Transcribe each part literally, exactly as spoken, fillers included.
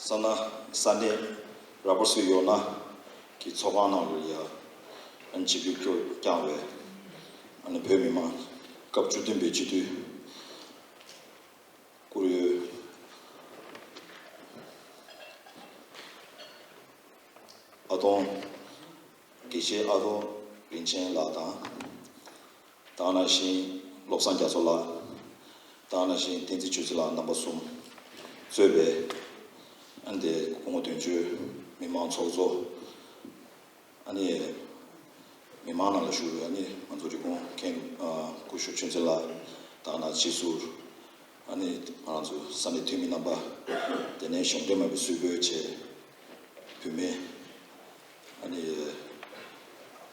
ས་གནས་ས་གནས་ར་པར་སུ་ཡོད་ན་གི་ཚོགས་ཁང་ནང་ལ་ཡ་ཨ་ནི་ཆིབས་བསྒྱུར་བསྐྱངས་པའི་ཨ་ནི་བོད་མི་མང་སྐབས་བཅུ་བདུན་པའི་སྤྱི་འཐུས་བཀུར་འོས་ཨ་སྟོང་དགེ་བཤེས་ཨ་སྟོང་རིན་ཆེན་ལགས་དང་། དེ་ནང་བཞིན་བློ་བཟང་རྒྱ་མཚོ་ལགས། དེ་ནང་བཞིན་བསྟན་འཛིན་ཆོས་འཛིན་ལགས་རྣམ་པ་གསུམ་གཙོས་པའི་ཨ་ནི་སྐུ་ངོ་དོན་གཅོད། མི་མང་ཚོགས་གཙོ། ཨ་ནི་མི་མང་ནང་ལ་བཞུགས་པའི་ཨ་ནི་ང་ཚོ་རི་ཀོན་མཁན་སྐུ་ཞབས་ཆོས་འཛིན་ལགས། དེ་ནང་སྤྱི་ཟུར། ཨ་ནི་ང་རང་ཚོ་ས་གནས་འཐུས་མི་རྣམ་པ། དེ་ནས་གཞུང་འབྲེལ་མ་ཡིན་པའི་སུད་བོད་བཅས་བུད་མེད། ཨ་ནི་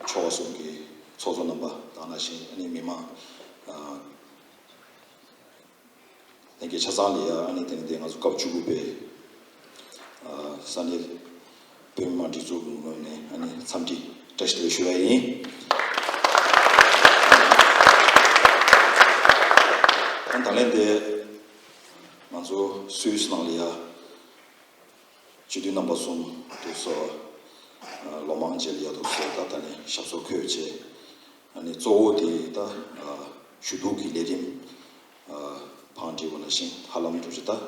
ཆོལ་ཁ་གསུམ་གྱི་ཚོགས་གཙོ་རྣམ་པ་དང་ནང་བཞིན་ཨ་ནི་མི་མང་ཨ་ལྷན་རྒྱས་ཆ་ཚང་ལ་ཡ་ཨ་ནི་དེ་ནི་དེ་ང་ཚོ་སྐབས་བཅུ་དགུ་པའི་ཨ་ས་གནས་བོད་མི་མང་སྒྲིག་འཛུགས་ཀྱི་ངོས་ནས་ཨ་ནི་འཚམས་འདྲི་བཀྲ་ཤིས་བདེ་ལེགས་ཞུ་ཡ་ཡིན། ཨ་ད་ལན་དེ་ང་ཚོ་སུད་སི་ནང་ལ་ཡ། སྤྱི་འཐུས་རྣམ་པ་གསུམ་འདུག་སོ། ཨ་ལོ་མང་རྗེས་ལ་ཡ་འདུག་སོ། ད་ད་ནི་ཞབས་སོར་འཁོད་བྱས། ཨ་ནི་གཙོ་བོ་དེ་ད་ཨ་ཞུ་གཏུག་གི་ལས་རིམ་ཨ་བང་སྒྲིག་པ་ནང་བཞིན་ཧ་ལམ་འདུག་ཅེ་ད་ཨ་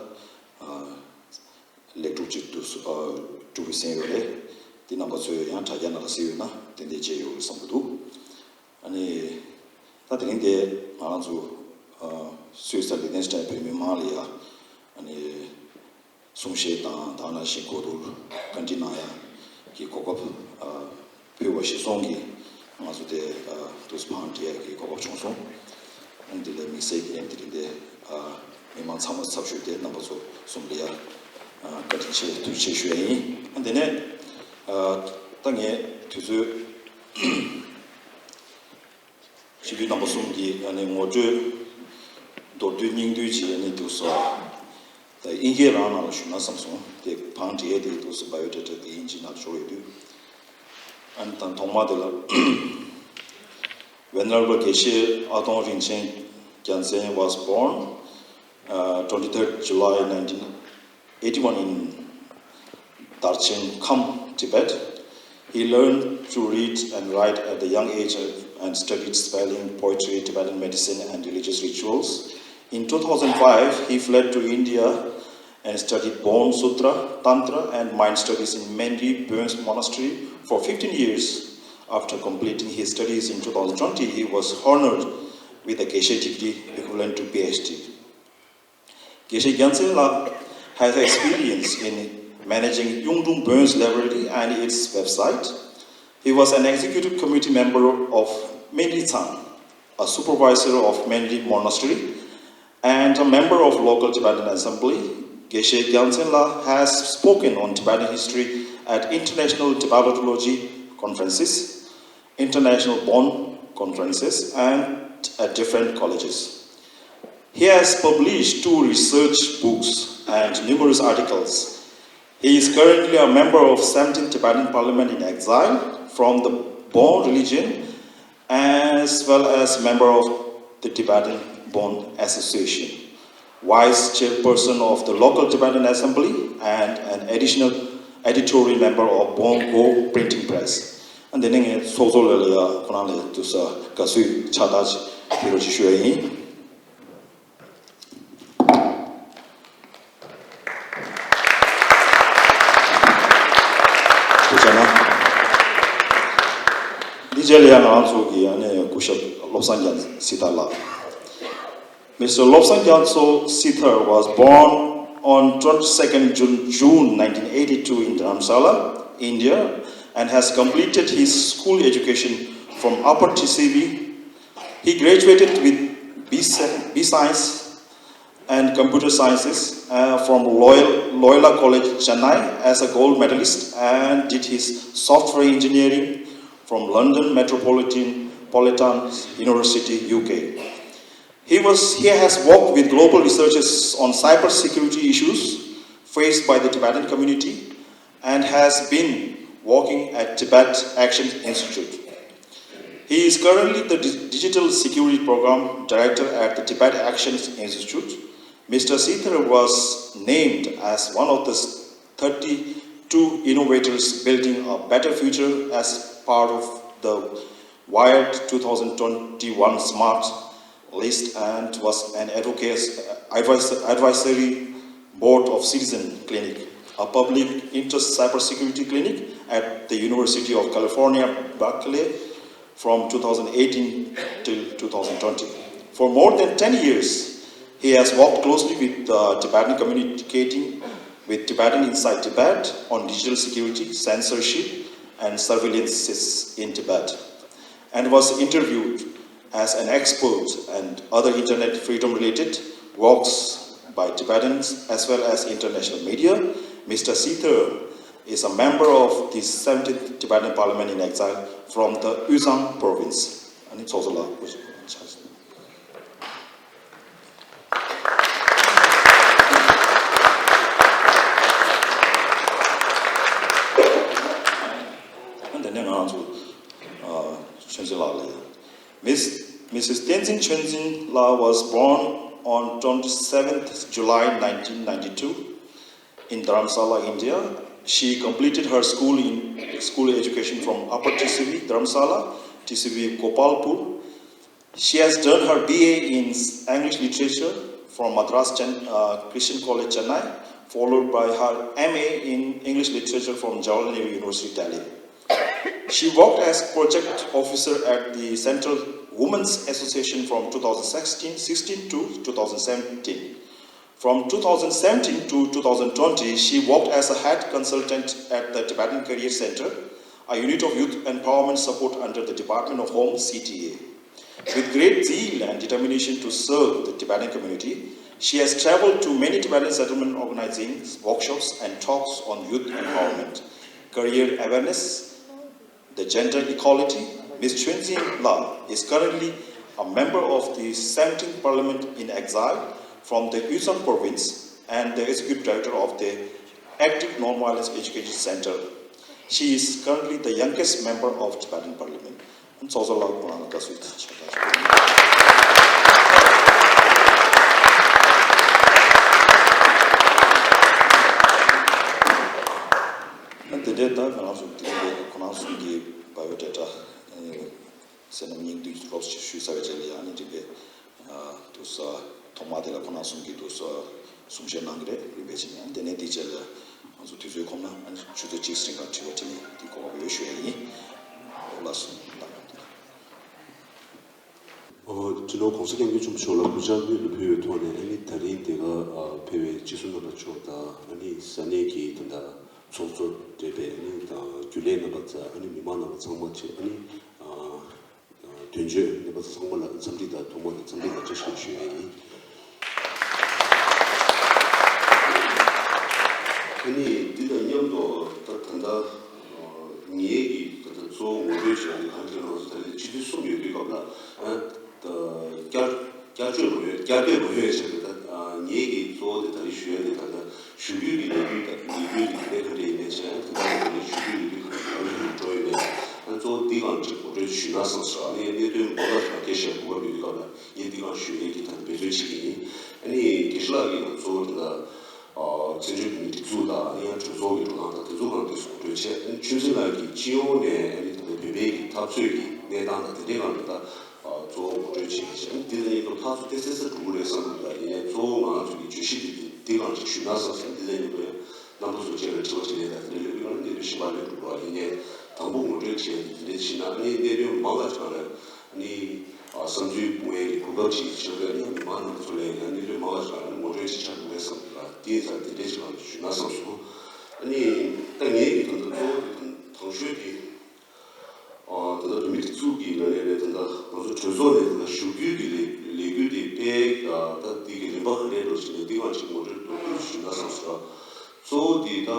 ལེགས་གྲུབ་ཅིག་འདུག་སོ། ཨ་གྲུབ་པའི་སེམས་ཡོད་རེད། དེ་རྣམ་པ་ཚོས་ཡང་དྲ་རྒྱ་ནང་ལ་གཟིགས་ཡོད་ན་ཏན་ཏན་བྱས་ཡོད་རེད་བསམ་གྱི་འདུག་ཨ་ནི་ད་དེ་རིང་དེ་ང་རང་ཚོ་ཨ་སུད་སི་དང་ལིག་ཏེན་སི་ཊན་བོད་མི་མང་ལ་ཡ་ཨ་ནི། གསུང་བཤད་དང་དེ་ནང་བཞིན་གོ་བསྡུར་བཀའ་འདྲི་གནང་ཡ་གི་གོ་སྐབས་ཨ་ཕུལ་བ་གཞིར་བཟུང་གིས་ང་ཚོ་དེ་ཨ་དུས་བང་སྒྲིག་ཡ་གི་གོ་སྐབས་བྱུང་སོང་། ཨ་ནི་དེ་ལས་དམིགས་བསལ་གྱི་ལན་དེ་རིང་དེ་ཨ་མི་མང་ཚང་མ་ཚབ་ཞུས་ཏེ་རྣམ་པ་ཚོ་གསུམ་ལ་ཡ་ཨ་བཀའ་དྲིན་ཆེ་ཐུགས་རྗེ་ཆེ་ཞུ་ཡ་ཡིན། ཨ་དེ་ནས་ཨ་ད་ངས་དུས་ཚོད། སྤྱི་འཐུས་རྣམ་པ་གསུམ་གྱི་ཨ་ནི་ངོ་སྤྲོད་མདོར་བསྡུས་སྙིང་བསྡུས་ཀྱི་ཨ་ནི་འདུག་སོ། ད་དབྱིན་སྐད་རང་ནང་ལ་ཞུས་ན་བསམ་སོང་། དེ་བང་སྒྲིག་ཡས་དེ་འདུག་སོ། བ་ཡོ་ཌེ་ཊ་དེ་དབྱིན་ཇི་ནང་འབྱོར་ཡོད་དུས། ཨ་ནི་ད་ཐོག་མ་དེ་ལ། Venerable Geshe Atong Rinchen Gyaltsen was born, uh, twenty-third July nineteen eighty-one in Darchen Kham, Tibet. He learned to read and write at the young age and studied spelling, poetry, Tibetan medicine, and religious rituals. In two thousand five, he fled to India and studied Bon Sutra, Tantra, and mind studies in Menri Burns Monastery for fifteen years. After completing his studies in two thousand twenty, he was honored with a Geshe degree equivalent to P H D. Geshe Gyaltsen Lal has experience in managing Yungdrung Burns Library and its website. He was an executive committee member of Menri Tsang, a supervisor of Menri Monastery, and a member of local Tibetan assembly. Geshe Gyaltsen Lal has spoken on Tibetan history at international Tibetology conferences, international Bon conferences, and at different colleges. He has published two research books and numerous articles. He is currently a member of seventeenth Tibetan Parliament in exile from the Bon religion, as well as member of the Tibetan Bon Association, vice chairperson of the local Tibetan Assembly, and an additional editorial member of Bon Go Printing Press. And then ཚོགས་གཙོ་ལགས་ལ་ཡ་ཁོ་རང་ལ་དུས་ས་དགའ་བསུའི་ཕྱག་རྟགས་ཕུལ་རོགས་ཞུ་ཡ་ཡིན། ཐུགས་རྗེ་གནང་། འདི་རྗེས་ལ་ཡང་ང་རང་ཚོ་གི་ཨ་ནི་སྐུ་ཞབས་བློ་བཟང་རྒྱ་སྲས་ཐར་ལགས། Mister Lobsang Gyatso Sithar was born on twenty-second June, June nineteen eighty-two in Dharamshala, India, and has completed his school education from Upper T C B. He graduated with B Sci- B Science and Computer Sciences uh, from Loyal- Loyola College, Chennai, as a gold medalist and did his software engineering from London Metropolitan Politan University, U K. He was he has worked with global researchers on cybersecurity issues faced by the Tibetan community and has been working at Tibet Action Institute. He is currently the Di- Digital Security Program Director at the Tibet Action Institute. Mister Sithar was named as one of the s- thirty-two innovators building a better future as part of the Wired two thousand twenty-one Smart List and was an advocacy, advice, advisory board of Citizen Clinic, a public interest cybersecurity clinic at the University of California, Berkeley from two thousand eighteen till two thousand twenty. For more than ten years, he has worked closely with the Tibetan communicating with Tibetan inside Tibet on digital security, censorship, and surveillance in Tibet, and was interviewed as an expert and other internet freedom-related works by Tibetans as well as international media. Mister Sithar is a member of the seventeenth Tibetan Parliament in Exile from the Yuzang province. ཨ་ནི་ཚོགས་གཙོ་ལགས། དེ་ནས་ང་ཚོ་ཆོས་འཛིན་ལགས་ལ། Miss Missus Tenzin Chönjin Lal was born on twenty-seventh July nineteen ninety-two in Dharamsala, India. She completed her school in school education from Upper T C V, Dharamsala, T C V, Gopalpur. She has done her B A in English Literature from Madras Chen- uh, Christian College, Chennai, followed by her M A in English Literature from Jawaharlal Nehru University, Delhi. She worked as project officer at the Central Women's Association from two thousand sixteen sixteen to two thousand seventeen. From two thousand seventeen to two thousand twenty, she worked as a head consultant at the Tibetan Career Center, a unit of youth empowerment support under the Department of Home, C T A. With great zeal and determination to serve the Tibetan community, she has traveled to many Tibetan settlement, organizing workshops and talks on youth empowerment, career awareness, the gender equality. Miss Chönjin Lal is currently a member of the seventeenth Parliament in Exile from the Yuzang province and the executive director of the Active Nonviolence Education Center. She is currently the youngest member of Tibetan Parliament. ཚོགས་གཙོ་ལགས་ཁོང་རང་ལ་དགའ་བསུ་ཞུ་ཞུ་ཞུ། དེ་འདྲའི་ད་ང་རང་ཚོ་དེ་རིང་འདི་ཁོང་རང་གསུམ་གྱི་བ་ཡོ་ཌེ་ཊ་ཟེར་ན་སྙིང་བསྡུས་རོབ་ཞིག་ཞུས་ཚར་བའི་རྗེས་ལ་ཡང་ནི་འགྲིག་པའི། དུ་ས་ཐོག་མ་དེ་ལ་ཁོང་རྣམ་གསུམ་གྱིས་དུ་ས་གསུང་བཤད་གནང་གི་རེད། རིམ་པས་བྱས་ནས་དེ་ནས་དེའི་རྗེས་ལ་ང་ཚོ་དུས་ཚོད་ཁོམ་ན་ཨ་ནི་ཆུ་ཚོད་གཅིག་རིང་ག་དྲི་བ་དྲིས་ལན་དེ་གོ་བ་ཡོད་ཞུ་ཡ་ཡིན། ལགས་སོ། སྤྱི་ནོར་༸གོང་ས་༸སྐྱབས་མགོན་ཆེན་པོ་མཆོག་ལ་གུས་ཕྱག་སྔོན་དུ་ཕུལ་བའི་ཐོག་ནས་ཨ་ནི་ད་རིང་དེ་ག་ཕེབས་པའི་སྤྱི་ཟུར་རྣམ་པ་མཆོག་དང་ཨ་ནི་ས་གནས་ཀྱི་ད་ལྟ་ཚོགས་གཙོ་འདྲ་བའི་ཨ་ནི་རྒྱུན་ལས་རྣམ་པ་ཚོ་ཨ་ནི་མི་མང་རྣམ་པ་ཚང་མ་བཅས་ཨ་ནི། དོན་གཅོད་རྣམ་པ་ཚང་མ་ལ་འཚམས་འདྲི་དང་ཐོག་མ་དང་འཚམས་འདྲི་དང་བཀྲ་ཤིས་བདེ་ལེགས་ཞུ་ཡས་ཡིན། ཨ་ནི་འདི་དང་མཉམ་དུ་ད་ད་ལྟ་ངེད་ཀྱིས་ད་ལྟ་གཙོ་བོ་ངོ་སྤྲོད་བྱས་ནས་གང་ལྟར་ང་ཚོ་ད་ལྟ་སྤྱི་འཐུས་གསུམ་ཡོད་དུས་སྐབས་ལ་ཨ་ད་བསྐྱར་བསྐྱར་བཅོས་མ་ཡོད་བསྐྱར་ཟློས་མ་ཡོད་བྱས་ནས་ད་ངེད་ཀྱིས་གཙོ་བོ་དེ་ད་རེས་ཞུ་ཡས་དེ་ད་ལྟ། ཞུ་སྐུལ་གྱི་ལས་འགུལ་དང་ལས་འགུལ་གྱི་དེ་ག་འདྲ་ཡིན་མིན་བྱས་ད་ལྟ་ནས་ཞུ་སྐུལ་ལས་འགུལ་ག་འདྲ་འགྲོ་ཡོད་མེད་ཨ་གཙོ་བོ་འདི་གང་ཅིག་ངོ་སྤྲོད་ཞུས་ན་བསམ་སོང་། ཨ་ནི་གནད་དོན་མང་ལ་ཁ་སྐད་བཤད་དགོས་པ་མི་འདུག་སྐབས་ལ་ངས་འདི་གང་ཞུ་ཡས་ཀྱི་ད་འབད་བརྩོན་བྱེད་ཀྱི་ཡིན། ཨ་ནི་དགེ་བཤེས་ལགས་ཀྱིས་ང་ཚོ་ད་ལྟ་བཙན་བྱོལ་བོད་མིའི་སྒྲིག་འཛུགས་དང་ཨ་ནི་ཡང་གྲོས་ཚོགས་ཀྱི་འགྲོ་སྟངས་དང་དེ་ཚོ་གང་དེ་ངོ་སྤྲོད་བྱས། ཨ་ནི་ཆོས་འཛིན་ལགས་ཀྱིས་སྤྱི་ཡོངས་ནས་ཨ་ནི་ད་ལྟ་བོད་པའི་གི་འཐབ་རྩོད་ཀྱི་གནས་སྟངས་དང་དེ་འདྲའི་སྒང་ལ་ད། གཙོ་བོ་ངོ་སྤྲོད་བྱེད་ཀྱི་བྱས། འདི་ལ་ཡིན་དུས་ཕར་ཚུར་ཏེ་སེ་སེ་འགྲོ་གི་རེད་བསམ་གྱི་འདུག་ཡིན་ནའི་གཙོ་བོ་ང་རང་ཚོ་གི་བརྗོད་གཞི་འདི་འདི་འདི་གང་ཅིག་ཞུས་ན་བསམ་སོང་། འདི་ལ་ཡིན་དུས་རྣམ་པ་ཚོ་བཅས་ལ་དྲི་བ་དྲིས་ལན་དང་དེ་འདྲ་ལས་དུས་གང་ལ་གནད་དོན་གཞན་པ་ལས་འགྲོ་གི་རེད། ཡིན་ནའི་དང་པོ་ངོ་སྤྲོད་བྱས་འདི་འདྲ་བྱས་ན་ཨ་ནི་གནད་དོན་མང་ལ་ཅིག་ལ་ཨ་ནི་བསམ་ཚུལ་སྤུངས་ཡས་ཀྱི་གོ་སྐབས་ཅིག་བྱུང་བས་ཨ་ནི་མི་མང་རྣམ་པ་ཚོ་ལ་ཡང་གནད་དོན་མང་ལ་ཅིག་ལ་ཨ་ནི་ངོ་སྤྲོད་ཅིག་ཆགས་འགྲོ་གི་རེད་བསམ་གྱི་འདུག་དེ་ཡིན་ཙང་འདི་འདྲ་ཅིག་ལ་ཞུས་ན་བསམ་སོང་། ཨ་ནི་ད་ངས་ཀྱི་དོན་དུ་གཙོ་བོ་དེ་དང་ཤོས་ཀྱི། ད་ལྟ་བོད་མིའི་སྒྲིག་འཛུགས་ཀྱི་ནང་ནས་ནས་ད་ལྟ་ང་ཚོ་གྲོས་ཚོགས་ནས་ད་ལྟ་ཞུ་སྐུལ་གྱི་ལས་ལས་འགུལ་དེ་སྤེལ་ད་འདི་གི་རིམ་པ་ག་འདྲས་འགྲོ་བཞིན་ནས་འདི་གང་ཅིག་ངོ་སྤྲོད་མདོར་བསྡུས་ཞུས་ན་བསམ་སོང་། གཙོ་བོ་འདི་ད་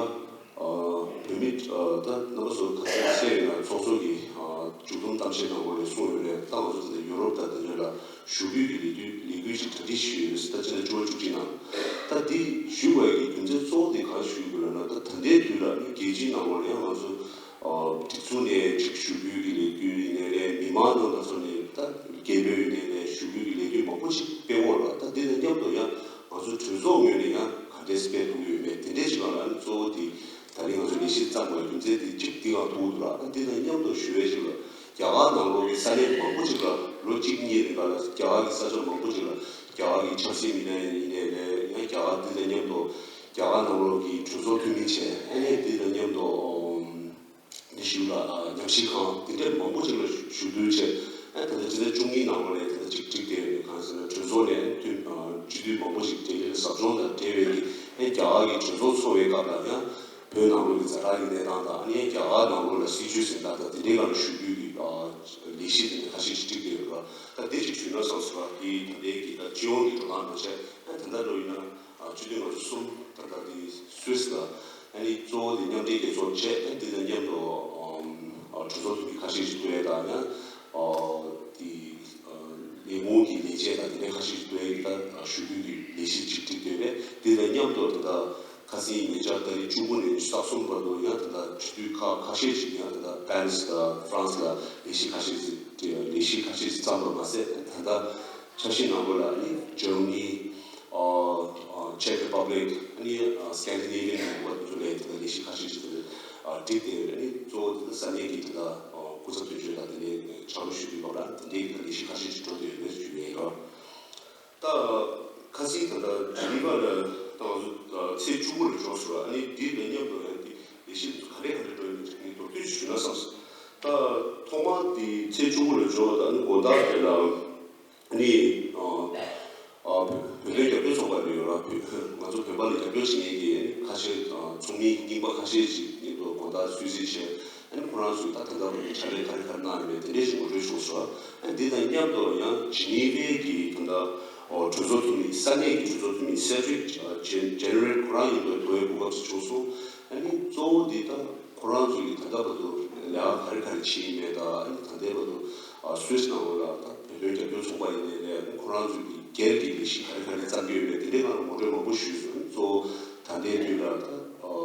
བོད་མི་ད་རྣམ་པ་ཚོ་ཁ་སང་གསལ་ཡོད་ན་ཚོགས་གཙོ་གི་མཇུག་བསྡོམས་གཏམ་བཤད་ནང་ལོགས་ནས་གསུངས་ཡོད་རེད། ད་ང་ཚོ་ད་ལྟ་ཡུ་རོབ་དང་དེ་འདྲ་ལ་ཞུ་སྐུལ་གྱི་ལས་དུས་ལས་འགུལ་ཅིག་གྲ་སྒྲིག་ཞུས་ཡོད། ད་ཕྱི་ཟླ་བཅུ་པ་བཅུ་གཅིག་ནང་ད་འདི་ཞུ་བའི་གི་རྒྱུ་མཚན་གཙོ་བོ་དེ་ག་རེ་ཞུ་དགོས་ལབ་ན་ད་ད་ལྟའི་དུས་ལ་རྒྱལ་སྤྱིའི་ནང་ལོགས་ལ་ཡང་ང་ཚོ། སྒྲིག་འཛུགས་ནས་ཅིག་ཞུ་སྐུལ་གྱི་ལས་འགུལ་ཡིན་ནའི་རེད། མི་མང་ནང་ལ་སོགས་ནས་ད་སྐད་འབོད་ཡིན་ནའི་རེད། ཞུ་སྐུལ་གྱི་ལས་འགུལ་མང་པོ་ཅིག་སྤེལ་འོག་ལ་ད་འདི་དང་མཉམ་དུ་ཡང་ང་ཚོ་གྲོས་ཚོགས་ངོས་ནས་ཡང་ག་འདྲས་སྤེལ་ཐུབ་ཀྱི་ཡོད་མེད་དེ་འདྲས་ཅིག་ལ་ཨ་ནི་གཙོ་བོ་དེ་ ད་རིང་ང་ཚོས་ལས་གཞི་བརྩམས་པའི་རྒྱུ་མཚན་དེ་གཅིག་འདི་གང་ཐུག་འདུག་ར། ཨ་འདི་དང་མཉམ་དུ་ཞུ་བའི་ཞིག་ལ་རྒྱ་གར་ནང་ལོགས་ཀྱི་ས་གནས་མང་པོ་ཅིག་ལ་ལོ་གཅིག་གཉིས་རིང་ག་ལ་རྒྱ་གར་གྱི་ས་ཕྱོགས་མང་པོ་ཅིག་ལ་རྒྱ་གར་གྱི་ཆབ་སྲིད་མི་སྣ་ཡིན་ནའི་ལས་ཡང་རྒྱ་གར་འདི་དང་མཉམ་དུ་རྒྱ་གར་ནང་ལོགས་ཀྱི་གྲོས་ཚོགས་འཐུས་མི་བྱས། ཨ་ནས་འདི་དང་མཉམ་དུ་འདི་ཞུ་ལ་ཉམས་ཞིབ་ཁང་འདི་འདྲ་མང་པོ་ཅིག་ལ་ཞུ་གཏུག་བྱས། ཨ་ད་ལྟ་ཕྱི་ཟླ་བཅུ་གཉིས་ནང་ལོགས་ནས་ད་ལྟ་གཅིག་བསྒྲིགས་བསྡད་ཡོད་པའི་གང་ཟེར་ན་གྲོས་ཚོགས་ནས་འཐུས་སྤྱི་འཐུས་མང་པོ་ཞིག་ལྡི་ལི་ལ་ཟབ་སྦྱོང་དང་འབྲེལ་བའི་གི་ཨ་རྒྱ་གར་གྱི་གྲོས་ཚོགས་ཚོགས་པའི་སྐབས་ལ་ཡང་བོད་ནང་ལོགས་ཀྱི་ཛ་དྲག་གི་གནས་སྟངས་དང་། ཨ་ནི་རྒྱ་གར་ནང་ལོགས་ལ་སྲིད་བྱུས་ཟིན་ཐག་དང་དེ་འདྲའི་སྒང་ལ་ཞུ་རྒྱུ་གི་ལས་གཞི་དེ་འདྲ་ཁ་ཤས་ཤིག་བསྒྲིགས་བསྡད་ཡོད་ར། ད་དེ་ཅིག་ཞུས་ན་བསམ་སོང་ར། དེ་ད་ལྟའི་གི་ད་སྤྱི་ཡོངས་ཀྱི་འགྲོ་སྟངས་འགྲོ་བྱས། ཨ་ད་ལྟ་འགྲོ་ཡིན་ན་སྤྱི་འཐུས་ང་ཚོ་གསུམ་ད་ལྟ་དེ་སུད་སི་ལ། ཨ་ནི་གཙོ་བོ་དེ་མཉམ་འབྲེལ་རྒྱལ་ཚོགས་བྱས། ཨ་དེ་དང་མཉམ་དུ་གྲོས་ཚོགས་འཐུས་མི་ཁ་ཤས་ཤིག་ཐུག་ཡས་དང་། ཡང་དེ་ལས་ཁུངས་ཀྱི་ལས་བྱེད་དང་དེ་འདྲའི་ཁ་ཤས་ཤིག་ཐུག་ཡས་ཀྱི་ད་ཞུ་རྒྱུ་གི་ལས་གཞི་ཅིག་བསྒྲིགས་བསྡད་པས། དེ་དང་མཉམ་དུ་ད་ལྟ་ཁ་སང་ཉེ་ཆར་ཏ་རིག་བཅུ་དགུ་ནས་ཉི་ཤུ་རྩ་གསུམ་བར་དུ་ཡང་ད་ལྟ་སྤྱི་འཐུས་ཁག་ཁ་ཤས་ཤིག་ཡང་ད་ལྟ་པེ་རི་སི་དང་ཧྥ་རན་སི་ལ་ལས་གཞི་ཁ་ཤས་ཤིག་ལས་གཞི་ཁ་ཤས་ཤིག་བརྩམས་པ་མ་ཟད། ད་ལྟ་འཆར་གཞི་ནང་ལོགས་ལ་ནི་ཇར་མ་ནི། ཨ་ཨ་ཅེག་རི་པབ་ལིག་ཨ་ནི་ཨ་སི་ཀེན་ཌི་ནེ་བི་ཡན་ནང་ལ་དེ་ཚོ་ལས་དེ་འདྲ་ལས་གཞི་ཁ་ཤས་ཤིག་དེ་འདྲ་ཨ་བསྒྲིགས་ཏེ་ཡོད་རེད། ཨ་ནི་གཙོ་བོ་དེ་ཚོ་ས་གནས་ཀྱི་དེ་འདྲ་ཨ་སྐུ་ཚབ་དོན་གཅོད་དང་དེ་ནས་ཕྱག་ལས་ཞུ་དུས་སྐབས་ལ་དེ་འདྲའི་གི་ལས་གཞི་ཁ་ཤས་ཤིག་འགྲོ་བསྡད་ཡོད་པའི་ཞུ་ཡས་ཡོད། ད་ཁ་སང་ད་ལྟ་ཇི་ནི་ཝ་ལ་ད་ང་ཚོ་ཚེས་བཅུ་དགུ་ལ་འབྱོར་སོང་ར། ཨ་ནི་འདི་དང་མཉམ་དུ་ཡང་འདི་ལས་གཞི་འདི་ཚོ་ག་ལེ་ག་ལེ་འགྲོ་ཡོད་མེད་ཅིག་ངས་མདོར་བསྡུས་ཞུས་ན་བསམ་སོང་། ད་ཐོག་མར་འདི་ཚེས་བཅུ་དགུ་ལ་འབྱོར་བ་དང་ཨ་ནི་དགོང་དག་དེ་ལ། ནི། ཨ། ཨ། བོད་དོན་རྒྱབ་སྐྱོར་ཚོགས་པ་ལ་ཡོད་ར། བོད་ང་ཚོ་བོད་པ་ལ་རྒྱབ་སྐྱོར་བྱེད་མཁན་གྱི་ཁ་ཤས་དང་ཚོགས་མི་རྙིང་པ་ཁ་ཤས་ཅིག་ཉིན་ཐོ་དགོང་དག་གསོལ་ཚིགས་བྱས། ཨ་ནི་ཁོ་རང་ཚོས་ད་ད་ལྟ་བར་དུ་ཕྱག་ལས་ག་རེ་ག་རེ་གནང་ཡོད་མེད་དེ་འདྲས་ཤིག་ངོ་སྤྲོད་བྱུང་སོང་། ཨ་ནི་འདི་དང་མཉམ་དུ་ཡང་ཇི་ནི་ཝའི་གི་ད་ལྟ་གྲོས་ཚོགས་འཐུས་མི་ས་གནས་ཀྱི་གྲོས་ཚོགས་འཐུས་མི་སེ་ཌི་རིག་ཇེ་ནེ་རལ་ཁོ་རང་ཡིན་པའི་ཐོག་གོ་སྐབས་ཤིག་བྱུང་སོང་། ཨ་ནི་གཙོ་བོ་འདི་ད་ཁོ་རང་ཚོ་གིས་ད་ལྟ་བར་དུ་ལས་ཀ་ག་རེ་ག་རེ་བྱས་ཡིན་མེད་དང་། ཨ་ནི་ད་ལྟའི་བར་དུ་ཨ་སུད་སི་ནང་ལོགས་ལ་ད་བོད་དོན་རྒྱབ་སྐྱོར་ཚོགས་པ་ཡིན་ནའི་ལས། ཨ་ནི་ཁོ་རང་ཚོ་གིས་སྒེར་གྱི་ལས་གཞི་ག་རེ་ག་རེ་བརྩམས་ཀྱི་ཡོད་མེད་དེ་འདྲའི་སྒང་ལ་ངོ་སྤྲོད་མང་པོ་ཞུས་སོང་། གཙོ་བོ་ད་ལྟའི་དུས་ལ་ད་ཨ་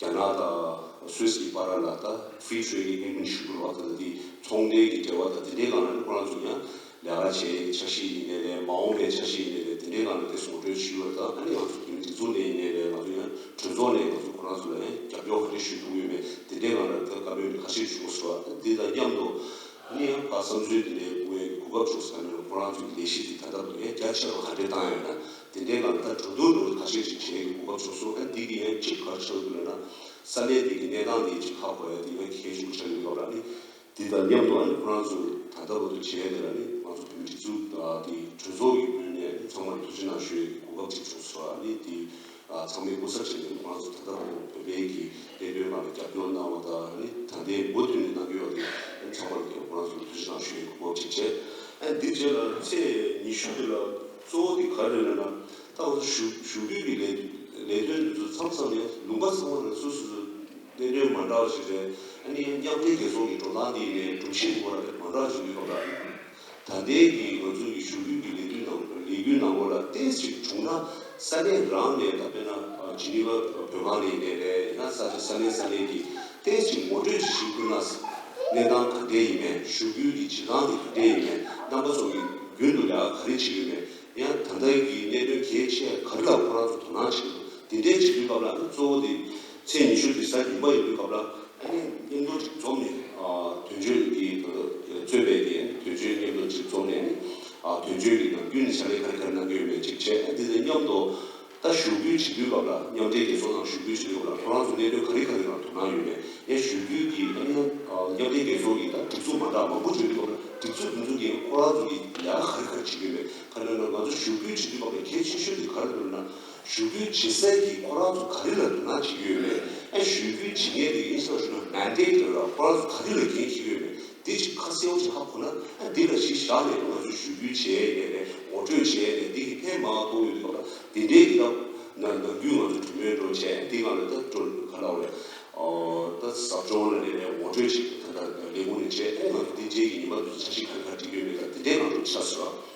རྒྱ་ནག་དང་སུད་སི་གི་བར་ལ་ད་ཧྥི་རི་ཊེ་ཌི་ཨེག་རི་མེན་ཊི་ཞུ་དགོས་པ་ད་ལྟ་འདི་ཚོང་འབྲེལ་གྱི་འབྲེལ་བ་དང་དེ་འདྲའི་སྒང་ལ་ནི་ཁོ་རང་ཚོ་ཡང་ལས་ཀ་བྱེད་ཡག་གི་འཆར་གཞི་ཡིན་ནའི་ལས། མ་འོངས་པའི་འཆར་གཞི་ཡིན་ནའི་ལས། དེ་འདྲའི་སྒང་ལ་དེ་ངོ་སྤྲོད་ཞུས་པ་དང་། ཨ་ནི་ང་ཚོ་བོད་མི་སྒྲིག་འཛུགས་ནས་ཡིན་ནའི་ལས། ང་ཚོ་ཡང་གྲོས་ཚོགས་ནས་ང་ཚོ་ཁོ་རང་ཚོ་ལ་ཡང་རྒྱབ་སྐྱོར་ག་འདྲ་ཞུ་ཐུབ་ཡོད་མེད་དེ་འདྲའི་སྒང་ལ་ད་བཀའ་མོལ་ཁ་ཤས་ཞུ་དགོས་སོང་། ཨ་ནི་དེ་དང་མཉམ་དུ་ཨ་ནི་ཡང་ཕར་བསམ་ཚུལ་དེ་འདྲའི་དབུ་ཡག་གི་གོ་སྐབས་བྱུང་སོང་། ཨ་ནི་ཁོ་རང་ཚོ་གི་ལས་གཞི་དེ་ད་ལྟ་བར་དུ་ཡང་རྒྱ་ཆེ་བ་ག་འདྲས་བཏང་ཡོད་ན་དེ་འདྲའི་སྒང་ལ་ད་གྲོས་བསྡུར་འདྲ་བོ་ཁ་ཤས་ཤིག་བྱེད་ཡག་གི་གོ་སྐབས་བྱུང་སོང་། ཨ་ནི་དེ་གི་ཡང་གཅིག་ག་རེ་ཆགས་འདུག་ལབ་ན། ས་གནས་དེ་གི་གནས་སྟངས་དེ་གཅིག་ཧ་གོ་ཡ་དེ་ཡང་གལ་ཆེན་པོ་ཆགས་ཡོད་སྐབས་ལ། ཨ་ནི་དེ་དང་མཉམ་དུ་ཨ་ནི་ཁོ་རང་ཚོ་ད་ལྟ་བར་དུ་བྱས་དེ་ལ་ནི་ང་ཚོ་བོད་མི་སྒྲིག་འཛུགས་དེ་གྲོས་ཚོགས་ཀྱི་ངོས་ནས་ཚང་མར་ཐུགས་རྗེ་གནང་ཞུ་ཡའི་གོ་སྐབས་ཅིག་བྱུང་སོང་། ཨ་ནི་དེ་ཚང་མས་སྐུ་གཟུགས་བྱས་ནས་ཁོ་རང་ཚོ་ད་ལྟ་བར་དུ་བོད་པའི་གི་གནད་དོན་སྒང་ལ་རྒྱབ་སྐྱོར་གནང་བ་དང་། ཨ་ནི་ད་ལྟའི་མུ་མཐུད་ནས་གནང་གི་ཡོད་དེ་ཚང་མར་ཁོ་རང་ཚོ་ཐུགས་རྗེ་གནང་ཞུ་ཡའི་གོ་སྐབས་ཅིག་བྱས། ཨ་ནི་དེ་རྗེས་ལ་ཚེས་ཉི་ཤུ་དེ་ལ་གཙོ་བོ་དེ་ག་རེ་རེད་ལབ་ན། ད་ང་ཚོ་ཞུ་ཞུ་སྐུལ་གྱི་ལས་ལས་དོན་དེ་ཚོ་མཚམས་མཚམས་ནས་ལུང་པ་ཚང་མ་ལ་སོ་སོ་སོ་གནད་དོན་མ་འདྲ་བ་ཞིག་རེད། ཨ་ནི་མཉམ་འབྲེལ་རྒྱལ་ཚོགས་ཀྱི་འགྲོ་སྟངས་དེ་ཡིན་ནའི་སྒྲོམ་གཞི་དེ་ཁོ་རང་རེད་མ་འདྲ་བ་ཞིག་ཡོད་པ་འདྲ། ད་ལྟའི་གི་ང་ཚོ་གི་ཞུ་སྐུལ་གྱི་ལས་དོན་ནང་ལས་འགུལ་ནང་ལོགས་ལ་ཏོག་ཙམ་བྱུང་ན་ས་གནས་རང་ནས། ད་དཔེར་ན་ཇི་ནི་ཝ་བོད་ཁང་ནས་ཡིན་ནའི་རེད། ཡིན་ན་ས་ཆ་ས་གནས་ས་གནས་ཀྱི་ཏོག་ཙམ་ངོ་སྤྲོད་ཅིག་ཞུ་ཐུབ་ན། གནས་སྟངས་ག་འདྲས་ཡིན་མིན། ཞུ་སྐུལ་གྱི་བྱེད་སྟངས་དེ་ག་འདྲས་ཡིན་མིན། རྣམ་པ་ཚོ་གི་རྒྱུན་དུ་ལས་ཀ་ག་རེ་བྱེད་ཀྱི་ཡོད་མེད། ཡང་ད་ལྟའི་གི་གནད་དོན་གལ་ཆེ་ག་རེ་ལ་ཁོ་རང་ཚོ་དོ་སྣང་བྱེད་ཀྱི་འདུག་དེ་འདྲའི་བྱེད་དུས་སྐབས་ལ་ཨ་ནི་གཙོ་བོ་དེ་ཚེས་ཉི་ཤུ་དེ་གཟའ་ཉི་མ་ཡིན་དུས་སྐབས་ལ། ཨ་ནི་མཉམ་དུ་ཅིག་འཛོམས་ནས་ཨ་དོན་གཅོད་ཀྱི་གཙོས་པའི་གི་དོན་གཅོད་མཉམ་དུ་ཅིག་འཛོམས་ནས་ནི། ཨ་དོན་གཅོད་ཀྱི་ནམ་རྒྱུན་ནས་ཕྱག་ལས་ག་རེ་ག་རེ་གནང་གི་ཡོད་མེད་ཅིག་བྱས། ཨ་དེ་དང་མཉམ་དུ་ད་ཞུ་སྐུལ་བྱེད་དུས་སྐབས་ལ། མཉམ་འབྲེལ་རྒྱལ་ཚོགས་ནང་ཞུ་སྐུལ་བྱེད་དུས་སྐབས་ལ་ཁོ་རང་ཚོ་གནད་དོན་ག་རེ་ག་རེ་ལ་དོ་སྣང་ཡོད་མེད། ཡང་ཞུ་སྐུལ་གྱི་ཨ་ནི་ཨ་མཉམ་འབྲེལ་རྒྱལ་ཚོགས་ཀྱི་ད་སྒྲིག་འཛུགས་མ་འདྲ་མང་པོ་བྱུང་དུས་སྐབས་ལ་སྒྲིག་འཛུགས་དེ་ཚོ་གིས་ཁོ་རང་ཚོ་གི་ལས་ཀ་ག་རེ་ག་རེ་བྱེད་ཀྱི་ཡོད་མེད། ག་རེ་ལབ་ན་ང་ཚོ་ཞུ་སྐུལ་བྱེད་དུས་སྐབས་ལ་གལ་ཆེ་ཤོས་དེ་ག་རེ་རེད་ལབ་ན། ཞུ་སྐུལ་བྱེད་སའི་གི་ཁོ་རང་ཚོ་ག་རེ་ལ་དོ་སྣང་བྱེད་ཀྱི་ཡོད་མེད། ཨ་ཞུ་སྐུལ་བྱེད་མཁན་དེ་གི་ཨིན་སི་ཊི་ཊུ་ཤན་མན་ཌེཊ་རེད་ལ། ཁོ་རང་ཚོ་ག་རེ་ལ་འགན་འཁྱེར་གྱི་ཡོད་མེད། དེ་ཅིག་ཁ་གསལ་བོ་ཅིག་ཧ་གོ་ན། ཨ་འདི་ལ་གཞི་བཞག་ནས་ང་ཚོས་ཞུ་སྐུལ་བྱས་ནས་རེད། ངོ་སྤྲོད་བྱས་ནས་འདི་གི་ཕན་མང་ཐོགས་ཡོད་དུས་སྐབས་ལ། དེ་འདྲའི་གི་ད་ན་ནམ་རྒྱུན་ང་ཚོ་གྲོས་མོལ་འདྲ་བོ་བྱས། འདི་སྒང་ལ་ད་སྤྲོ་ག་ལབ་རེད། ཨོ་ད་ཟབ་སྦྱོང་ལ་ནས་ནས་ངོ་སྤྲོད་ཅིག་ད་ལྟ་ལས་ཁུངས་ནས་བྱས། ཨ་ང་ཚོ་འདི་རྗེས་ཀྱི་ཉི་མ་དེ་ཚོ་འཆར་གཞི་ག་རེ་ག་རེ་བསྒྲིགས་ཡོད་མེད་ད་དེ་འདྲའི་ནང་དུ་ཆགས་སོང་།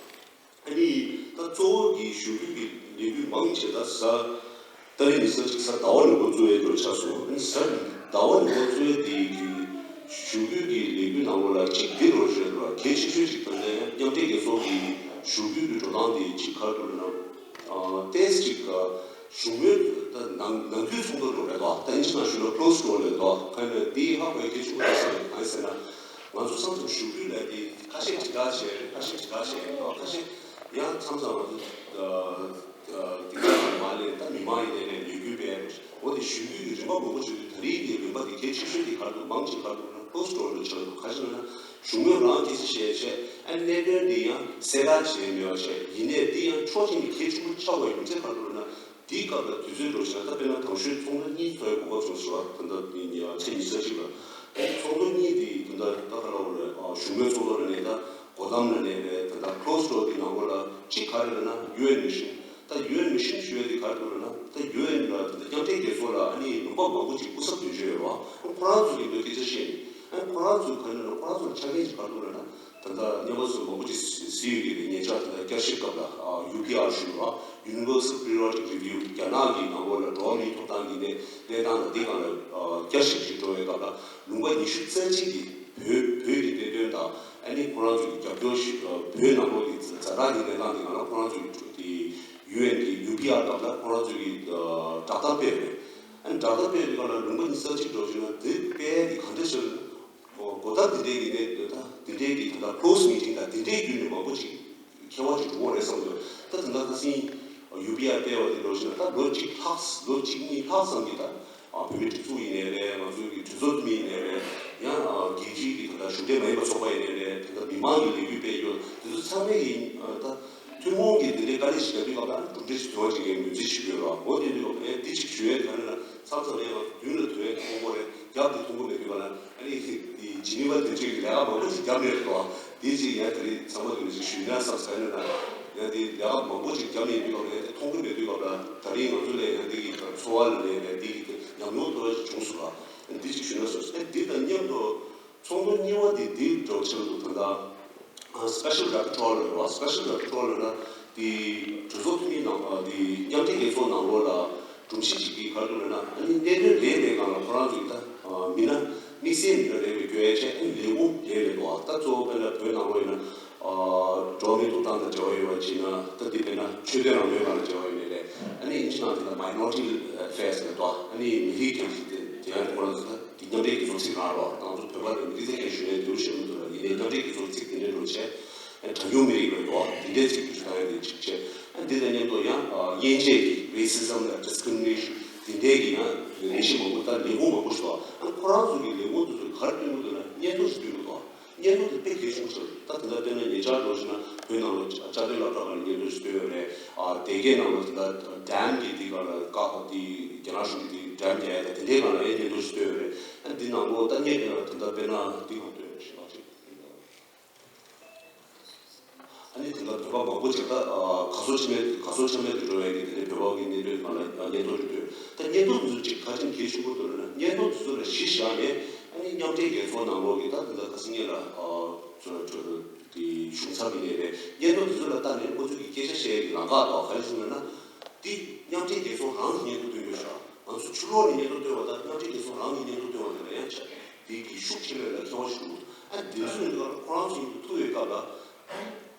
ཨ་ནི་ད་གཙོ་བོ་གི་ཞུ་སྐུལ་གྱི་ལས་འགུལ་མང་ཆེ་ད་གཟའ་ཏ་རིག་ཉི་ཤུ་རྩ་གཅིག་གཟའ་ཟླ་བ་ནས་འགོ་བཙུགས་ཡས་འདྲ་ཆགས་སོང་། ཨ་ནི་གཟའ་ཟླ་བ་ནས་འགོ་བཙུགས་ཡས་དེ་གི་ཞུ་སྐུལ་གྱི་ལས་འགུལ་ནང་ལོགས་ལ་གཅིག་འདི་འདྲ་རེད་འདུག་ལ། གལ་ཆེ་ཤོས་ཅིག་ད་ནས་མཉམ་འབྲེལ་རྒྱལ་ཚོགས་ཀྱི་ཞུ་སྐུལ་གྱི་འགྲོ་སྟངས་དེ་གཅིག་ག་རེ་འདུག་ལབ་ན། ཨ་ཏོག་ཙམ་ཅིག་ག་ བཞུགས་མོལ་ད་ནང་ནང་ཁུལ་ཚོགས་འདུ་རེད་དོ། ད་ཨིན་ཇི་ནང་ཞུ་ན་ཁོ་ལོ་སི་ཌོར་རེད་དོ། ཁ་ན་འདི་ཧ་གོ་གལ་ཆེན་པོ་རེད་ཟེར་ན་གང་ཡིན་ཟེར་ན། ང་ཚོ་མཚམས་མཚམས་ཞུ་སྐུལ་ལས་ཀྱི་ཁ་ཤས་དྲིལ་བསྒྲགས་བྱས་རེད། ཁ་ཤས་དྲིལ་བསྒྲགས་བྱས་རེད་དོ། ཁ་ཤས་ཡང་མཚམས་མཚམས་ང་ཚོ་དེ་ག་མ་ལས་ད་མི་མང་ཡིན་ནའི་ལས་འགུལ་སྤེལ་འོ་དེ་ཞུ་སྐུལ་གྱི་རིམ་པ་མང་པོ་བྱུང་དུས། ད་རེས་ཀྱི་རིམ་པ་དེ་གལ་ཆེ་ཤོས་དེ་ག་རེ་འདུག་མང་ཆེ་ག་རེ་འདུག་ན་ཁོ་ལོ་སི་ཌོར་དུ་ཆགས་འདུག་ཁ་ཤས་ལ་ན་བཞུགས་མོལ་རང་སྐད་ཆ་བཤད་བྱས། ཨ་གནད་དོན་འདི་ཡང་གསལ་ཁ་བྱས་མེད་པ་བྱས། ཡིན་ནའི་འདི་ཡང་ཕྱོགས་གཅིག་ནས་གལ་ཆེན་པོ་ཆགས་པ་ཡིན་ཚེ་ག་རེ་འདུག་ན། དེའི་སྐབས་ལ་དུས་ཚོད་འགྲོ་བཞིན་ད་དཔེར་ན་དང་ཤོས་ཚོགས་འདུ་གཉིས་ཚོགས་ཡ་གོ་སྐབས་བྱུང་ཟེར་བ་ད་ལྟ་ཚེས་ཉི་ཤུ་རྩ་གཅིག་ལ། ཚོགས་འདུ་གཉིས་དེ་ད་ལྟ་ད་ག་ལ་བ་རེད། བཞུགས་མོལ་ཚོགས་འདུ་ལ་ནས་ད་གོ་གཏམ་ལ་ནས་རེད། ད་ལྟ་ཁོ་ལོ་སི་ཌོར་དེ་ནང་ལོགས་ལ་གཅིག་ག་རེ་རེད་ན་ཡུ་ཨེན་མི་ཤན། ད་ཡུ་ཨེན་མི་ཤན་ཞུ་ཡ་དེ་ག་རེ་འདུག་ལབ་ན། ད་ཡུ་ཨེན་ལ་ད་ལྟ་མཉམ་འབྲེལ་རྒྱལ་ཚོགས་ལ་ཨ་ནི་ལུང་པ་མང་པོ་ཅིག་སྐུ་ཚབ་འདོན་བྱས་ཡོད་རེད་བ། ཁོ་རང་ཚོ་གི་འདུག་སྐད་ཆ་བཤད་ནས། ཨ་ཁོ་རང་ཚོའི་ག་རེ་ལབ་ན་ཁོ་རང་ཚོ་ལ་ཆ་རྐྱེན་ཅིག་ག་རེ་འདུག་ལབ་ན། ད་ལྟ་རྙིང་པ་ཚོ་མང་པོ་ཅིག་གཟིགས་ཡོད་ཀྱི་རེད། ཉེ་ཆར་ད་ལྟ་བསྐྱར་ཞིབ་སྐབས་ལ་ཡུ་པི་ཨར་ཞུ་བ། Universal Periodic Review རྒྱ་ནག་གི་ནང་ལོགས་ལ་འགྲོ་བ་མིའི་ཐོབ་ཐང་གི་གནས་གནས་སྟངས་དང་འདི་སྒང་ལ་བསྐྱར་ཞིབ་ཅིག་འགྲོ་བའི་སྐབས་ལ་ལུང་པ་ཉི་ཤུ་རྩ་གཅིག་གི་བོད་བོད་ཀྱི་གནད་དོན་དང་ཨ་ནི་ཁོ་རང་ཚོ་གི་རྒྱབ་སྐྱོར་ཞུ་བོད་ནང་ལོགས་ཀྱི་ཛ་དྲག་གི་གནས་སྟངས་འདི་སྒང་ལ་ཁོ་རང་ཚོ་གི་དེ་ཡུ་ཨེན་གི་ཡུ་པི་ཨར་སྐབས་ལ་ཁོ་རང་ཚོ་གི་བསྒྲགས་གཏམ་སྤེལ་བ་རེད། ཨ་ནི་བསྒྲགས་གཏམ་སྤེལ་བའི་སྐབས་ལ་ལུང་པ་ཉི་ཤུ་རྩ་གཅིག་འགྲོ་བཞིན་ན་དེ་སྤེལ་གི་ག་འདྲ་ཞིག་རེད། གོ་གོ་ད་འདི་འདྲའི་གི་ནས་ད་འདི་འདྲའི་གི་ད་ལྟ་ཁོ་ལོ་སི་མི་ཊིང་དང་འདི་འདྲའི་བརྒྱུད་ནས་མང་པོ་ཅིག་ཁྱད་པར་ཅིག་འགྲོ་གི་རེད་བསམ་གྱི་འདུག་ད་ད་ལྟ་ཁ་སང་ཡུ་པི་ཨར་སྤེལ་བ་དེ་འགྲོ་བཞིན་ད་ལོ་གཅིག་ལྷག་ལོ་གཅིག་གཉིས་ལྷག་ཙམ་གྱི་ད་བོད་མི་སྒྲིག་འཛུགས་ཡིན་ནའི་རེད། ང་ཚོའི་གི་གྲོས་ཚོགས་འཐུས་མི་ཡིན་ནའི་རེད། ཡང་རྒྱལ་སྤྱིའི་གི་ད་ལྟ་གཞུང་འབྲེལ་མ་ཡིན་པ་ཚོགས་པ་ཡིན་ནའི་རེད། ད་ལྟ་མི་མང་གི་ལས་འགུལ་སྤེལ་ཡོད། དེ་ཚོ་ཚང་མས་ཡིན་ད། ཐུན་མོང་གི་འདི་འདྲའི་དཀའ་ལས་ཤིག་བརྒྱབ་དུས་སྐབས་ལ་གྲུབ་འབྲས་ཤིག་ཐོན་པ་ཅིག་གི་ངོས་འཛིན་ཞུ་གི་ཡོད་རེད་བ། འོ་དེ་དུས་སྐབས་ལ་འདི་ཅིག་ཞུ་ཡས་ག་རེ་ན་མཚམས་མཚམས་ཡང་མདུན་ལ་ཐོན་ཡས་མཐོང་གི་རེད། རྒྱབ་ཏུ་མཐོང་གི་མེད་དུས་སྐབས་ལ་ཨ་ནི་དེ་ཇི་ནི་ཝ་དེ་འདྲའི་ལས་ཀ་མང་པོ་ཅིག་བརྒྱབ་ནས་རེད་བ། དེ་ཅིག་ཡང་དེ་རིང་ཚང་མ་དུ་ནས་ཅིག་ཞུས་ན་བསམ་ས་ཡིན་ན། ཡང་དེ་ལས་ཀ་མང་པོ་ཅིག་བརྒྱབ་ནས་ཡོད་དུས་སྐབས་ལ་ཡང་དེ་མཐོང་གི་མེད་དུས་སྐབས་ལ་ད་རིང་ང་ཚོ་ལ་ཡང་དེ་གི་ཚོར་བ་ལ་ལས་ནས་དེ་གི་ཉམས་མྱོང་ཐོར་བ་ཅིག་བྱུང་སོང་ལ། འདི་ཅིག་ཞུས་ན་བསམ་སོང་། ཨ་འདི་དང་མཉམ་དུ། ཚོགས་འདུ་གཉིས་པ་དེ་འདི་འགྲོ་ཆེད་དུ་ད་ལྟ་Special Rapporteur ལབ་རེད་བ། Special Rapporteur ལབ་ན་དེ་གྲོས་ཚོགས་འཐུས་མི་ནང་དེ་མཉམ་འབྲེལ་རྒྱལ་ཚོགས་ནང་ལོགས་ལ་སྒྲོམ་གཞི་ཅིག་གི་ག་རེ་ལབ་ན་ཨ་ནི་གནད་དོན་རེ་རེ་སྒང་ལ་ཁོ་རང་ཚོའི་ད་མི་སྣ་དམིགས་བསལ་མི་སྣ་རེ་རེ་བསྐོ་ཡ་བྱས། ཨ་ནི་ལས་ཁུངས་རེ་རེ་འདུག་ད་གཙོ་བོ་དཔེར་ན་བོད་ནང་ལོགས་ཡིན་ན་འགྲོ་བ་མིའི་ཐོབ་ཐང་དང་འབྲེལ་བ་ཡོད་པ་བྱས་ན་ད་དེ་དཔེར་ན་ཆོས་དད་རང་མོས་སྒང་ལ་འབྲེལ་བ་ཡོད་ནའི་རེད། ཨ་ནི་ཨིན་ཇི་ནང་དེ་ལ་Minority Affairs ལབ་འདུག་ཨ་ནི་མི་རིགས་ཀྱི་དེ་ཡང་ཁོ་རང་ཚོ་ད། དེ་མཉམ་འབྲེལ་རྒྱལ་ཚོགས་ཚིག་རང་རོགས་ང་ཚོ་བོད་པ་ལ་མི་རིགས་ཚད་ཁས་ཞུ་ཡས་འདུག་ཞེས་མི་འདུག་ལ། ཡིན་ནའི་མཉམ་འབྲེལ་རྒྱལ་ཚོགས་ཚིག་དེ་འདྲའི་འགྲོ་བྱས། གྲངས་ཉུང་མི་རིགས་ལ་འགྲོ་དེ་འདྲའི་ཚིག་ཞུ་སྟངས་ཡང་དེ་གཅིག་བྱས། ཨ་འདི་དང་མཉམ་དུ་ཡང་དབྱེ་འབྱེད་ཀྱི་Racism དང་Discrimination དེ་འདྲའི་གི་ཡང་ལས་གཞི་མང་པོ་ད་ལས་ཁུངས་མང་པོ་ཞིག་འདུག་ཨ་ཁོ་རང་ཚོ་གི་ལས་ཁུངས་དེ་ཚོ་ག་རེ་སྟོན་གྱི་འདུག་ན་སྙན་ཐོ་ཞིག་སྟོན་གྱི་འདུག་སྙན་ཐོ་དེ་དཔེ་གལ་ཆེན་པོ་ཞིག་རེད། ད་དེ་འདྲ་སྟོན་ན་ཉེ་ཆར་འགྲོ་བཞིན་ན་བོད་ནང་ལ་བཅའ་སྡོད་སློབ་གྲྭ་ཁག་ལ་སྙན་ཐོ་ཞིག་སྟོན་ཡོད་རེད། ཨ་སྡེ་དགེ་ནང་ལ་དེ་འདྲ་ཌམ་གྱི་དེ་ག་ལ་བཀག་དེ་རྒྱ་ནག་གཞུང་གི་དེ་ཌམ་རྒྱག་ཡ་ད་དེ་འདྲའི་སྒང་ལ་ཡང་སྙན་ཐོ་ཞིག་སྟོན་ཡོད་རེད། ཨ་འདི་ནང་ལོགས་ད་སྙན་དེ་འདྲ་དཔེར་ན་འདི་གང་སྟོན་ཡོད་ཞེས་པ་ཅིག་ཨ་ནི་དེ་འདྲ་བོད་པ་མང་པོ་ཅིག་ད་ག་སོ་ཆ་མེད་ག་སོ་ཆ་མེད་དུ་འགྲོ་བའི་གི་དེ་འདྲའི་བོད་པ་གི་གནད་དོན་སྒང་ལ་སྙན་ཐོ་ཞིག་སྟོན། ད་སྙན་ཐོ་འདི་ཚོ་ཅིག་ག་ཅིག་གལ་ཆེན་པོ་འདུག་ལབ་ན་སྙན་ཐོ་འདི་ཚོ་ལ་གཞི་བཞག་ནས་ཨ་ནི་མཉམ་འབྲེལ་རྒྱལ་ཚོགས་ནང་ལོགས་ཀྱི་ད་དེ་འདྲ་ཁ་སང་ཉིན་ལ་ཨ་ཚོ་ཚོ་དེ་གཞུང་ཚབ་ཡིན་ནའི་རེད། སྙན་ཐོ་དེ་ཚོ་ལ་ལྟ་ནས་ཁོ་ཚོས་ཀྱི་སྐད་ཆ་བཤད་ཡ་གི་ལམ་ཁ་དང་ག་རེ་བྱུང་ལབ་ན། འདི་མཉམ་འབྲེལ་རྒྱལ་ཚོགས་རང་གི་སྙན་ཐོ་བཏོན་ཡོད་ཤག་ང་ཚོ་ཕྱི་ལོགས་ནས་སྙན་ཐོ་བཏོན་པ་དང་མཉམ་འབྲེལ་རྒྱལ་ཚོགས་རང་གི་སྙན་ཐོ་བཏོན་པ་དེ་ལ་ཡང་ཆ་འདི་གི་ཤུགས་ཆེན་པོ་ལ་ཁྱད་པར་ཞིག་འདུག་ཨ་འདི་ཚོ་ཡིན་དུས་ཁོ་རང་ཚོ་ཡིན་དུ་ཐུག་པའི་སྐབས་ལ་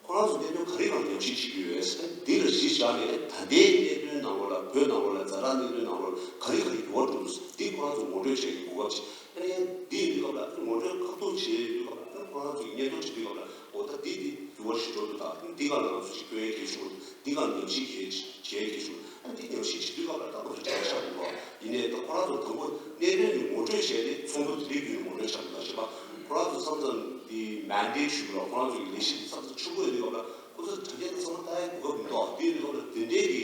ཁོ་རང་ཚོ་གནད་དོན་ག་རེ་སྒང་ཉམས་ཞིབ་བྱེད་ཀྱི་ཡོད་ཨ་འདི་ལ་གཞི་བཞག་ནས་ད་ལྟའི་གནད་དོན་ནང་ལོགས་ལ་བོད་ནང་ལོགས་ལ་ཛ་དྲག་གནད་དོན་ནང་ལོགས་ལ་ག་རེ་ག་རེ་འགྱུར་བ་འགྲོ་འདུག་འདི་ཁོ་རང་ཚོ་ངོ་སྤྲོད་བྱེད་ཀྱི་གོ་སྐབས་ཅིག་ཨ་ནི་འདི་ཡིན་དུས་སྐབས་ལ་ངོ་སྤྲོད་ཁག་ཐུག་བྱེད་དུས་སྐབས་ལ་ཁོ་རང་ཚོ་གི་སྙན་ཐོ་བྲིས་དུས་སྐབས་ལ་འོ་ད་འདི་འདི་འགྱུར་བ་ཞིག་འགྲོ་འདུག་ད་འདི་སྒང་ལ་ང་ཚོ་ཅིག་སྐྱོན་གལ་ཆེན་པོ་འདི་སྒང་ཉམས་ཞིབ་བྱེད་བྱེད་གལ་ཆེན་པོ་ཨ་འདི་ཉམས་ཞིབ་བྱེད་དུས་སྐབས་ལ་ད་ང་ཚོ་བྱ་བ་ཆགས་འདུག་ཡིན་ནའི་ད་ཁོ་རང་ཚོ་དང་པོ་གནད་དོན་འདི་ངོ་སྤྲོད་བྱས་ཏེ་ཚོགས་འདུ་དེ་འདྲའི་བརྒྱུད་ནས་ངོ་སྤྲོད་བྱ་དགོས་ད་ཞེས་པ་ཁོ་རང་ཚོ་མཚམས་མཚམས་འདི་མན་ཌེཊ་ཞུ་དགོས་ལ་ཁོ་རང་ཚོ་གི་ལས་གཞི་འདི་མཚམས་མཚམས་ཆུང་ཀུ་ཡོད་དུས་སྐབས་ལ་ཁོ་ཚོ་དྲ་རྒྱ་དང་ཚང་མ་ལྟ་ཡ་གོ་སྐབས་མི་འདུག་དེ་ཡིན་དུས་སྐབས་ལ་དེ་འདྲའི་གི་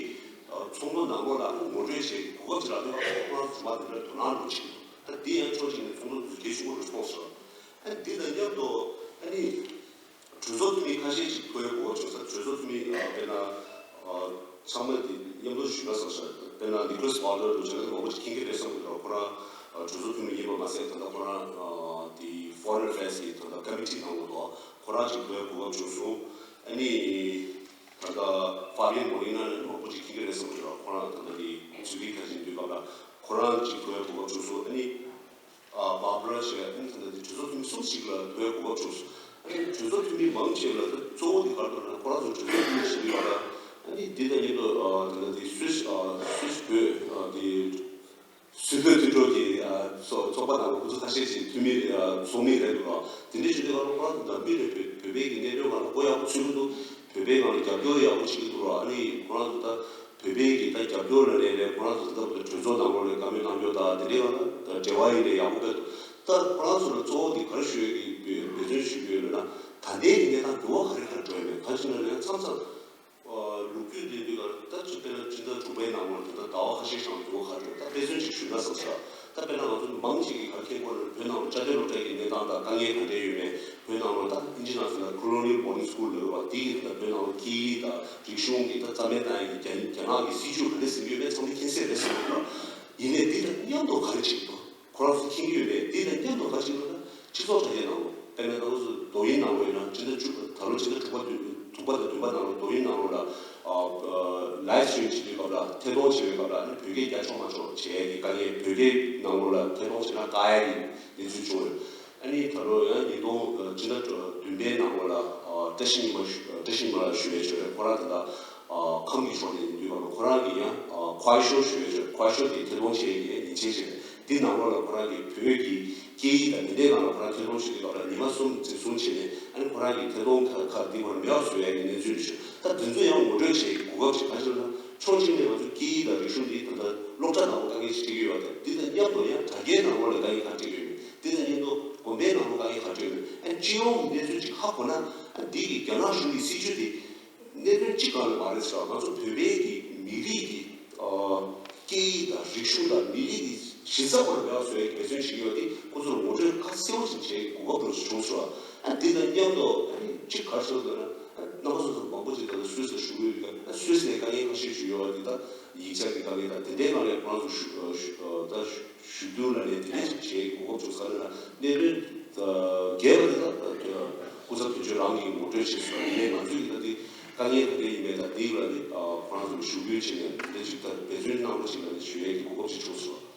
ཚོགས་འདུ་ནང་ལོགས་ལ་ངོ་སྤྲོད་བྱས་གོ་སྐབས་ཅིག་རག་དུས་སྐབས་ལ་ཁོ་རང་ཚོ་ཇུས་ངན་དེ་འདྲ་དོ་སྣང་འགྲོ་ཆེ་གི་འདུག་ད་འདི་ཡང་ཕྱོགས་གཅིག་ནས་ཚོགས་འདུ་དེ་གལ་ཆེན་པོ་རེ་སི་པོན་སི་རེད། ཨ་ནི་འདི་དང་མཉམ་དུ་ཨ་ནི་གྲོས་ཚོགས་འཐུས་མི་ཁ་ཤས་ཅིག་ཐུག་ཡ་གོ་སྐབས་བྱུང་ས་གྲོས་ཚོགས་འཐུས་མི་དཔེར་ན་ཚང་མ་འདི་མཉམ་དུ་ཞུས་པ་བཟང་ཤག་དཔེར་ན་Nicholas Paulding འདྲ་བྱས་ན་མང་པོ་ཅིག་མཁྱེན་གྱི་རེད་བསམ་གྱི་འདུག་ཁོ་རང་གྲོས་ཚོགས་འཐུས་མི་ཡིན་པ་མ་ཟད་ད་ལྟ་ཁོ་རང་འདི་Foreign Affairs གི་ད་ལྟ་ཀ་མི་ཊི་ནང་ལོགས་འདུག་ཁོ་རང་ཅིག་ཐུག་ཡ་གོ་སྐབས་བྱུང་སོང་། ཨ་ནི་ད་ལྟ་Fabian Molina ནི་མང་པོ་ཅིག་མཁྱེན་གྱི་རེད་བསམ་གྱི་འདུག་ཁོ་རང་ད་ལྟ་འདི་ཚུད་པའི་ཁ་ཆེན་དུས་སྐབས་ལ་ཁོ་རང་ཅིག་ཐུག་ཡ་གོ་སྐབས་བྱུང་སོང་། ཨ་ནི། ཨ་Barbara ཞེས་ཨ་ནི་ད་ལྟ་དེ་གྲོས་ཚོགས་འཐུས་མི་གསུམ་ཞིག་ལ་ཐུག་ཡ་གོ་སྐབས་བྱུང་སོང་། ཨ་ནི་གྲོས་ཚོགས་འཐུས་མི་མང་ཆེ་བ་ལ་ད་གཙོ་བོ་དེ་ག་རེ་འདུག་ན་ཁོ་རང་ཚོ་གྲོས་ཚོགས་འཐུས་མི་ཞིག་ཡོད་ལ་ ཨ་ནི་འདི་དང་མཉམ་དུ་ཨ་ད་ལྟ་འདི་སུད་ཨ་སུད་བོད་ཨ་འདི་སུད་བོད་མཐུན་གྲོགས་ཀྱི་ཨ་ཚོ་ཚོགས་པ་ནང་ལ་ཁོ་ཚོ་ཁ་ཤས་ཅིག་འཐུས་མི་ཨ་ཚོགས་མི་རེད་འདུག་ར། དེ་འདྲའི་ཞུ་དུས་སྒང་ལ་ཁོ་རང་ཚོ་འདྲ་མི་རེད། བོད་བོད་པའི་གི་གནད་དོན་སྒང་ལ་གོ་ཡག་པོ་ཚུད་ཀྱི་འདུག་བོད་པའི་ནང་ལ་རྒྱབ་སྐྱོར་ཡག་པོ་བྱེད་ཀྱི་འདུག་ར། ཨ་ནི་ཁོ་རང་ཚོ་ད་བོད་པའི་གི་ད་རྒྱབ་སྐྱོར་ལ་ནས་ལས་ཁོ་རང་ཚོ་ད་ལྟ་བར་དུ་གྲོས་ཚོགས་ནང་ལོགས་ལ་བཀའ་མོལ་གནང་རྒྱུ་དང་དེ་འདྲའི་སྒང་ལ་ད་འབྲེལ་བ་ཡིན་ནའི་ཡག་པོ་དཔེ་འདུག་ད་ཁོ་རང་ཚོ་ལ་གཙོ་བོ་དེ་ག་རེ་ཞུ་ཡས་ཀྱི་འབད་བརྩོན་ཞུ་གི་ཡོད་ལབ་ན། ད་ལྟའི་གི་གནས་སྟངས་འགྱུར་བ་ག་རེ་ག་རེ་འགྲོ་ཡོད་མེད། ག་རེ་བྱས་ན་ལབ་ན་མཚམས་མཚམས་ལོ་རྒྱུས་དེ་དུས་ལ་ད་ཅི་དཔེར་ན་སྤྱི་ཟླ་དྲུག་པའི་ནང་ལོགས་ད་ལྟ་ཟླ་བ་ཁ་ཤས་ཤིག་འགྱུར་བ་ག་རེ་འགྲོ། ད་དཔེ་མཚོན་ཅིག་ཞུས་ན་བསམ་ས། ད་དཔེར་ན་ང་ཚོ་མང་ཆེ་གིས་ག་རེ་མཁྱེན་གྱི་ཡོད་ན་བོད་ནང་ལ་དཔྱ་དོན་སློབ་གྲྭའི་གི་གནས་སྟངས་དང་དཀའ་ངལ་ག་འདྲ་ཡོད་མེད། བོད་ནང་ལོགས་ད་ཨིན་ཇི་ནང་ཟེར་ན་colonial boarding school ལབ་པ་དེ་གི་ད་བོད་ནང་ལོགས་སྐད་ཡིག་དང་རིག་གཞུང་གི་ད་རྩ་མེད་བཏང་ཡས་ཀྱི་རྒྱ་རྒྱ་ནག་གི་སྲིད་ཇུས་ག་འདྲ་ཟིན་གྱི་ཡོད་མེད་ཚང་མས་མཁྱེན་གསལ་རེད་བསམ་གྱི་འདུག་ཡིན་ནའི་དེ་དང་མཉམ་དུ་ག་རེ་བྱེད་ཀྱི་འདུག་ཁོ་རང་ཚོ་མཁྱེན་གྱི་ཡོད་པས། དེ་དང་མཉམ་དུ་ག་ཅིག་ལབ་ན་སྤྱི་ཚོགས་དྲ་རྒྱའི་ནང་ལོགས། དཔེར་ན་ང་ཚོ་དོ་ཡིན་ནང་ལོགས་ཡིན་ན་སྤྱི་ཟླ་བཅུ་ད་ལོ་སྤྱི་ཟླ་དྲུག་པ་དྲུག་པ་དང་བདུན་པ་ནང་ལོགས་དོ་ཡིན་ནང་ལོགས་ལ་ཨ་ཨ་live stream བྱེད་པའི་སྐབས་ལ་ཐད་གཏོང་བྱེད་པའི་སྐབས་ལ་ཨ་ནི་བོད་སྐད་རྒྱག་ཆོག་མ་ཆོག་བྱས་ཀྱི་དཀའ་ངལ། བོད་སྐད་ནང་ལོགས་ལ་ཐད་གཏོང་བྱས་ན་བཀག་ཡ་གི་གནས་ཚུལ་བྱུང་ཡོད། ཨ་ནི་ད་ལོ་ཡང་ཉིས་སྟོང་ཨ་སྤྱི་ཟླ་བདུན་པའི་ནང་ལོགས་ལ་ཨ་བཀྲ་ཤིས་ཉི་མ་ཞུ་བཀྲ་ཤིས་ཉི་མ་ལགས་ཞུ་ཡས་བྱས་རེད། ཁོ་རང་ད་ལྟ་ཨ་ཁམས་ཀྱི་ཕྱོགས་ནས་ཡིན་དུས་སྒང་ལ་ཁོ་རང་གིས་ཡང་ཨ་ཁོའི་ཤོ་ཞུ་ཡས་བྱས། ཁོའི་ཤོ་དེ་ཐད་གཏོང་བྱས་ཡས་ཉེས་ཆད་བྱས་རེད། འདི་ནང་ལོགས་ལ་ཁོ་རང་གིས་བོད་ཀྱི་སྐད་ཡིག་དང་དེ་འདྲའི་སྒང་ལ་ཁོ་རང་ཐད་གཏོང་བྱེད་དུས་སྐབས་ལ་ཉི་མ་གསུམ་འཛིན་བཟུང་བྱས་ནས་ཨ་ནི་ཁོ་རང་གི་ཐད་གཏོང་ཁ་ཁ་འདི་ཁོ་རང་མེད་པ་བཟོ་ཡ་གི་གནས་ཚུལ་རེད་ཤག་ད་འདི་ཚོ་ཡང་ངོ་སྤྲོད་བྱེད་ཀྱི་གོ་སྐབས་ཤིག་ག་རེ་ཟེར་ན། ཕྱོགས་གཅིག་ནས་ང་ཚོ་སྐད་ཡིག་དང་རིག་གཞུང་འདི་ད་ལྟ་སློབ་གྲྭ་ནང་ལ་དཀའ་ངལ་ཞིག་འཕྲད་ཀྱི་ཡོད་པ་དང་། འདི་དང་མཉམ་དུ་ཡང་དྲ་རྒྱའི་ནང་ལོགས་ལ་དཀའ་ངལ་ག་རེ་འཕྲད་ཀྱི་ཡོད་མེད། འདི་དང་མཉམ་དུ་དགོན་པའི་ནང་ལོགས་དཀའ་ངལ་ག་རེ་འཕྲད་ཀྱི་ཡོད་མེད། ཨ་ནི་སྤྱི་ཡོངས་ཀྱི་གནས་ཚུལ་ཅིག་ཧ་གོ་ན། ཨ་འདི་གི་རྒྱ་ནག་གཞུང་གི་སྲིད་ཇུས་དེ་གནད་དོན་གཅིག་སྒང་ལ་མ་རེད་ཟེར་བ། ང་ཚོ་བོད་པའི་གི་མི་རིགས་ཀྱི་ཨ་སྐད་ཡིག་དང་རིག་གཞུང་དང་མི་རིགས་ཀྱི་གཞི་རྩ་ཁོ་རང་མེད་པ་བཟོ་ཡའི་འབད་བརྩོན་བྱེད་ཀྱི་ཡོད་དེ། ཁོ་ཚོར་ངོ་སྤྲོད་ཁ་གསལ་པོ་ཞིག་བྱེད་དགོས་སྐབས་འདྲ་ཞིག་བྱུང་སོང་། ཨ་འདི་དང་མཉམ་དུ་ཨ་ནི་གཅིག་ག་རེ་ཟེར་ན། ཨ་རྣམ་པ་སོ་སོ་མང་པོ་ཅིག་ད་ལྟ་སུད་སི་ལ་བཞུགས་ཡོད་ཀྱང་། ཨ་སུད་སི་ནས་དཀའ་ངལ་ཁ་ཤས་ཤིག་ཡོད་པ་འདི་དག་ཡིག་ཆ་གི་དཀའ་ངལ་དང་དེ་འདྲའི་སྒང་ལ་ཁོ་རང་ཚོ་ཞུ་ཞུ་ད་ཞུ་རྒྱུ་ལ་ནས་དེ་འདྲའི་ཞིག་བྱེད་དགོས་སྐབས་བྱུང་ས་ལ་ན། གནད་དོན་ད་རྒྱས་པ་འདི་དག་ད་སྐུ་ཚབ་དོན་གཅོད་རང་གིས་ངོ་སྤྲོད་བྱས་སོང་། ཡིན་ནའི་ང་ཚོས་ཀྱི་ད་འདི་དཀའ་ངལ་ག་འདྲ་ཡིན་མིན་དང་འདི་ལ་ནི་ཁོ་རང་ཚོ་ལ་ཞུ་སྐུལ་བྱས་ནས་དེ་འདྲ་ཞིག་ད་འབད་བརྩོན་གནང་རོགས་བྱེད་ལ་ནི་ཞུ་ཡས་ཀྱི་གོ་སྐབས་ཅིག་བྱུང་སོང་།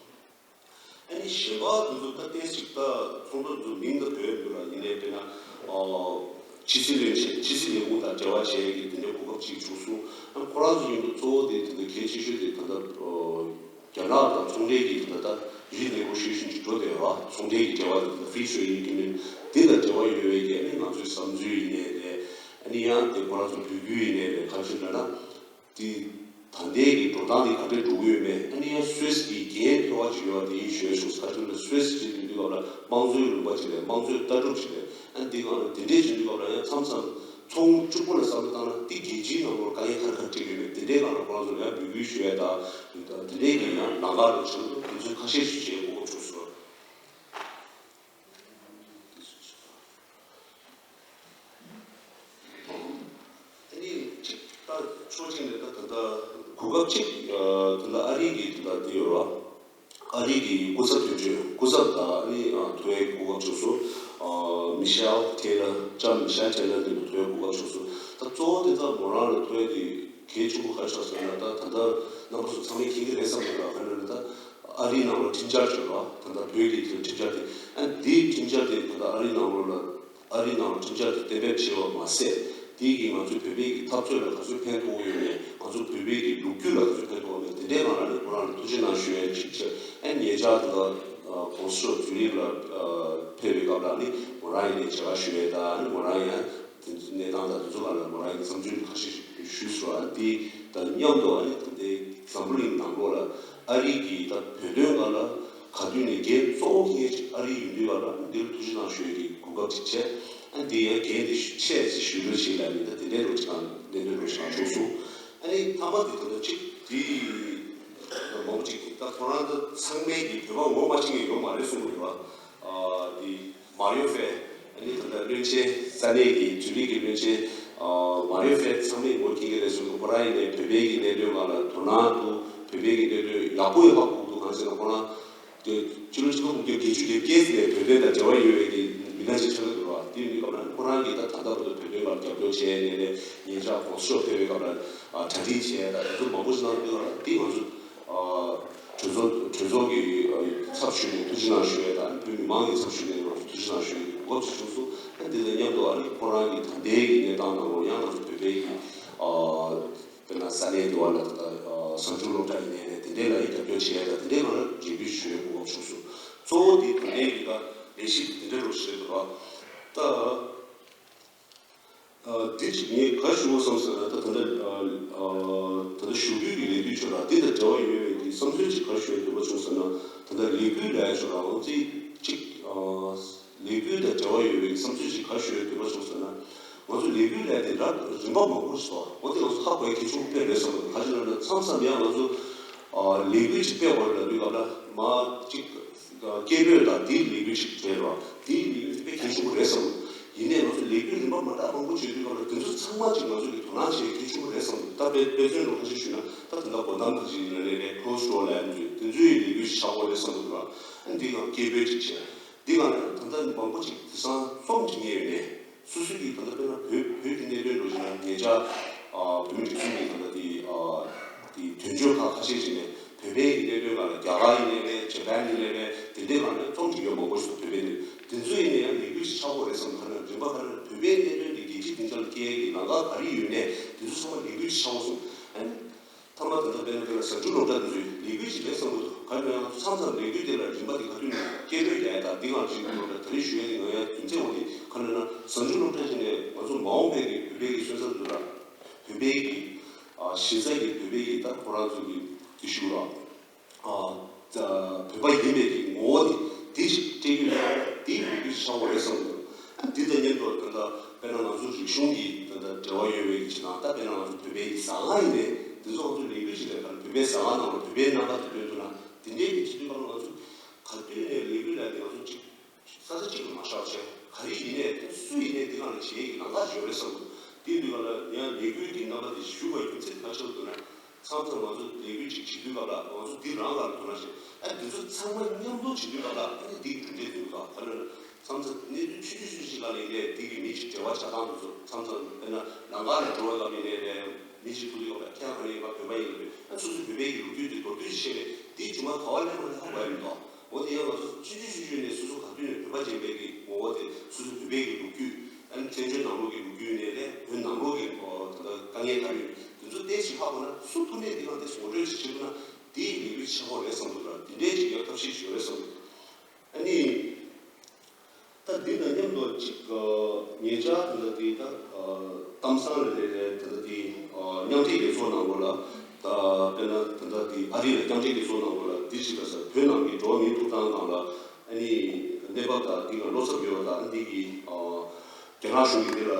ཨ་ནི་གཞན་པ་དེ་ཚོ་ད་ཏོག་ཙམ་ད་ཚོགས་འདུ་དེ་ཚོ་མིང་ད་བོད་འདུག་ལ། ཡིན་ནའི་དཔེར་ན་ཨོ་ཕྱི་སྲིད་བློན་ཆེན། ཕྱི་སྲིད་ལས་ཁུངས་དང་འབྲེལ་བ་བྱེད་ཡས་ཀྱི་དེ་འདྲའི་གོ་སྐབས་ཅིག་བྱུང་སོང་། ཨ་ནི་ཁོ་རང་ཚོ་ཡིན་དུས་གཙོ་བོ་དེ་ད་ལྟ་གལ་ཆེ་ཤོས་དེ་ད་ལྟ་ཨོ་རྒྱ་ནག་དང་ཚོང་འབྲེལ་གྱི་ད་ལྟ་རིགས་ནས་ཀོ་ཤུལ་ཤུལ་ཅིག་འགྲོ་བསྡད་ཡོད་ར། ཚོང་འབྲེལ་གྱི་འབྲེལ་བ་དེ་ད་ལྟ་free trade agreement དེ་དང་འབྲེལ་བ་ཡོད་པའི་གི་ཨ་ནི་ང་ཚོའི་བསམ་ཚུལ་ཡིན་ནའི་རེད། ཨ་ནི་ཡང་དེ་ཁོ་རང་ཚོ་འབོད་སྐུལ་ཡིན་ནའི་རེད། ག་རེ་ཟེར་ན། དེ་ད་ལྟའི་གི་འགྲོ་སྟངས་དེ་ག་འདྲས་འགྲོ་གི་ཡོད་མེད། ཨ་ནི་ཡང་སུད་སི་གི་འགན་འཁྱེར་བ་ཅིག་ཡོད་པ་དེ་ཡིན་ཞུ་ཡས་བྱུང་། ག་རེ་ཟེར་ན་སུད་སི་ཅིག་ཡིན་དུས་སྐབས་ལ་དམངས་གཙོའི་ལུང་པ་ཅིག་རེད། དམངས་གཙོའི་ལྟ་གྲུབ་ཅིག་རེད། ཨ་ནི་དེ་གང་ལ་དེ་འདྲས་བྱེད་དུས་སྐབས་ལ་ཡང་མཚམས་མཚམས་ཚོགས་དངུལ་གཅིག་པོ་ལ་བསམ་བློ་བཏང་ན་དེ་རྒྱལ་སྤྱིའི་ནང་ལོགས་དཀའ་ངལ་ག་རེ་ག་རེ་འཕྲད་ཀྱི་ཡོད་མེད། དེ་འདྲའི་སྒང་ལ་ཁོ་རང་ཚོ་ལ་ཡང་འབོད་སྐུལ་ཞུ་ཡས་དང་། དེ་འདྲའི་གི་ཡང་ལམ་ཁ་ལ་བྱུང་འདུག་དེ་ཚོ་ཁ་ཤས་ཤིག་བྱེད་དགོས་སྐབས་བྱུང་སོང་། ཨ་ནི་གཅིག་ད་ཕྱོགས་གཅིག་ནས་ད་ད་ལྟ་གོ་སྐབས་གཅིག་ད་ལྟ་ཨ་རི་གི་ད་ལྟ་འདི་ཡོད་ར། ཨ་རི་གི་སྐུ་ཚབ་དོན་གཅོད། སྐུ་ཚབ་ད་ཨ་ནི་ཐོ་ཡས་གོ་སྐབས་བྱུང་སོང་། མི་ཤེལ་ཐེ་ལར། ལྕམ་མི་ཤེལ་ཐེ་ལར་འདི་ལ་ཐོ་ཡས་གོ་སྐབས་བྱུང་སོང་། ད་གཙོ་བོ་དེ་ད་མོ་རང་ལ་ཐོ་ཡས་དེ་གལ་ཆེན་པོ་ག་རེ་ཆགས་སོང་ན། ད་ད་ལྟ་རྣམ་པ་ཚོ་ཚང་མས་མཁྱེན་གྱི་རེད་བསམ་གྱི་འདུག་ག་རེ་ཟེར་ན་ད་ཨ་རིའི་ནང་ལ་ཁྲིམས་འཆར་བྱོས་ར། ད་ལྟ་བོད་ཀྱི་དེ་ཁྲིམས་འཆར་དེ། ཨ་འདིའི་ཁྲིམས་འཆར་དེ་ད་ལྟ་ཨ་རིའི་ནང་ལོགས་ལ། ཨ་རིའི་ནང་ལ་ཁྲིམས་འཆར་དེ་གཏན་འབེབས་བྱས་པ་མ་ཟད། དེ་གིས་ང་ཚོའི་བོད་པའི་གི་འཐབ་རྩོད་ལ་ག་ཚོད་ཕན་ཐོགས་ཡོད་མེད། ང་ཚོ་བོད་པའི་གི་ལོ་རྒྱུས་ལ་ག་ཚོད་ཕན་ཐོགས་མེད། དེ་འདྲའི་སྒང་ལ་ནི་ཁོ་རང་ལ་ཐུགས་རྗེ་གནང་ཞུ་ཡ་ཅིག་བྱས། ཨ་ཉེ་ཆར་དེ་ལ་༸གོང་ས་མཆོག་ཛུ་རིག་ལ་ཕེབས་པའི་སྐབས་ལ་ནི་མོ་རང་ཡིན་ནས་མཇལ་ཁ་ཞུ་ཡས་དང་། ཨ་ནི་མོ་རང་ཡང་དེ་གནས་སྟངས་དང་དེ་ཚོ་སྒང་ལ་མོ་རང་གི་བསམ་ཚུལ་ཁ་ཤས་ཤིག་ཞུས་སོང་། ཨ་དེ་དང་མཉམ་དུ་ཨ་ནི་ད་ལྟའི་འཛམ་བུ་གླིང་ནང་ལོགས་ལ་ཨ་རི་གི་ད་བོད་དོན་སྒང་ལ་ག་དུས་ནས་འགན་གཙོ་བོ་འཁྱེར་མཁན་ཅིག་ཨ་རི་ཡིན་དུས་སྒང་ལ་འདིར་ཐུགས་རྗེ་གནང་ཞུ་ཡས་ཀྱི་གོ་སྐབས་ཅིག་བྱས། ཨ་འདི་ཡང་འགན་འདི་ཆེ་ཙི་ཞུ་རོགས་བྱེད་ལབ་ནས་ད་དེ་འདྲའི་རོགས་ཅིག་གནང་། གནད་དོན་རོགས་ཅིག་གནང་བྱུང་སོང་། ཨ་ནི་མཐའ་མ་འདི་ད་ལྟ་གཅིག་འདི་མང་པོ་ཅིག་གིས་ད་ཁོ་རང་ད་ཚང་མས་ཀྱི་བོད་པ་ངོ་མ་ཤེས་མཁན་ཡོད་མ་རེད་གསུང་གི་འདུག་བ། ཨ་འདི་མཱ་རིའོ་ཧྥེ། ཨ་ནི་ད་ལྟ་བློན་ཆེན་ས་གནས་ཀྱི་ཛུ་རིག་གི་བློན་ཆེན་ཨ་མཱ་རིའོ་ཧྥེ་ཚང་མས་ངོ་མཁྱེན་གྱི་རེད་གསུང་གི། ཁོ་རང་ཡིན་ནའི་བོད་པའི་གི་གནད་དོན་སྒང་ལ་དོ་སྣང་འདུག་བོད་པའི་གི་གནད་དོན་ཡག་པོ་ཡོད་པ་གོ་གི་འདུག་གང་ཟེར་ན་ཁོ་རང་དེ་ཕྱི་ལོ་ཆིག་སྟོང་དགུ་བརྒྱ་བརྒྱད་ཅུ་གྱ་བརྒྱད་ནས་བོད་དོན་དང་འབྲེལ་བ་ཡོད་པའི་གི་མི་སྣ་ཞིག་ཆགས་ཀྱི་འདུག་ར། དེ་ཡིན་དུས་སྐབས་ལ་ཁོ་རང་གིས་ད་ད་ལྟ་བར་དུ་བོད་དོན་སྒང་རྒྱབ་སྐྱོར་བྱས་ནས་ནས་ཉེ་ཆར་༸གོང་ས་མཆོག་ཕེབས་པའི་སྐབས་ལ་ཨ་གྲ་སྒྲིག་བྱས་ད་དེ་ཚོ་མང་པོ་ཞིག་གནང་འདུག་ར། དེ་ང་ཚོ་ཨ། གྲོས་ཚོགས་གྲོས་ཚོགས་ཀྱི་ཚབ་ཞུས་ནས་ཐུགས་རྗེ་གནང་ཞུ་ཡས་དང་། བོད་མི་མང་གི་ཚབ་ཞུས་ནས་ང་ཚོ་ཐུགས་རྗེ་གནང་ཞུ་ཡས་ཀྱི་གོ་སྐབས་ཤིག་བྱུང་སོང་། ཨ་འདི་དང་མཉམ་དུ་ཨ་ནི་ཁོ་རང་གི་ད་ལྟའི་གི་གནས་སྟངས་ནང་ལོགས་ཡང་ང་ཚོ་བོད་པའི་གི་ཨ་ དཔེར་ན་ས་གནས་འདི་བ་ལ་ད་ལྟ་གཟའ་མཇུག་སློབ་གྲྭ་ཡིན་ནའི་རེད། དེ་འདྲའི་ལ་ཡི་རྒྱབ་སྐྱོར་བྱེད་ཡ་ད་དེ་འདྲའི་ང་ལ་རེ་སྐུལ་ཞུ་ཡ་གོ་སྐབས་བྱུང་སོང་། གཙོ་བོ་དེ་དེ་འདྲའི་གི་ད་ལས་གཞི་དེ་འདྲ་རུ་བྱེད་དགོས་ར། ད་འདི་ཅིག་ངས་ག་ཞུ་བ་བསམ་ཟེར་ན། ད་ད་ལྟ་ད་ལྟ་ཞུ་སྐུལ་གི་ལས་དུས་ཆོད་ར། འདི་དང་འབྲེལ་བ་ཡོད་པའི་གི་བསམ་ཚུལ་ཅིག་ག་ཞུ་ཡ་འདོད་པ་བྱུང་ཟེར་ན། ད་ལྟ་ལས་འགུལ་ལས་ཆོད་ར། འོ་ཙི་ཅིག་ལས་འགུལ་དང་འབྲེལ་བ་ཡོད་པའི་བསམ་ཚུལ་ཅིག་ག་ཞུ་ཡ་འདོད་པ་བྱུང་ཟེར་ན། ང་ཚོ་ལས་འགུལ་ལས་དེ་ར་རིམ་པ་མང་པོ་ཞིག་འདུག་འོ་དེ་ང་ཚོ་ཧ་གོ་ཡ་གལ་ཆེན་པོ་དཔེ་རེད་བསམ་གི་འདུག་ག་ཅི་ལབ་ན་མཚམས་མཚམས་ཡང་ང་ཚོ་ལས་འགུལ་ཅིག་སྤེལ་དགོས་ལབ་དུས་སྐབས་ལ་མ་ཅིག་སྐད་འབོད་དང་དེའི་ལས་འགུལ་ཅིག་སྤེལ་ར། དེའི་ལས་འགུལ་དེ་དཔེ་གལ་ཆེན་པོ་རེད་བསམ་གི་འདུག་ཡིན་ནའི་ང་ཚོ་ལས་འགུལ་རིམ་པ་མ་འདྲ་མང་པོ་བྱེད་དུས་སྐབས་ལ་དེ་ཚོ་ཚང་མ་ཅིག་ང་ཚོ་གི་དོ་སྣང་བྱེད་ཡ་གལ་ཆེན་པོ་རེད་བསམ་གི་འདུག་ད་དཔེ་དཔེ་མཚོན་རུ་ཁ་ཤས་ཞུས་ན། ད་དེ་འདྲ་སྒོ་འདམ་ག་ཅིག་ཡིན་ན་རེད་རེད། ཀོ་སི་ཊི་རོ་ལབ་ཡ་དེ་ཚོ་དེ་ཚོའི་ལས་འགུལ་ཅིག་ཆགས་ཀྱི་ཡོད་རེད་བསམ་གི་འདུག་ར། འདི་ག་སྐད་འབོད་ཅིག་བྱས། འདི་ག་ནས་ད་ལྟ་མང་པོ་ཅིག་དེང་སང་རྩོམ་ཅིག་རྙེད་ཡོད་ནས། སོ་སོ་གིས་ད་ལྟ་དཔེར་ན་བོད་བོད་ཀྱི་གནད་དོན་འགྲོ་བཞིན་ན་ཉེ་ཆར་ཨ་བོད་མི་སྒྲིག་འཛུགས་ཀྱི་ད་ལྟ་དེ་ཨ་དེ་དོན་གཅོད་ཁག་ཁ་ཤས་ཅིག་ནས་བོད་པའི་གི་གནད་དོན་སྒང་ལ་རྒྱ་གར་ཡིན་ནའི་རེད། ཇ་པན་ཡིན་ནའི་རེད། དེ་འདྲའི་སྒང་ནས་རྩོམ་བྲིས་ཡོད་མང་པོ་ཞིག་འདུག་བོད་པའི་གནད་དོན་དེ་ཚོ་ཡིན་ན་ཡང་ལས་འགུལ་ཞིག་ཆགས་ཀྱི་ཡོད་རེད་བསམ། ག་རེ་རིམ་པ་ག་རེ་བོད་པའི་གནད་དོན་དེ་རྒྱལ་སྤྱིའི་སྡིངས་ཆ་ལ་སྐྱེལ་ཡ་གི་ལམ་ཁ་ག་རེ་ཡོད་ནའི་དེ་ཚོ་ཚང་མ་ལས་འགུལ་ཞིག་ཆགས་ཀྱི་སོང་། ཨ་ནི། མཐའ་མ་ད་ལྟ་དཔེར་ན་དཔེར་ན་གཟའ་མཇུག་སློབ་གྲྭ་འདི་ཚོའི་ལས་འགུལ་ཅིག་རེད་བསམ་གྱི་འདུག་ག་རེ་ཡིན་ན་མཚམས་མཚམས་ལས་འགུལ་དེ་ལ་རིམ་པ་དེ་ག་དུས་ནས་སྐད་འབོད་རྒྱག་ཡ་དང་འདི་གང་ཞིག་འདུག་ད་རེས་ཞུ་ཡ་དེ་ང་ཡ་རྒྱུ་མཚན་འོ་དེ་ག་རེ་ཡིན་ན་གཟའ་མཇུག་སློབ་གྲྭ་ཅིག་ནས་ང་ཚོ་མ་འོངས་པའི་གི་བོད་པའི་གི་སོན་རྩ་འདི་ལ་བོད་པའི་གི་ཨ་གཞི་རྩ་གི་བོད་པའི་གི་ད་ཁོ་རང་ཚོ་གི་དེ་ཞུ་རོགས། ཨ་ད་བོད་པ་ཡིན་པའི་གི་ངོ་བོ་དེ་དེ་ཞིག་སྤྲད་རྒྱུ་ཡིན་ན་དེའི་ལས་འགུལ་ཞིག་ཆགས་པ་རེད་བསམ་གྱི་འདུག་ཨ་འདི་དང་མཉམ་དུ་ད་ལྟ་དཔེར་ན་ང་ཚོ་རིག་གཞུང་གི་ད་ལྟ་འབྲེལ་བ་ཡོད་པའི་གི་ཅིག་དང་། ད་དཔེར་ན་ང་ཚོ་བོད་པའི་གི་ཟ་ཁང་ཡིན་ནའི་དེ་ཚོ་ང་ཚོ་ལས་འགུལ་ཞིག་ལས་ཀ་ལ་བོད་པའི་ཟ་ཁང་ནང་ལ་བོད་པའི་རྣམ་པ་དེ་སྟོན་ཐུབ་ན་དེ་འདྲའི་གི་བྱེད་དུས་སྐབས་ལ་ང་ཚོ་ག་དུས་ནས་ལས་འགུལ་ལས་དེ་ང་ཚོ་ཅིག་ས་ཆ་གཅིག་ཏུ་མ་བཞག་བྱས། ག་རེ་ཡིན་ནའི་དེ་སུ་ཡིན་ནའི་དེ་གང་ལ་བྱེད་ཡས་ཀྱི་ལམ་ཁ་ཞིག་ཡོད་རེད་བསམ་འདུག་དེ་དུས་ག་ལ་ཡང་ལས་འགུལ་གྱི་རྣམ་པ་དེ་ཞུ་བའི་རྒྱུ་མཚན་ག་ཅི་ལ་འདུག་ན། མཚམས་མཚམས་ང་ཚོ་ལས་འགུལ་ཅིག་བྱེད་དུས་སྐབས་ལ་ང་ཚོ་འདི་རང་ལ་དོ་སྣང་བྱེད། ཨ་འདི་ཚོ་ཚང་མ་མཉམ་དུ་བྱེད་དུས་སྐབས་ལ་ཨ་ནི་འདི་གི་གྲུབ་འབྲས་འདི་འདུག་ག་ག་ལ་ན་མཚམས་མཚམས་གནད་དོན་ཆུང་ཆུང་ཆུང་ཆུང་ཞིག་སྒང་ལ་ཡིན་ནའི་འདི་གི་མི་ཞིག་འབྲེལ་བ་བྱ་སྟངས་འདི་ཚོ། མཚམས་མཚམས་དཔེར་ན་ལམ་ཁ་ལ་འགྲོ་བའི་སྐབས་ཡིན་ནའི་རེད། མི་ཞིག་ཐུག་དུས་སྐབས་ལ་ཁྱེད་རང་ག་ནས་ཡིན་པ། བོད་པ་ཡིན་ལབ་པས། ཨ་སོ་སོའི་བོད་པའི་གི་ལོ་རྒྱུས་འདི་མདོར་བསྡུས་ཤིག་བཤད་པས་འདིའི་རྗེས་མ་ག་བ་སླེབས་པ་ལ་ཧ་གོ་ཡ་མི་འདུག་འོ་དེ་ཡང་ང་ཚོ་ཆུང་ཆུང་ཆུང་ཆུང་ནས་སོ་སོ་ག་དུས་ནས་བོད་པ་ཅིག་ཡིན་པའི་གི་ངོ་བོ་དེ། སོ་སོའི་བོད་པའི་གི་ལོ་རྒྱུས། ཨ་ནི་བཙན་བྱོལ་ནང་ལོགས་ཀྱི་ལོ་རྒྱུས་ཡིན་ནའི་རེད། བོད་ནང་ལོགས་ཀྱི་ཨོ་ད་ལྟ་དཀའ་ངལ་ག་རེ་ཡོད་དེ་ཚོ་ཏོག་ཙམ་ཧ་གོ་ན་སུ་ཐུག་ནས་འདི་གང་དེ་ངོ་སྤྲོད་ཅིག་བྱེད་དགོས་ན་དེའི་ལས་འགུལ་ཆགས་ཀྱི་ཡོད་རེད་བསམ་གྱི་འདུག་ར། དེ་འདྲའི་ཅིག་ཡང་ཐབས་ཤེས་ཅིག་ཡོད་རེད་བསམ་གྱི་འདུག་ཨ་ནི། ད་འདི་དང་མཉམ་དུ་གཅིག་ཉེ་ཆར་ད་ལྟ་དེ་ད་གཏམ་བཟང་རེ་རེ་རེ་ད་ལྟ་དེ་མཉམ་འབྲེལ་རྒྱལ་ཚོགས་ནང་ལོགས་ལ། ད་དཔེར་ན་ད་ལྟ་དེ་ཨ་རི་ལ་མཉམ་འབྲེལ་རྒྱལ་ཚོགས་ནང་ལོགས་ལ་འདི་ཅིག་ལ་ས་བོད་ནང་གི་འགྲོ་བ་མིའི་ཐོབ་ཐང་སྒང་ལ་ཨ་ནི་གནས་བབ་དང་འདི་ག་བློ་འཚབ་ཡོད་པ་དང་། འདི་གི་རྒྱ་ནག་གཞུང་གིས་འདི་ལ་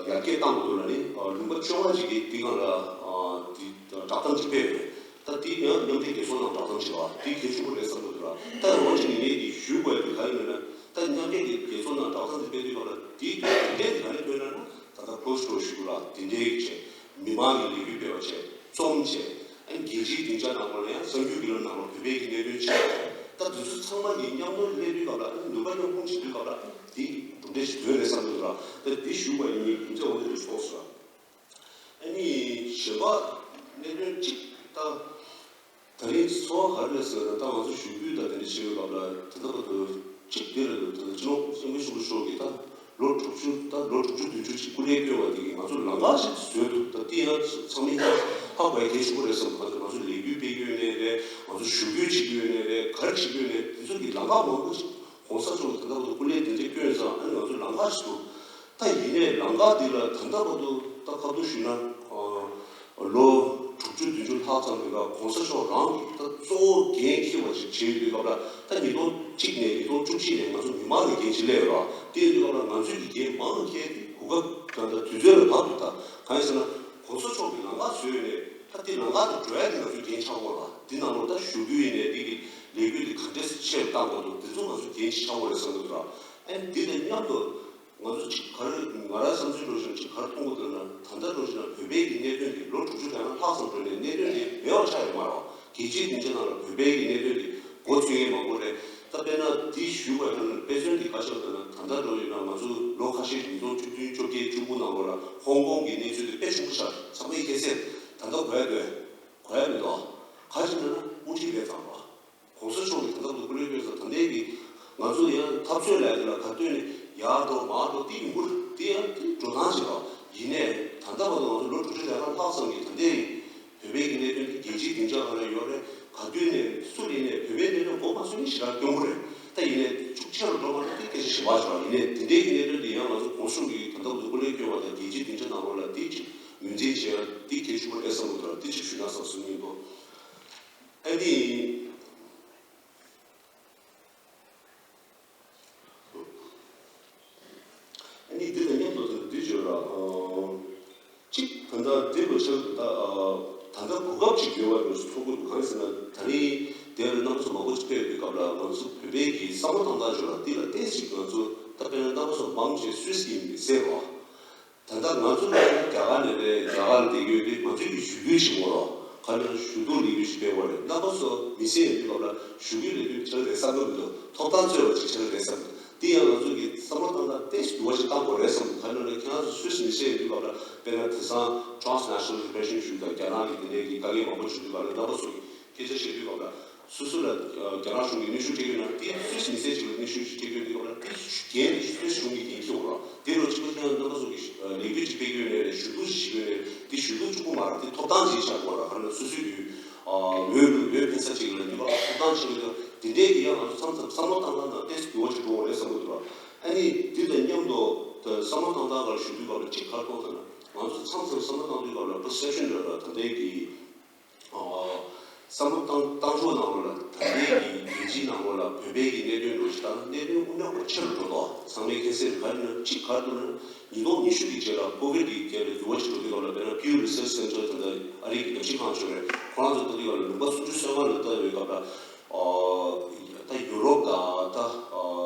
ཡར་རྒྱས་བཏང་དགོས་འདུག་ལབ་ནས་ལུང་པ་བཅོ་ལྔ་ཅིག་གིས་འདི་སྒང་ལ་འདི་བསྒྲགས་གཏམ་ཅིག་སྤེལ་ཡོད་རེད། ད་དེ་ཡང་མཉམ་འབྲེལ་རྒྱལ་ཚོགས་ནང་བསྒྲགས་གཏམ་བྱས་པ་དེ་གལ་ཆེན་པོ་རེད་བསམ་གྱི་འདུག་ལ། ད་རང་ཅིག་ངས་དེ་ཞུ་དགོས་པའི་ག་ཡིན་ན། ད་མཉམ་འབྲེལ་གྱི་རྒྱལ་ཚོགས་ནང་བསྒྲགས་གཏམ་དེ་སྤེལ་དུས་སྐབས་ལ་དེའི་གྲུབ་འབྲས་དེ་ག་ནས་ཐོན་ན་ན། ད་ལྟ་ཁོ་སོ་ཞུ་ལ་དེ་འདྲའི་བྱས། མི་མང་གི་ལས་འགུལ་སྤེལ་བ་བྱས། རྩོམ་བྱས། ཨ་ནི་རྒྱལ་སྤྱིའི་སྡིངས་ཆ་ནང་ལོགས་ལ་ཡང་གསར་འགྱུར་བརྒྱུད་ལམ་ནང་ལོགས་བོད་པའི་གི་གནད་དོན་བྱས། ད་དེ་ཚོ་ཚང་མ་གི་མཉམ་དུ་སླེབས་དུས་སྐབས་ལ། ཨ་ནི་ནུས་པ་མཉམ་སྤུངས་བྱེད་དུས་སྐབས་ལ་ཨ་ནི་དེའི་གྲུབ་འབྲས་ཞིག་ཐོན་རེད་བསམ་གྱི་འདུག་ལ། ད་དེ་ཞུ་བ་ཡིན། ངའི་རྒྱུ་མཚན་འོ་དེ་རེད་སོང་ཟེར། ཨ་ནི་གཞན་པ་གནད་དོན་གཅིག་ད། ད་རིང་ཚོར་བ་ག་རེ་རེད་ཟེར་ན། ད་ང་ཚོ་ཞུ་སྐུལ་དང་དེ་འདྲ་བྱེད་པའི་སྐབས་ལ་དེ་ལྟ་བུ་དུ་གཅིག་དེ་རེད་འདུག་ད་ལྟ་སྤྱི་ནོར་སྐྱབས་མགོན་ཆེན་པོ་མཆོག་གིས་ད་ལོ་དྲུག་ཅུ། ད་ལོ་དྲུག་ཅུ་བདུན་ཅུ་ཅིག་སྐུ་ལས་བསྐྱོན་པ་དེ་གིས་ང་ཚོ་ལམ་ཁ་ཞིག་བཟོས་འདུག་ད་དེ་ཡང་ཚང་མས་ཧ་གོ་ཡ་གལ་ཆེན་པོ་རེད་བསམ། ང་ཚོ་ང་ཚོ་ལས་འགུལ་སྤེལ་གྱི་ཡོད་ནའི་རེད། ང་ཚོ་ཞུ་སྐུལ་བྱེད་ཀྱི་ཡོད་ནའི་རེད། ག་རེ་བྱེད་ཀྱི་ཡོད་ནའི་དེ་ཚོ་གི་ལམ་ཁ་མང་པོ་ཞིག་གོང་ས་མཆོག་གིས་ད་ལྟ་བར་དུ་སྐུ་ལས་དེ་འདྲ་བསྐྱོན་ཙང་། ཨ་ནི་ང་ཚོ་ལམ་ཁ་ཞིག་འདུག་ད་ཡིན་ནའི་ལམ་ཁ་འདི་ལ་ད་ལྟ་བར་དུ་ད་ཁ་ཐུག་ཞུས་ན། ཨ་ལོ་དྲུག་ཅུ་བདུན་ཅུ་ལྷག་ཙམ་གྱི་སྐབས་གོང་ས་མཆོག་རང་གིས་ད་གཙོ་བོ་འགན་འཁྱེར་བ་ཞིག་བྱས་ཡོད་དུས་སྐབས་ལ། ད་ཉིས་སྟོང་གཅིག་ནས་ཉིས་སྟོང་བཅུ་གཅིག་ནས་ང་ཚོ་མི་མང་ལ་འགན་ཅིག་སླེབས་ཡོད་ར། དེ་ཡིན་དུས་སྐབས་ལ་ང་ཚོས་ཀྱི་འགན་མང་ཆེ་དེ་གོ་སྐབས་དང་ད་དུས་ཚོད་ལ་བབས་འདུག་ད་གང་ཡིན་ཟེར་ན། གོང་ས་མཆོག་གིས་ལམ་ཁ་བཟོས་ནས་ད་དེ་ལམ་ཁ་དེ་འགྲོ་ཡ་དེ་ང་ཚོའི་འགན་ཆགས་ཡོད་ར། དེ་ནང་ལོགས་ད་ཞུ་སྐུལ་ཡིན་ནའི་དེ་གི་ལས་འགུལ་དེ་ག་འདྲས་ཆེ་རུ་བཏང་དགོས་འདུག་དེ་ཚོ་ང་ཚོའི་འགན་ཆགས་ཡོད་རེད་བསམ་གྱི་འདུག་ར། ཨ་ནི་དེ་དང་མཉམ་དུ། ང་ཚོ་གཅིག་ག་རེ། ང་རང་བསམ་ཚུལ་འདྲ་བོ་ཞིག་གཅིག་ག་རེ་མཐོང་གི་འདུག་ན། ད་ལྟ་འདྲ་བོ་ཞིག་ན་བོད་པའི་གི་གནད་དོན་དེ་ལོ་དྲུག་ཅུ་ལྷག་ཙམ་འགྲོ་ནས་གནད་དོན་དེ་མེད་པ་ཆགས་ཡོད་མ་རེད་བ། རྒྱལ་སྤྱིའི་སྡིངས་ཆ་ནང་ལ་བོད་པའི་གི་གནད་དོན་དེ་མགོ་ཚོས་མཁན་མང་པོ་རེད། ད་དཔེར་ན་དེ་ཞུ་བ་ཡིན་ན་དཔེ་མཚོན་དེ་ག་ཞིག་ལབ་ན། ད་ལྟ་འདྲ་བོ་ཡིན་ན་ང་ཚོ་ལོ་ཁ་ཤས་ཉིས་སྟོང་བཅུ་བདུན་བཅོ་བརྒྱད་བཅུ་དགུ་ནང་ལོགས་ལ་ཧོང་ཀོང་གི་གནས་ཚུལ་དེ་དཔེ་ཆུང་པོ་ཆགས། ཚང་མས་ཁྱེད་ཚོས་ད་ལྟ་གོ་ཡ་འདུག་གོ་ཡ་མི་འདུག་ག་ཞིག་ལབ་ན་དབུ་ཁྲིད་ལས་བརྩམས་པ། གོང་ས་མཆོག་གིས་ད་ལྟ་བར་དུ་སྐུ་ལས་བསྐྱོན་ས་ད་ལྟའི་གི་ང་ཚོ་ཡང་འཐབ་རྩོད་ལས་དེ་ལ་ག་དུས་ནས་ཡར་འགྲོ་མར་འགྲོ་དེ་ཡིན་པ་རེད། དེ་ཡང་དེ་འགྲོ་སྟངས་ཤིག་རེད། ཡིན་ནའི་ ད་ལྟ་བར་དུ་ང་ཚོ་ལོ་དྲུག་ཅུ་རེ་ལྔ་ལྷག་ཙམ་གྱི་ད་ལྟའི་བོད་པའི་གི་གནད་དོན་དེ་རྒྱལ་སྤྱིའི་སྡིངས་ཆ་ག་ལ་ཡོད་རེད། ག་དུས་ནས་སུ་ཡིན་ནས་བོད་པའི་གནད་དོན་མགོ་མ་ཚོས་ནི་ཞེ་དྲག་སྐྱོ་པོ་རེད། ད་ཡིན་ནས་ཤུགས་ཆེ་རུ་འགྲོ་མ་ཐུབ་དེ་སྐད་ཆ་ཞིག་མ་བྱུང་བ་ཡིན་ནས་དེ་འདྲའི་གི་གནད་དོན་དེ་ཡང་ང་ཚོ་གོང་ཞུས་ཀྱི་ད་ལྟ་བར་དུ་སྐུ་ལས་བསྐྱོན་པ་དང་རྒྱལ་སྤྱིའི་སྡིངས་ཆ་ནང་ལོགས་ལ་དེ་ཅིག་ངོས་འཛིན་བྱས་ཡ་དེ་གལ་ཆེན་པོ་རེད་བསམ་གྱི་འདུག་དེ་ཅིག་ཞུས་ན་བསམ་གསུང་གི་འདུག་ཨ་ནི། ཨ་ནི་འདི་དང་མཉམ་དུ་ད་འདི་བརྗོད་ར། གཅིག་ད་ལྟ་འདི་ལོ་ཆགས་འདུག་ད་ད་ལྟ་གོ་སྐབས་ཅིག་ཡོད་པ་རེད་ཚོར་གྱི་འདུག་གང་ཡིན་ཟེར་ན་ད་རིང་དེར་རྣམ་པ་ཚོ་མང་པོ་ཅིག་ཕེབས་པའི་སྐབས་ལ་ང་ཚོ་བོད་པའི་གི་བསམ་བློ་བཏང་སྟངས་བརྗོད་ར་འདི་ལ་ཏོག་ཙམ་ང་ཚོ་ད་དཔེར་ན་རྣམ་པ་ཚོ་མང་ཆེ་སུད་སི་གི་མི་ཟེར་བ། ད་ལྟ་ང་ཚོ་ལ་རྒྱ་གར་ནས་རེད། རྒྱ་གར་ལ་བསྡད་ཀྱི་ཡོད་དེ་ང་ཚོའི་གི་ཞུ་སྐུལ་བྱེད་དགོས་རོགས་ག་ལ་ཞུ་གཏུག་ལས་འགུལ་ཞིག་སྤེལ་དགོས་རེད། རྣམ་པ་ཚོ་མི་སེར་ཡིན་དུས་སྐབས་ལ་ཞུ་སྐུལ་ལས་འགུལ་ཆགས་རེད་བསམ་གི་མི་འདུག་ཐོབ་ཐང་རྩོད་པ་ཅིག་ཆགས་རེད་བསམ་གི་འདུག་དེ་ཡང་ང་ཚོ་གི་བསམ་བློ་བཏང་སྟངས་ཏོག་ཙམ་འགྱུར་བ་ཞིག་བཏང་དགོས་རེད་བསམ་གི་འདུག་ག་ལ་ཁྱེད་རང་ཚོ་སུད་སི་མི་སེར་ཡིན་དུས་སྐབས་ལ་དཔེར་ན་དེང་སང་transnational relation ཞུ་དང་རྒྱ་ནག་གི་དེ་འདྲའི་གི་དཀའ་ངལ་མང་པོ་བྱུང་དུས་སྐབས་ལ་རྣམ་པ་ཚོ་གི་སྐད་ཆ་བཤད་དུས་སྐབས་ལ། སོ་སོ་ལ་རྒྱ་ནག་གཞུང་གིས་གནོན་ཤུགས་སྤྲད་ཀྱི་ཡོད་ན་དེ་སུད་སི་མི་སེར་ཅིག་ལ་གནོན་ཤུགས་ཤིག་སྤྲད་ཀྱི་ཡོད་འདུག་ལ་དེ་འགན་སུད་སི་གཞུང་གིས་འགན་འཁྱེར་དགོས་ར། དེ་རུ་གཅིག་པ་ཁྱེད་རང་རྣམ་པ་ཚོ་གིས་ལས་འགུལ་ཅིག་སྤེལ་གྱི་ཡོད་ནའི་རེད། ཞུ་གཏུག་ཅིག་བྱེད་ཀྱི་ཡོད་ནའི་རེད། དེ་ཞུ་གཏུག་གཅིག་པོ་མ་རེད། དེ་ཐོབ་ཐང་ཅིག་ཆགས་དགོས་ར། ག་རེ་ན་སོ་སོའི་གི་འོས་འོས་འཕེན་ས་ཅིག་ལ་འདུས་པ་ཐོབ་ཐང་ཅིག་ཡོད་དེ་འདྲའི་གི་ཡང་ང་ཚོ་མཚམས་མཚམས་བསམ་བློ་བཏང་སྟངས་ནང་ཏོག་ཙམ་འགྱུར་བ་ཅིག་འགྲོ་དགོས་རེད་བསམ་གྱི་འདུག་ར། ཨ་ནི་དེ་དང་མཉམ་དུ་བསམ་བློ་བཏང་སྟངས་སྒང་ལ་ཞུ་དུས་སྐབས་ལ་གཅིག་ག་རེ་མཐོང་ཐུབ་ན་ང་ཚོ་མཚམས་མཚམས་བསམ་བློ་བཏང་དུས་སྐབས་ལ་perception་འདྲ་ལ་ད་ལྟའི་གི་བསམ་བློ་བཏང་བཏང་ཕྱོགས་ནང་ལོགས་ལ་ད་ལྟའི་གི་རྒྱལ་སྤྱིའི་ནང་ལོགས་ལ་བོད་པའི་གི་གནད་དོན་འགྲོ་ཞིག་ད་གནད་དོན་དབུ་ནག་པ་ཆེ་རུ་འགྲོ་འདུག་ཚང་མས་མཁྱེན་གསལ་རེད། ག་རེ་ན་གཅིག་ག་རེ་འདུག་ན་ཉིས་སྟོང་ཉི་ཤུ་གི་རྗེས་ལ་ཀོ་ཝིད་ཀྱི་རྐྱེན་པས་འགྱུར་བ་ཞིག་འགྲོ་དུས་སྐབས་ལ་དཔེར་ན་Pew Research Center་དེ་འདྲ་ཨ་རི་གི་རྒྱལ་སྤྱིའི་ཁང་ཆེ་རེད། ཁོ་རང་ཚོ་ལྟ་དུས་སྐབས་ལ་ལུང་པ་སུམ་ཅུ་སོ་ལྔ་ལ་ལྟ་བའི་སྐབས་ལ་ད་ཡུ་རོབ་དང་ད།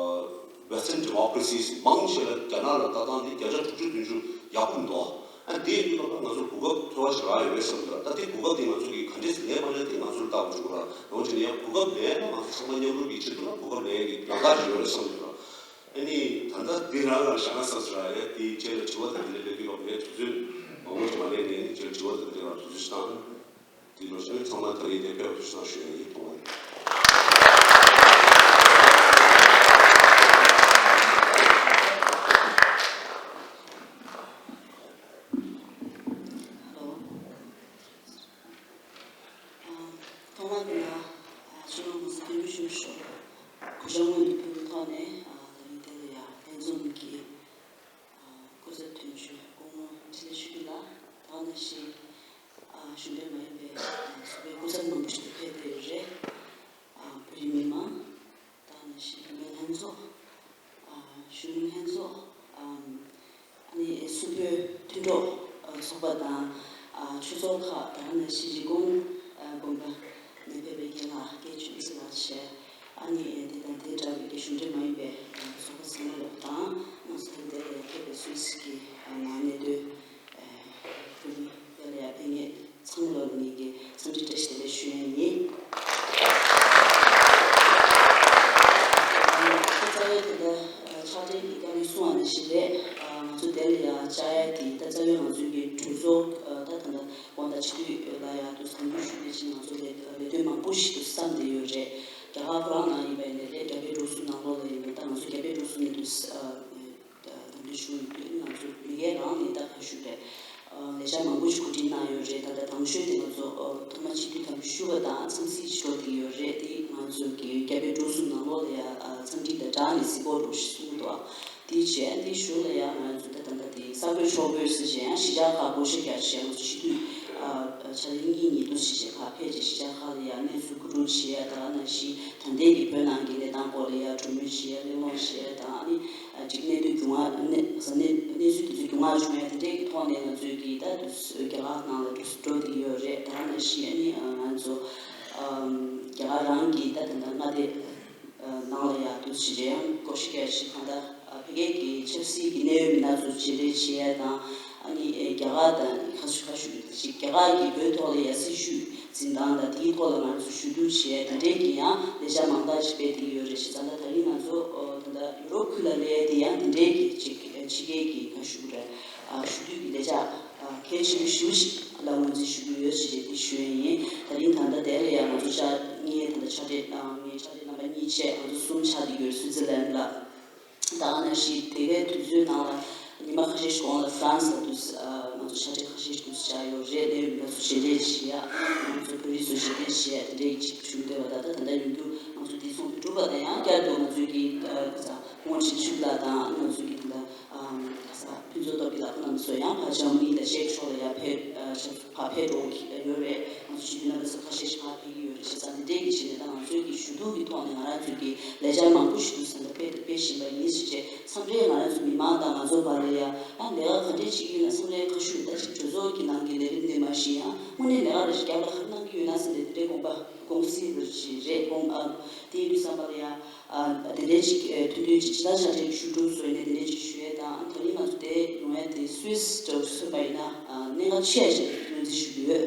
Western democracies་མང་ཆེ་ལ་རྒྱ་ནག་ལ་ལྟ་སྟངས་འདི་བརྒྱ་ཆ་དྲུག་ཅུ་བདུན་ཅུ་ཡག་པོ་མི་འདུག་ཨ་དེ་ཡིན་དུས་ང་ཚོ་གོ་སྐབས་འཚོལ་བ་ཞིག་རག་ཡོད་རེད་བསམ་གྱི་འདུག་ད་དེ་གོ་སྐབས་དེ་ང་ཚོ་གིས་ག་འདྲས་ལེན་མ་ལེན་དེ་ང་ཚོར་ལྟ་དགོས་ཀྱི་རེད། འོན་ཀྱང་ཡང་གོ་སྐབས་ལེན་ན་ང་ཚོ་ཚང་མ་མཉམ་རུབ་ཀྱིས་བྱེད་ཐུབ་ན་གོ་སྐབས་ལེན་ཡག་གི་ལམ་ཁ་ཞིག་ཡོད་རེད་བསམ་གྱི་འདུག་ཨ་ནི་ད་ལྟ་འདི་རང་ལ་བཞག་ན་བསམ་སོང་ར། ཡང་དེའི་རྗེས་ལ་དྲི་བ་དང་དེ་འདྲ་སླེབས་དུས་སྐབས་ངས་དུས་ཚོད་མང་པོ་ཞིག་མ་ལེན་ནས་རྗེས་ལ་དྲི་བ་དང་དེ་འདྲ་ལ་དུས་ཚོད་ཞིག་བཏང་། འདི་ལོ་ཤས་ཚང་མ་ད་རེས་དེ་ཕེབས་པ་ཐུགས་སྣང་ཞུ་ཡ་ཡིན། ཐུགས་རྗེ་ཆེ། ཐོག་མར་དེ་ལ་ཆུ་ནང་གོང་ས་སྐྱབས་མགོན་ཆེན་པོ་མཆོག་གུས་ཕྱག་སྔོན་དུ་ཕུལ་བའི་ཐོག་ནས་ད་རིང་དེ་ལ་ཡང་ལྷན་འཛོམས་ཀྱི་སྐུ་ཚབ་དོན་གཅོད་སྐུ་ངོ་འཕྲིན་ལས་ཆོས་སྐྱིད་ལགས་དང་ནང་བཞིན་གཞུང་འབྲེལ་མ་ཡིན་པའི་ཚོགས་པའི་སྐུ་ཚབ་མང་པོ་ཞིག་ཕེབས་བསྡད་ཡོད་རེད། བོད་རིགས་མི་མང་དང་ནང་བཞིན་བུད་མེད་ལྷན་ཚོགས། གཞོན་ནུ་ལྷན་ཚོགས། ཨ་ནི་སུད་བོད་མཐུན་གྲོགས་ཚོགས་པ་དང་། ཆོས་ཚོགས་ཁག་དང་ནང་བཞིན་རིགས་ཁོངས་དགོན་པ་ནས་ཕེབས་པའི་རྒན་ལགས་དགེ་བཅུ་ཚེ་ལགས་བཅས། ཨ་ནི་དེ་དང་དེ་འདྲ་བའི་གཞུང་འབྲེལ་མ་ཡིན་པའི་ཚོགས་པ་ཚང་མ་ལ་དང་ང་ཚོ་དེ་ལ་ཡང་ཕེབས་པའི་སུད་སི་གི་ནང་གནས་སྡོད་བོད་མི་དེ་ལ་ཡང་ཕེབས་མཁན་ཚང་མ་ལ་ངེད་ཀྱིས་འཚམས་འདྲི་བཀྲ་ཤིས་བདེ་ལེགས་ཞུ་ཡ་ཡིན། ད་རྩ་བའི་དེ་ལྟར་ཕྱག་སྦྲེལ་གྱི་བཀའ་མོལ་གསུང་བ་ནང་བཞིན་རེད། ང་ཚོ་དེ་ལ་ཡང་བཅར་ཡ་དེ་ད་རྩ་བའི་ང་ཚོའི་གི་གྲོས་ཚོགས་ད་ད་ལྟ་དགོང་དག་སྤྱི་འཐུས་ལ་ཡང་དུ་གཟིགས་འབུལ་ཞུ་མཁན་ཅིག་ང་ཚོ་ལས་ལས་དོན་མང་པོ་ཞིག་ཏུ་བསམ་བསྡད་ཡོད་རེད། རྒྱ་གར་ཁོ་རང་ནང་ཡིན་པ་ཡིན་ནའི་རེད། རྒྱ་བལ་འབྲུག་གསུམ་ནང་ལོགས་ལ་ཡིན་ན་ད་ང་ཚོ་རྒྱ་བལ་འབྲུག་གསུམ་ནས་དུ། དམ་འབུལ་ཞུ་ཡོད་དུས་ང་ཚོ་ཡུལ་ཡས་རང་ནས་ད་ག་ཞུ་རེད། ལས་འཆར་མང་པོ་ཞིག་གོ་སྒྲིག་གནང་ཡོད་རེད། ད་ལྟ་དང་ཤོས་དེ་ང་ཚོ་ཐོག་མ་སྤྱི་འཐུས་དམ་འབུལ་ཞུ་བ་དང་འཚམས་གཟིགས་ཞུ་བ་དེ་ཡོད་རེད། དེ་ང་ཚོ་གི་རྒྱ་བལ་འབྲུག་གསུམ་ནང་ལོགས་ལ་ཡ་འཚམས་འདྲི་དང་སྦྲགས་ནས་གཟིགས་སྐོར་རོགས་ཞུ་གསུངས་འདུག་དེ་བྱས་དེ་ཞུ་ལ་ཡ་ང་ཚོ་ད་ད་ལྟ་དེ་གསར་འགོད་ཕྱོགས་འགོད་ཟེར་བྱས་ཡང་གཞིས་ཆགས་ཁག་བགོ་བཤའ་རྒྱག་བྱས་ང་ཚོ་སྤྱི་འཐུས་ཕྱག་ལས་གཉིས་གཉིས་འདུག་ཟེར་བྱས་ཁག་ཕེབས་བྱས་གཞིས་ཆགས་ཁག་ལ་ཡ་གནས་ཚུལ་གོ་སྒྲིག་བྱས་ཡ་ད་ག་ནང་བཞིན་ད་ལྟའི་གི་བོད་ནང་གི་གནས་སྟངས་སྐོར་ལ་ཡ་གྲོས་མོལ་བྱས་ཡ་གླེང་སློང་བྱས་ཡ་དང་ཨ་ནི། ཅིག་གནས་སྡོད་རྒྱུ་མ་གནས་གནས་གནས་ཚུལ་དེ་ཚོ་རྒྱུ་མ་བྱུང་ཡ་དེ་འདྲའི་གི་ཐོག་ནས་ང་ཚོའི་གི་ད་དུ་རྒྱ་གར་ནང་ལ་འགྲོ་འགྲོ་བསྡད་ཡོད་རེད། ད་ནང་བཞིན་ཨ་ནི་ང་ཚོ་རྒྱ་གར་རང་གི་ད་དེ་འདྲ་མངའ་སྡེ་ནང་ལ་ཡ་དུ་ཞི་འགྲིག་ཡང་སྒོ་ཞིག་ཡ་ཞིག་གང་ལྟར་བོད་སྐད་ཀྱི་ཆབ་སྲིད་ཀྱི་གནད་ཡོད་མི་སྣ་ཚོ་མཇལ་འཕྲད་བྱེད་ཡ་དང་ཨ་ནི་རྒྱ་གར་དང་ཁ་ཤུ་ཁ་ཤུ་ཞིག་རྒྱ་གར་གྱི་བོད་ཐོག་ལ་ཡ་སྲིད་བྱུས། འཛིན་སྟངས་དང་དེའི་ཐོག་ལ་ང་ཚོས་ཞུ་གཏུག་བྱས་དེ་འདྲའི་གི་ཡང་ལས་འཆར་མང་དག་ཅིག་སྤེལ་བསྡད་ཡོད་རེད། བྱས་ཙང་ད་ད་རིང་ང་ཚོ་ད་ལྟ་ཡུ་རོབ་ཁུལ་ལ་སླེབས་དེ་ཡང་དེ་འདྲའི་གི་ཅིག་ཕྱི་རྒྱལ་གྱི་ང་ཞུ་གི་རེད། ཞུ་གཏུག་གི་ལས་འཆར་གལ་ཆེན་པོ་ཞེ་པོ་ཅིག་ལ་ངོས་འཛིན་ཞུ་གི་ཡོད་ཅེས་དེ་ཞུ་ཡ་ཡིན། ད་རིང་ད་ལྟ་དེ་ལ་ཡང་ང་ཚོ་ཕྱག་ངའི་ད་ལྟ་ཕྱག་སྦྲེལ་ངའི་ཕྱག་སྦྲེལ་རྣམ་པ་གཉིས་བྱས་ང་ཚོ་གསུམ་ཆགས་བསྡད་ཡོད་སུའི་ཙི་ལན་ལ། ད་ག་ནང་བཞིན་དེ་གའི་དུས་ཚོད་ནང་ལ་ ཉི་མ་ཁ་ཤས་ཤིག་གོང་ལ་ཧྥ་རན་སི་ལ་དུས་ང་ཚོ་ཤ་ཁྲག་ཁ་ཤས་ཤིག་དུས་བྱ་ཡོད་རེད། གནད་ཡོད་མི་སྣ་ཚོ་ཞལ་འདེབས་བྱེད་ཡ། ང་ཚོ་བོད་རིགས་ཚོ་ཞལ་འདེབས་བྱེད་ཡ་དེ་འདྲའི་ཅིག་ཞུ་འདོད་པ། ད་ལྟ་ད་ལྟ་ཡོང་རྒྱུ་ང་ཚོ་དེ་ཚོང་དུ་གྲུབ་པ་དང་། ཡང་བསྐྱར་དུ་ང་ཚོའི་གི་ཁ་ས་ཁོང་ཁྲིན་ཆུ་ལགས་དང་ང་ཚོའི་གི་ད་ལྟ་ཁ་ས་ཕུན་ཚོགས་སྟོབས་རྒྱལ་ལགས་ཁོང་རྣམ་ཚོ་ཡང་ཕར་འཇར་མ་ནི་དང་ཅེཀ་ཕྱོགས་ལ་ཡར་ཕེབས་ཕར་ཕེབས་འགྲོ་གི་ཡོད་རེད། ང་ཚོ་སྤྱི་འཐུས་རྣམ་པ་ཚོ་ཁ་ཤས་ཤིག་ཕར་ཕེབས་ཀྱི་ཡོད་རེད། བྱས་ཙང་དེ་འདྲའི་གི་བྱས་ནས་ད་ང་ཚོའི་གི་ཞུ་གཏུག་གི་ཐོག་ནས་ང་རང་ཚོའི་གི་ལས་འཆར་མང་པོ་ཞིག་འདུག་ཟེར་ནས་སྤེལ་སྤེལ་བཞིན་པ་ཡིན་ཟེར་བྱས། མཚམས་རེ་ང་རང་ཚོ་མི་མང་དང་ང་ཚོ་བར་ལ་ཡ་ཡང་ལས་ཀ་ག་འདྲས་བྱེད་ཀྱི་ཡོད་ན། མཚམས་རེ་ཁ་ཤུགས་ད་ཅིག་གྲོས་ཚོགས་ཀྱི་ནང་གི་ལས་རིམ་དེ་མ་གཞི་ཡང་དངོས་གནས་ལས་ཀ་རེ་ཞིག་རྒྱབ་ལ་ག་རེ་གནང་གི་ཡོད་ན་ཟེར་ནས་དེ་འདྲའི་དགོངས་པ་དགོངས་སྲིད་པ་ཞིག་རེད། དགོངས་ཨ་དེ་ཡིན་དུས་ཙམ་པ་ལ་ཡ་ཨ་དེ་འདྲའི་ཅིག་ཨ་ཐུང་ཐུང་ཅིག་ཇི་ལྟར་ཤ་ཁྲག་གི་ཞུ་གཏུག་བཟོས་ནས་དེ་འདྲའི་ཅིག་ཞུ་ཡས་དང་། ད་རིང་ང་ཚོ་དེ་ཡོང་ཡས་དེ་སུད་སི་འདྲ་བོ་མཚོན་པ་ཡིན་ན་ཨ་གནད་འགག་ཆེ་ཡ་ཞིག་རེད་སྙམ་ཚིག་ཞུ་གི་ཡོད།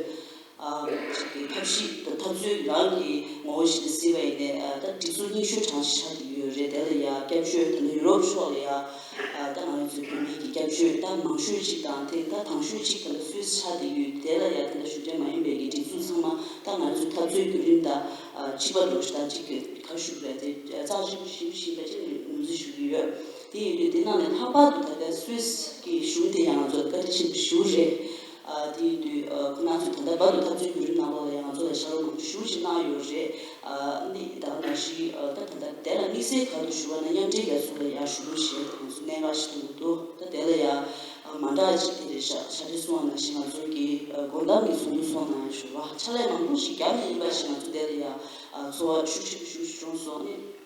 ཨ་ཅིག་གི་ཐབས་ཤེས་དང་འཐབ་རྩོད་རང་གི་ངོ་བོ་ཞིག་ལ་གཟིགས་པ་ཡིན་ནའི། ཨ་ད་སྒྲིག་འཛུགས་རྙིང་ཤོས་གྲས་ཤིག་ཆགས་བསྡད་ཀྱི་ཡོད་རེད། དེ་ལ་ཡ་སྐྱབས་བཅོལ་ད་ལྟ་ཡུ་རོབ་ཕྱོགས་ལ་ཡ་ཨ་ད་ང་རང་ཚོའི་བོད་མི་གི་སྐྱབས་བཅོལ་ད་མང་ཤོས་ཅིག་དང་། དེ་ད་དང་ཤོས་ཅིག་ད་ལྟ་སུད་སི་ཆགས་བསྡད་ཀྱི་ཡོད། དེ་ལ་ཡ་ད་ལྟ་གཞུང་འབྲེལ་མ་ཡིན་པའི་གི་སྒྲིག་འཛུགས་ཚང་མ་ད་ང་རང་ཚོའི་འཐབ་རྩོད་བརྒྱུད་རིམ་དང་ཨ་གཅིག་པ་འགྲོ་ཞིག་དང་། གཅིག་གི་ག་རེ་ཞུ་དགོས་རེད། དེ་རྩ་ཆེན་པོ་ཞེ་པོ་ཞིག་ཡིན་པ་ཅིག་ངོས་འཛིན་ཞུ་གི་ཡོད། དེ་ཡིན་དུས་དེ་ནང་ནས་ལྷག་པར་དུ་ད་ལྟ་སུད་སི་གི་གཞུང་དེ་ཡང་ང་ཚོར་བཀའ་དྲིན་ཆེན་པོ་ཞེ་པོ་རེད། ཨ་དེ་ཡིན་དུས་ཨ་ཁོང་རྣམ་ཚོས་ད་ལྟ་བར་དུ་འཐབ་རྩོད་བརྒྱུད་རིམ་ནང་ལོགས་ལ་ཡང་ང་ཚོ་ལ་ཕྱག་རོགས་མང་པོ་ཞེ་པོ་ཞིག་གནང་ཡོད་རེད། ཨ་ནི་ད་ག་ནང་བཞིན་ཨ་ད་ད་ལྟ་དེ་ལ་དམིགས་བསལ་ག་རེ་ཞུ་བ་ན། མཉམ་འབྲེལ་རྒྱལ་ཚོགས་ལ་ཡང་ཞུ་རྒྱུ་བྱས་ཏེ་ང་ཚོ་གནད་འགག་ཞིག་མཐོང་གི་འདུག། ད་དེ་ལ་ཡང་ཨ་མ་འདྲ་ཅིག་དེ་རེད་ཤག། ཤ་ཁྲག་གསུངས་པ་ནང་བཞིན་ང་ཚོ་གི་ཨ་སྒོ་འགྲམ་གྱི་ཚོགས་འདུ་སོགས་ནང་ཞུ་བ་ཕྱག་ལས་མང་པོ་ཞིག་བརྒྱབ་ནས་ཡིན་པ་ཞིག། ང་ཚོ་དེ་ལ་ཡང་ཨ་ཚོར་བ་ཤུགས་ཆེན་པོ་ཞེ་པོ་ཞིག་བྱུང་སོང་། ཨ་ནི།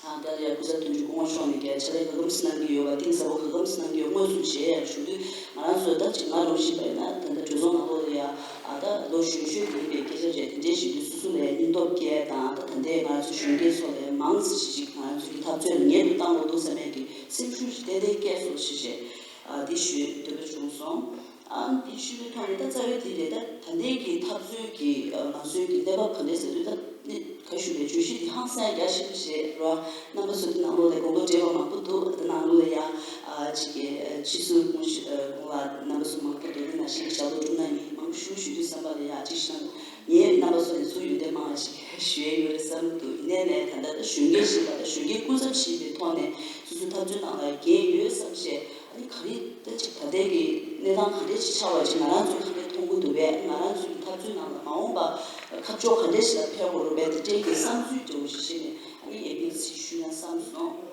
ཨ་ད་ལྟ་ཡང་སྐུ་ཚབ་དོན་གཅོད་སྐུ་ངོ་མཆོག་ནས་ཀྱང་ཕྱག་ལས་ག་གམ་ཞིག་གནང་གི་ཡོད་པ། གཏིང་ཟབ་པོ་ག་གམ་ཞིག་གནང་གི་ཡོད། དངོས་སུ་མཇལ་ཡག་ཞུ་དུས་ང་རང་ཚོ་ད་ཅིག་ང་རང་བཞིན་པ་ཡིན་ན་ད་ལྟ་གྲོས་ཚོགས་ནང་ལོགས་ལ་ཡ་ཨ་ད་ལོ་གཞོན་ཤོས་དེ་ཡིན་པའི་སྐད་ཆ་རེད། དེ་འདྲའི་ཞུ་དུས་སོ་སོ་ལ་ཡ་སྙིང་སྟོབས་སྐྱེ་དང་། ད་ད་ལྟའི་ང་རང་ཚོ་གཞོན་སྐྱེས་ཚོ་ལ་ཡ་མང་ཙམ་ཞིག་ཅིག་ང་རང་ཚོ་གི་འཐབ་རྩོད་ལ་ཉེ་དུ་བཏང་དགོས་འདུག་བསམ་ཡས་ཀྱི་སེམས་ཤུགས་ཞིག་ཏན་ཏན་སྐྱེས་སོང་ཞེས་བྱས་ཨ་འདི་ཞུ་འདོད་པ་བྱུང་སོང་། ཨ་འདི་ཞུ་བའི་ཐོག་ནས་ད་རྩ་བའི་དེ་རེད། ད་ད་ལྟའི་གི་འཐབ་རྩོད་ཀྱི་ཨ་ང་ཚོའི་གི་གནས་བབ་ག་འདྲས་ཟེར་དུས། ད་ནི་ག་ཞུ་རེད། བརྗོད་གཞི་འདི་ཧང་སང་རྒྱ་ཆེན་པོ་ཞིག་རེད་རོ། རྣམ་པ་ཚོ་འདི་ནང་ལོགས་ལ་དགོངས་དོན་འགྲེལ་བ་མང་པོ་འདུག། འདི་ནང་ལོགས་ལ་ཡ་ཨ་ཅིག་གི་ཨ་ཕྱི་ཟུར་ཁོང་ཞུ་ཨ་ཁོང་ལ་རྣམ་པ་ཚོ་མང་པོ་འདུག། འདི་ནང་བཞིན་གྱི་ཞབས་ཏོག་སྒྲུབ་གནང་མཁན་མང་པོ་ཞིག་ཞུ་དུས་ཙམ་པ་ལ་ཡ་ཅིག་བྱས་ན་ངས་རྣམ་པ་ཚོ་ནས་ཚུར་ཡོན་ཏན་མང་བ་ཞིག་ཞུ་ཡས་ཡོད་རེད་བསམ་གྱི་འདུག། ཡིན་ནའི་ལས་ད་ལྟ་ད་གཞོན་སྐྱེས་ཞིག་ལ་ད་གཞོན་སྐྱེས་སྐུ་ཚབ་ཞིག་ཡིན་པའི་ཐོག་ནས་སོ་སོའི་འཐབ་རྩོད་ནང་ལ་འགན་ཡོད་བསམ་བྱས། ཨ་ནི་ག་རེ་ད་ཅིག་ད་ལྟའི་གི་གནས་སྟངས་ག་འདྲས་ཅིག་ཆགས་པ་ཅིག་ང་རང་ཚོས་ག་འདྲས་མཐོང་གི་འདུག་པས། ང་རང་ཚོའི་གི་འཐབ་རྩོད་ནང་ལ་མ་འོངས་པ་ཁ་ཕྱོགས་ག་འདྲས་ཞིག་ལ་ཕེབས་དགོས་རེད་པས། དེ་འདྲའི་གི་བསམ་ཚུལ་འདྲ་བོ་ཞིག་བྱས་ནས་ཨ་ནི་ཡ་གི་ཚིག་ཞུས་ན་བསམ་སོང་།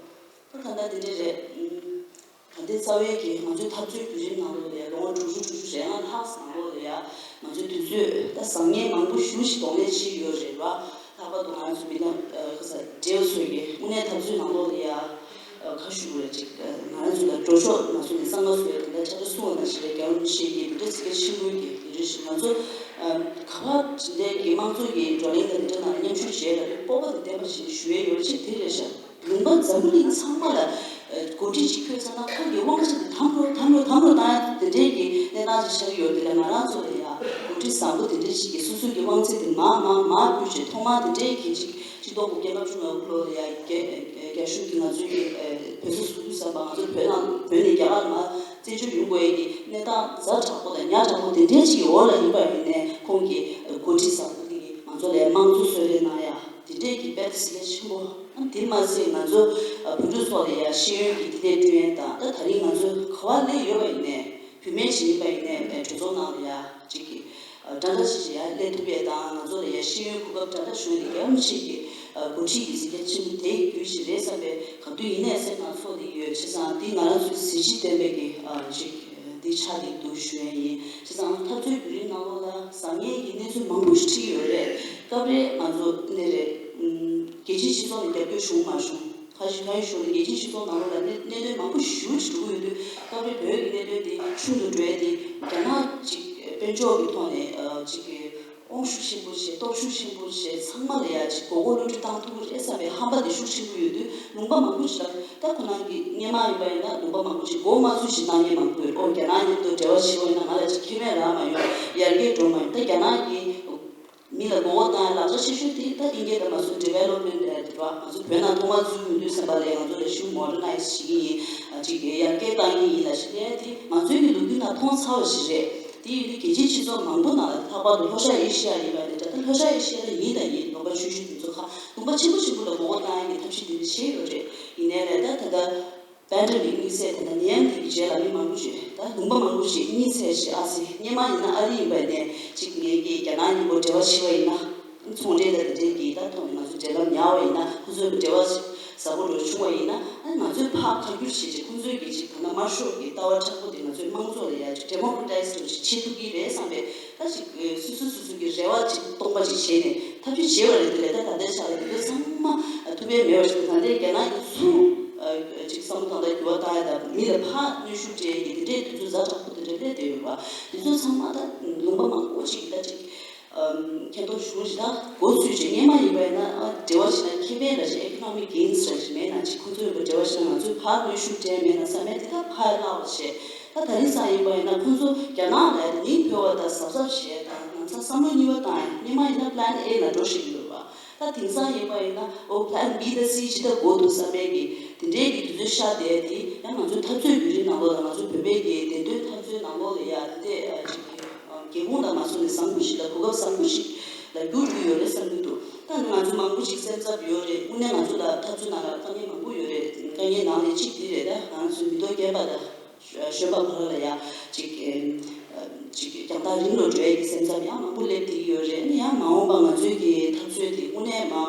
ད་ད་ལྟ་དེ་འདྲས་རེད། ཨུམ། ད་ལྟའི་རྩ་བའི་གི་ང་ཚོའི་འཐབ་རྩོད་བརྒྱུད་རིམ་ནང་ལོགས་ལ་ཡ་ལོ་ངོ་དྲུག་ཅུ་དྲུག་ཅུ་རེ་ལྔ་ལྷག་ཙམ་ནང་ལོགས་ལ་ཡ་ང་ཚོའི་དུས་ཚོད་ད་བཟང་ངན་མང་པོ་ཞེ་པོ་ཞིག་གདོང་ལེན་བྱས་ཡོད་རེད་བ། ལྷག་པར་དུ་ང་ཚོ་མི་ལ་ཁ་ས་འབྲེལ་བ་ཚོས་ཀྱི་དངོས་གནས་འཐབ་རྩོད་ནང་ལོགས་ལ་ཡ་ཁ་ཞུ་དགོས་རེད། ཅིག་ང་ཚོ་ལ་འགྲོ་ཕྱོགས་ང་ཚོ་ནས་གསང་སྔགས་སུ་ཡ་དེ་འདྲ་ཆ་འདྲ་གསུང་བ་ནང་བཞིན་རེད། རྒྱལ་བ་རིན་པོ་ཆེ་གིས་དེ་འདྲ་ཚིག་གལ་ཆེན་པོའི་གི་དེ་རེད་ཞིག། ང་ཚོ་ག་བ་ཇི་འདྲའི་གི་དམངས་གཙོ་གི་བགྲོ་གླེང་དང་དེ་འདྲ་ནང་ལ་མཉམ་ཞུགས་བྱས་ལ་སྤོབས་པ་དང་ལྡན་པ་ཞིག་ཞུ་ཡས་ཡོད་རེད། ཅིག་དེ་རེད་ཤག། ལུང་པ་འཛམ་བུ་གླིང་ཚང་མ་ལ་འགོ་ཁྲིད་ཅིག་ཁྱོད་ཚང་ན་ཁོང་གི་དབང་ཆ་དེ་དམ་རུ་དམ་རུ་དམ་རུ་བཏང་ཡ་དེ་འདྲའི་གི་གནས་སྟངས་ཅིག་ཆགས་ཀྱི་ཡོད། དེ་ལ་ང་རང་ཚོ་ལ་ཡ་འགོ་ཁྲིད་བཟང་པོ་དེ་འདྲའི་ཅིག་གིས་སོ་སོ་གི་དབང་ཚད་དེ་མར་མར་མར་ཕུད་བྱས། ཐོག་མར་དེ་འདྲའི་གི་ཅིག་ཆིག་སྟོང་དགུ་བརྒྱ་ལྔ་བཅུ་ང་དགུ་ལོ་ལ་ཡ་རྒྱ་རྒྱ་གཞུང་གིས་ང་ཚོའི་གི་བོད་ས་བཟུང་དུས་ཙམ་པ་ང་ཚོ་བོད་ནང་བོད་ནས་རྒྱ་གར་ལ་མར་བཙན་བྱོལ་ཡོང་དགོས་ཡ་གི་གནས་སྟངས་ཛ་དྲག་པོ་དང་ཉག་ཕྲ་པོ་དེ་འདྲའི་ཅིག་གི་འོག་ལ་ཡིན་པ་ཡིན་ནའི་ཁོང་གི་འགོ་ཁྲིད་བཟང་པོ་དེ་གིས་ང་ཚོ་ལ་དམངས་གཙོ་གསོལ་རས་གནང་ཡ་དེ་འདྲའི་གི་དཔེ་གཟི་བརྗིད་ཆེན་པོ། ཨ་དེ་མ་ཟད་ང་ཚོ་ཨ་བོད་ཕྲུག་ཚོ་ལ་ཡ་ཤེས་ཡོན་གྱི་བདེ་ལེགས་བསྐྲུན་ཡས་དང་། ད་ད་རིང་ང་ཚོ་ག་བ་སླེབས་ཡོད་པ་ཡིན་ནའི་བུད་མེད་ཅིག་ཡིན་པ་ཡིན་ནའི་ཨ་གྲོས་ཚོགས་ནང་ལ་ཡ་ཅིག་གི་ཨ་འདྲ་འདྲ་ཞིག་ཡ་སླེབས་ཐུབ་ཡས་དང་། ང་ཚོ་ལ་ཡ་ཤེས་ཡོན་གོ་སྐབས་འདྲ་འདྲ་བྱུང་ཡས་དེ་རྒྱལ་བ་རིན་པོ་ཆེ་གི་ཨ་འགོ་ཁྲིད་ཀྱི་གཟི་བརྗིད་ཆེན་པོ་དེ་ཡི་རྒྱུ་ཞིག་རེད་བསམ་པའི་ག་དུས་ཡིན་ནའི་སེམས་ནང་ཚོར་བསྡད་ཡོད། བྱས་ཙང་འདི་ང་རང་ཚོའི་གཟི་བརྗིད་ལྡན་པའི་གི་ཨ་ཅིག་འདི་ཆགས་བསྡད་འདུག་ཞུ་ཡས་ཡིན། བྱས་ཙང་འཐབ་རྩོད་བརྒྱུད་རིམ་ནང་ལོགས་ལ་བཟང་ངན་གྱི་གནས་ཚུལ་མང་པོ་ཞིག་ཁྲིད་ཡོད་རེད། སྐབས་རེ་ང་ཚོ་འདི་རེད། ཨུམ། རྒྱལ་སྤྱིའི་སྤྱི་ཚོགས་ནས་རྒྱབ་སྐྱོར་བྱུང་མ་བྱུང་། ཁ་ཤས་ཁ་ཤས་ཤོད་ནས་རྒྱལ་སྤྱིའི་སྤྱི་ཚོགས་ནང་ལོགས་ལ་གནད་གནད་དོན་མང་པོ་ཞེ་པོ་ཅིག་འགྲོ་གི་ཡོད་དུས། སྐབས་རེ་བོད་ཀྱི་གནད་དོན་དེ་ཆུང་དུ་འགྲོ་ཡས་དེ་རྒྱ་ནག་ཅིག་དཔལ་འབྱོར་གྱི་ཐོག་ནས་ཨ་ཅིག་གི་དབང་ཤུགས་ཆེན་པོ་བྱས། སྟོབས་ཤུགས་ཆེན་པོ་བྱས། ཚང་མ་ལ་ཡ་ཅིག་མགོ་སྐོར་བསླུ་བྲིད་བཏང་ཐུབ་ཀྱི་རེད་བསམ་པའི་ཧམ་པ་དེ་ཤུགས་ཆེན་པོ་ཡོད་དུས། ལུང་པ་མང་པོ་ཞིག་ལ་ད་ཁོ་རང་གི་སྔོན་མ་ཡིན་པ་ཡིན་ན་ལུང་པ་མང་པོ་ཞིག་མགོ་མ་ཚོས་ཤིག་གནང་མཁན་མང་པོ་ཡོད། ཨོ་རྒྱ་ནག་མཉམ་དུ་འབྲེལ་བ་བྱེད་པ་ཡིན་ན་ང་ལ་ཅིག་ཁེ་ཕན་རག་མ་ཡོང་། ཡར་རྒྱས་འགྲོ་མ་ཡོང་། ད་རྒྱ་ནག་གི་མི་ལ་མགོ་སྐོར་བཏང་ཡ་ལག་ཆ་ཆེ་ཤོས་དེ་ད་ཨིན་སྐད་དང་མ་སོན་ཌི་ཝེ་ལོབ་མེན་ཊི་རེད་བ། ང་ཚོ་བོད་ནང་ཐོག་མར་འཛུལ་ཡོང་དུས་ཙམ་པ་ལ་ང་ཚོ་ལ་ཤུགས་མོ་ཌར་ནའི་ཛི་བྱེད་ཀྱི་ཡིན། ཅིག་ཡར་རྒྱས་བཏང་གི་ཡིན་ལབ་བྱས་ནས། དེ་ང་ཚོའི་གི་ལོ་རྒྱུས་ནང་མཐོང་ཚར་བ་ཞིག་རེད། དེ་ཡིན་དུས་རྒྱལ་སྤྱིའི་སྤྱི་ཚོགས་མང་པོ་ནང་ལ་ལྷག་པར་དུ་ལྷོ་ཤར་ཨེ་ཤི་ཡ་ཡིན་པ་དེ་འདྲ། ད་ལྷོ་ཤར་ཨེ་ཤི་ཡ་ལ་ཡིན་དང་ཡིན། ལུང་པ་ཆུང་ཆུང་དེ་ཚོ་ཁག་ལུང་པ་ཆེན་པོ་ཆེན་པོ་ལ་མགོ་སྐོར་བཏང་ཡ་གི་ཐབས་ཤེས་དེ་འདྲ་བྱས་ཡོད་རེད། ཡིན་ནའི་ལས་ད་ད་ལྟ་ པན་ཌེ་མིག་དམིགས་བསལ་དེ་འདྲ་ནད་ཡམས་དེ་གི་རྗེས་ལ་མི་མང་པོ་ཞིག་ད་ལུང་པ་མང་པོ་ཞིག་གཉིད་སད་ཞེས་ཨ་སི་སྔོན་མ་ཡིན་ན་ཨ་རི་ཡིན་པ་ནས་ཅིག་ངེད་ཀྱིས་རྒྱ་ནག་མཉམ་པོ་འབྲེལ་བ་བྱེད་པ་ཡིན་ན་ཚོང་འབྲེལ་དང་དེ་འདྲའི་གི་ད་ཐོག་ནས་ང་ཚོ་འབྲེལ་ལམ་ཉར་བ་ཡིན་ན་ཁོ་ཚོའི་འབྲེལ་བ་ཟབ་པོ་འགྲོ་བྱུང་བ་ཡིན་ན་ཨ་ང་ཚོས་ཕར་ཁ་བསྒྱུར་བྱེད་ཅིག་ཁོ་ཚོའི་གི་ཅིག་ད་ལྟ་དམར་ཤོག་གི་ལྟ་བ་མཁྲེགས་པོ་དེ་ང་ཚོས་དམངས་གཙོ་ལ་ཡ་ཅིག་ཌེ་མོ་ཀྲེ་ཊའི་ཛི་འགྲོ་ཞིག་བྱེད་ཐུབ་ཀྱི་རེད་བསམ་པའི་ད་ཅིག་སོ་སོ་སོ་སོ་གི་རེ་བ་ཅིག་སྟོང་པ་ཅིག་བྱས་ནས་ཐབས་ཇུས་བྱས་པ་རེད་དེ་ལས་ད་ད་ལྟའི་ཆ་ལ་དེ་ཚོ་ཚང་མ་ཐུབ་པ་མེད་པ་ཞིག་ད་ལྟའི་རྒྱ་ནག་གི་ཚུར་ཅིག་བསམ་བློ་གཏོང་སྟངས་འགྱུར་བ་བཏང་ཡ་དང་མི་ལ་ཕར་གནོན་ཤུགས་སྤྲད་ཡ་གི་དེ་འདྲའི་དུས་ཚོད་ཛ་དྲག་པོ་དེ་འདྲ་སླེབས་བསྡད་ཡོད་པ། དེ་ཚོ་ཚང་མ་ད་ལུང་པ་མང་པོ་ཅིག་གི་ད་ཅིག་མཁྱེན་རྟོགས་བྱུང་ཞིག་ད་འགོ་ཚུགས་ཅིག་སྔོན་མ་ཡིན་པ་ཡིན་ན་ཨ་འབྲེལ་བ་བྱས་ན་ཁེ་ཕན་ར་ཞིག་ཨི་ཀོ་ནོ་མིག་གེན་སི་ར་ཞིག་མེད་ན་ཅིག་ཁོ་ཚོ་ཡོད་པ་འབྲེལ་བ་བྱས་ན་ང་ཚོས་ཕར་གནོན་ཤུགས་སྤྲད་མེད་ན་བསམ་ཡ་དེ་ད་ཕར་བརླག་པ་བྱས། ད་ད་རིང་སང་ཡིན་པ་ཡིན་ན་ཁོང་ཚོ་རྒྱ་ནག་ལ་མིང་འབོད་པ་དང་གཟབ་གཟབ་བྱས་དང་ང་ཚང་བསམ་བློ་གཉིས་པ་བཏང་ཡ་སྔོན་མ་ཡིན་ན་པི་ལན་ཨེ་ལ་འགྲོ་བཞིན་ཡོད་པ། ད་དེང་སང་ཡིན་པ་ཡིན་ན་ཨོ་པི་ལན་བི་དང་སི་ཇི་ལྟར་དགོས་འདུག་བསམ་པའི་གི་དེ་འདྲའི་གི་དུས་ཚོད་ཤར་བསྡད་དེ་ཡང་ང་ཚོའི་འཐབ་རྩོད་བརྒྱུད་རིམ་ནང་ལོགས་ལ་ང་ཚོ་བོད་པའི་གི་བདེན་དོན་འཐབ་རྩོད་ནང་ལོགས་ལ་ཡ་དེ་འདྲས་ཅིག་གི་སྒེའུ་ཁུང་དང་མ་སོང་ནས་བཟང་པོ་ཞིག་དང་གོ་སྐབས་བཟང་པོ་ཞིག་ལ་འགྱུར་འགྲོ་གི་ཡོད་རེད་བསམ་གྱི་འདུག་ད་ང་ཚོ་མང་པོ་ཞིག་སེམས་འཚབ་ཡོད་རེད། དངོས་གནས་ང་ཚོ་ལ་འཐབ་རྩོད་ནང་ལ་དཀའ་ངལ་མང་པོ་ཡོད་རེད། དཀའ་ངལ་ནང་ནས་གཅིག་འདི་རེད། ད་ང་ཚོའི་མི་ཐོག་རྒན་པ་དང་གཞོན་པ་བར་ལ་ཡ་ཅིག་ཅིག་རྒྱང་ཐག་རིང་རུ་འགྲོ་ཡས་ཀྱི་སེམས་འཚབ་ཡང་མང་པོ་སླེབས་བསྡད་ཀྱི་ཡོད་རེད། ཨ་ནི་ཡང་མ་འོངས་པ་ང་ཚོའི་གི་འཐབ་རྩོད་དེ་དངོས་གནས་མ་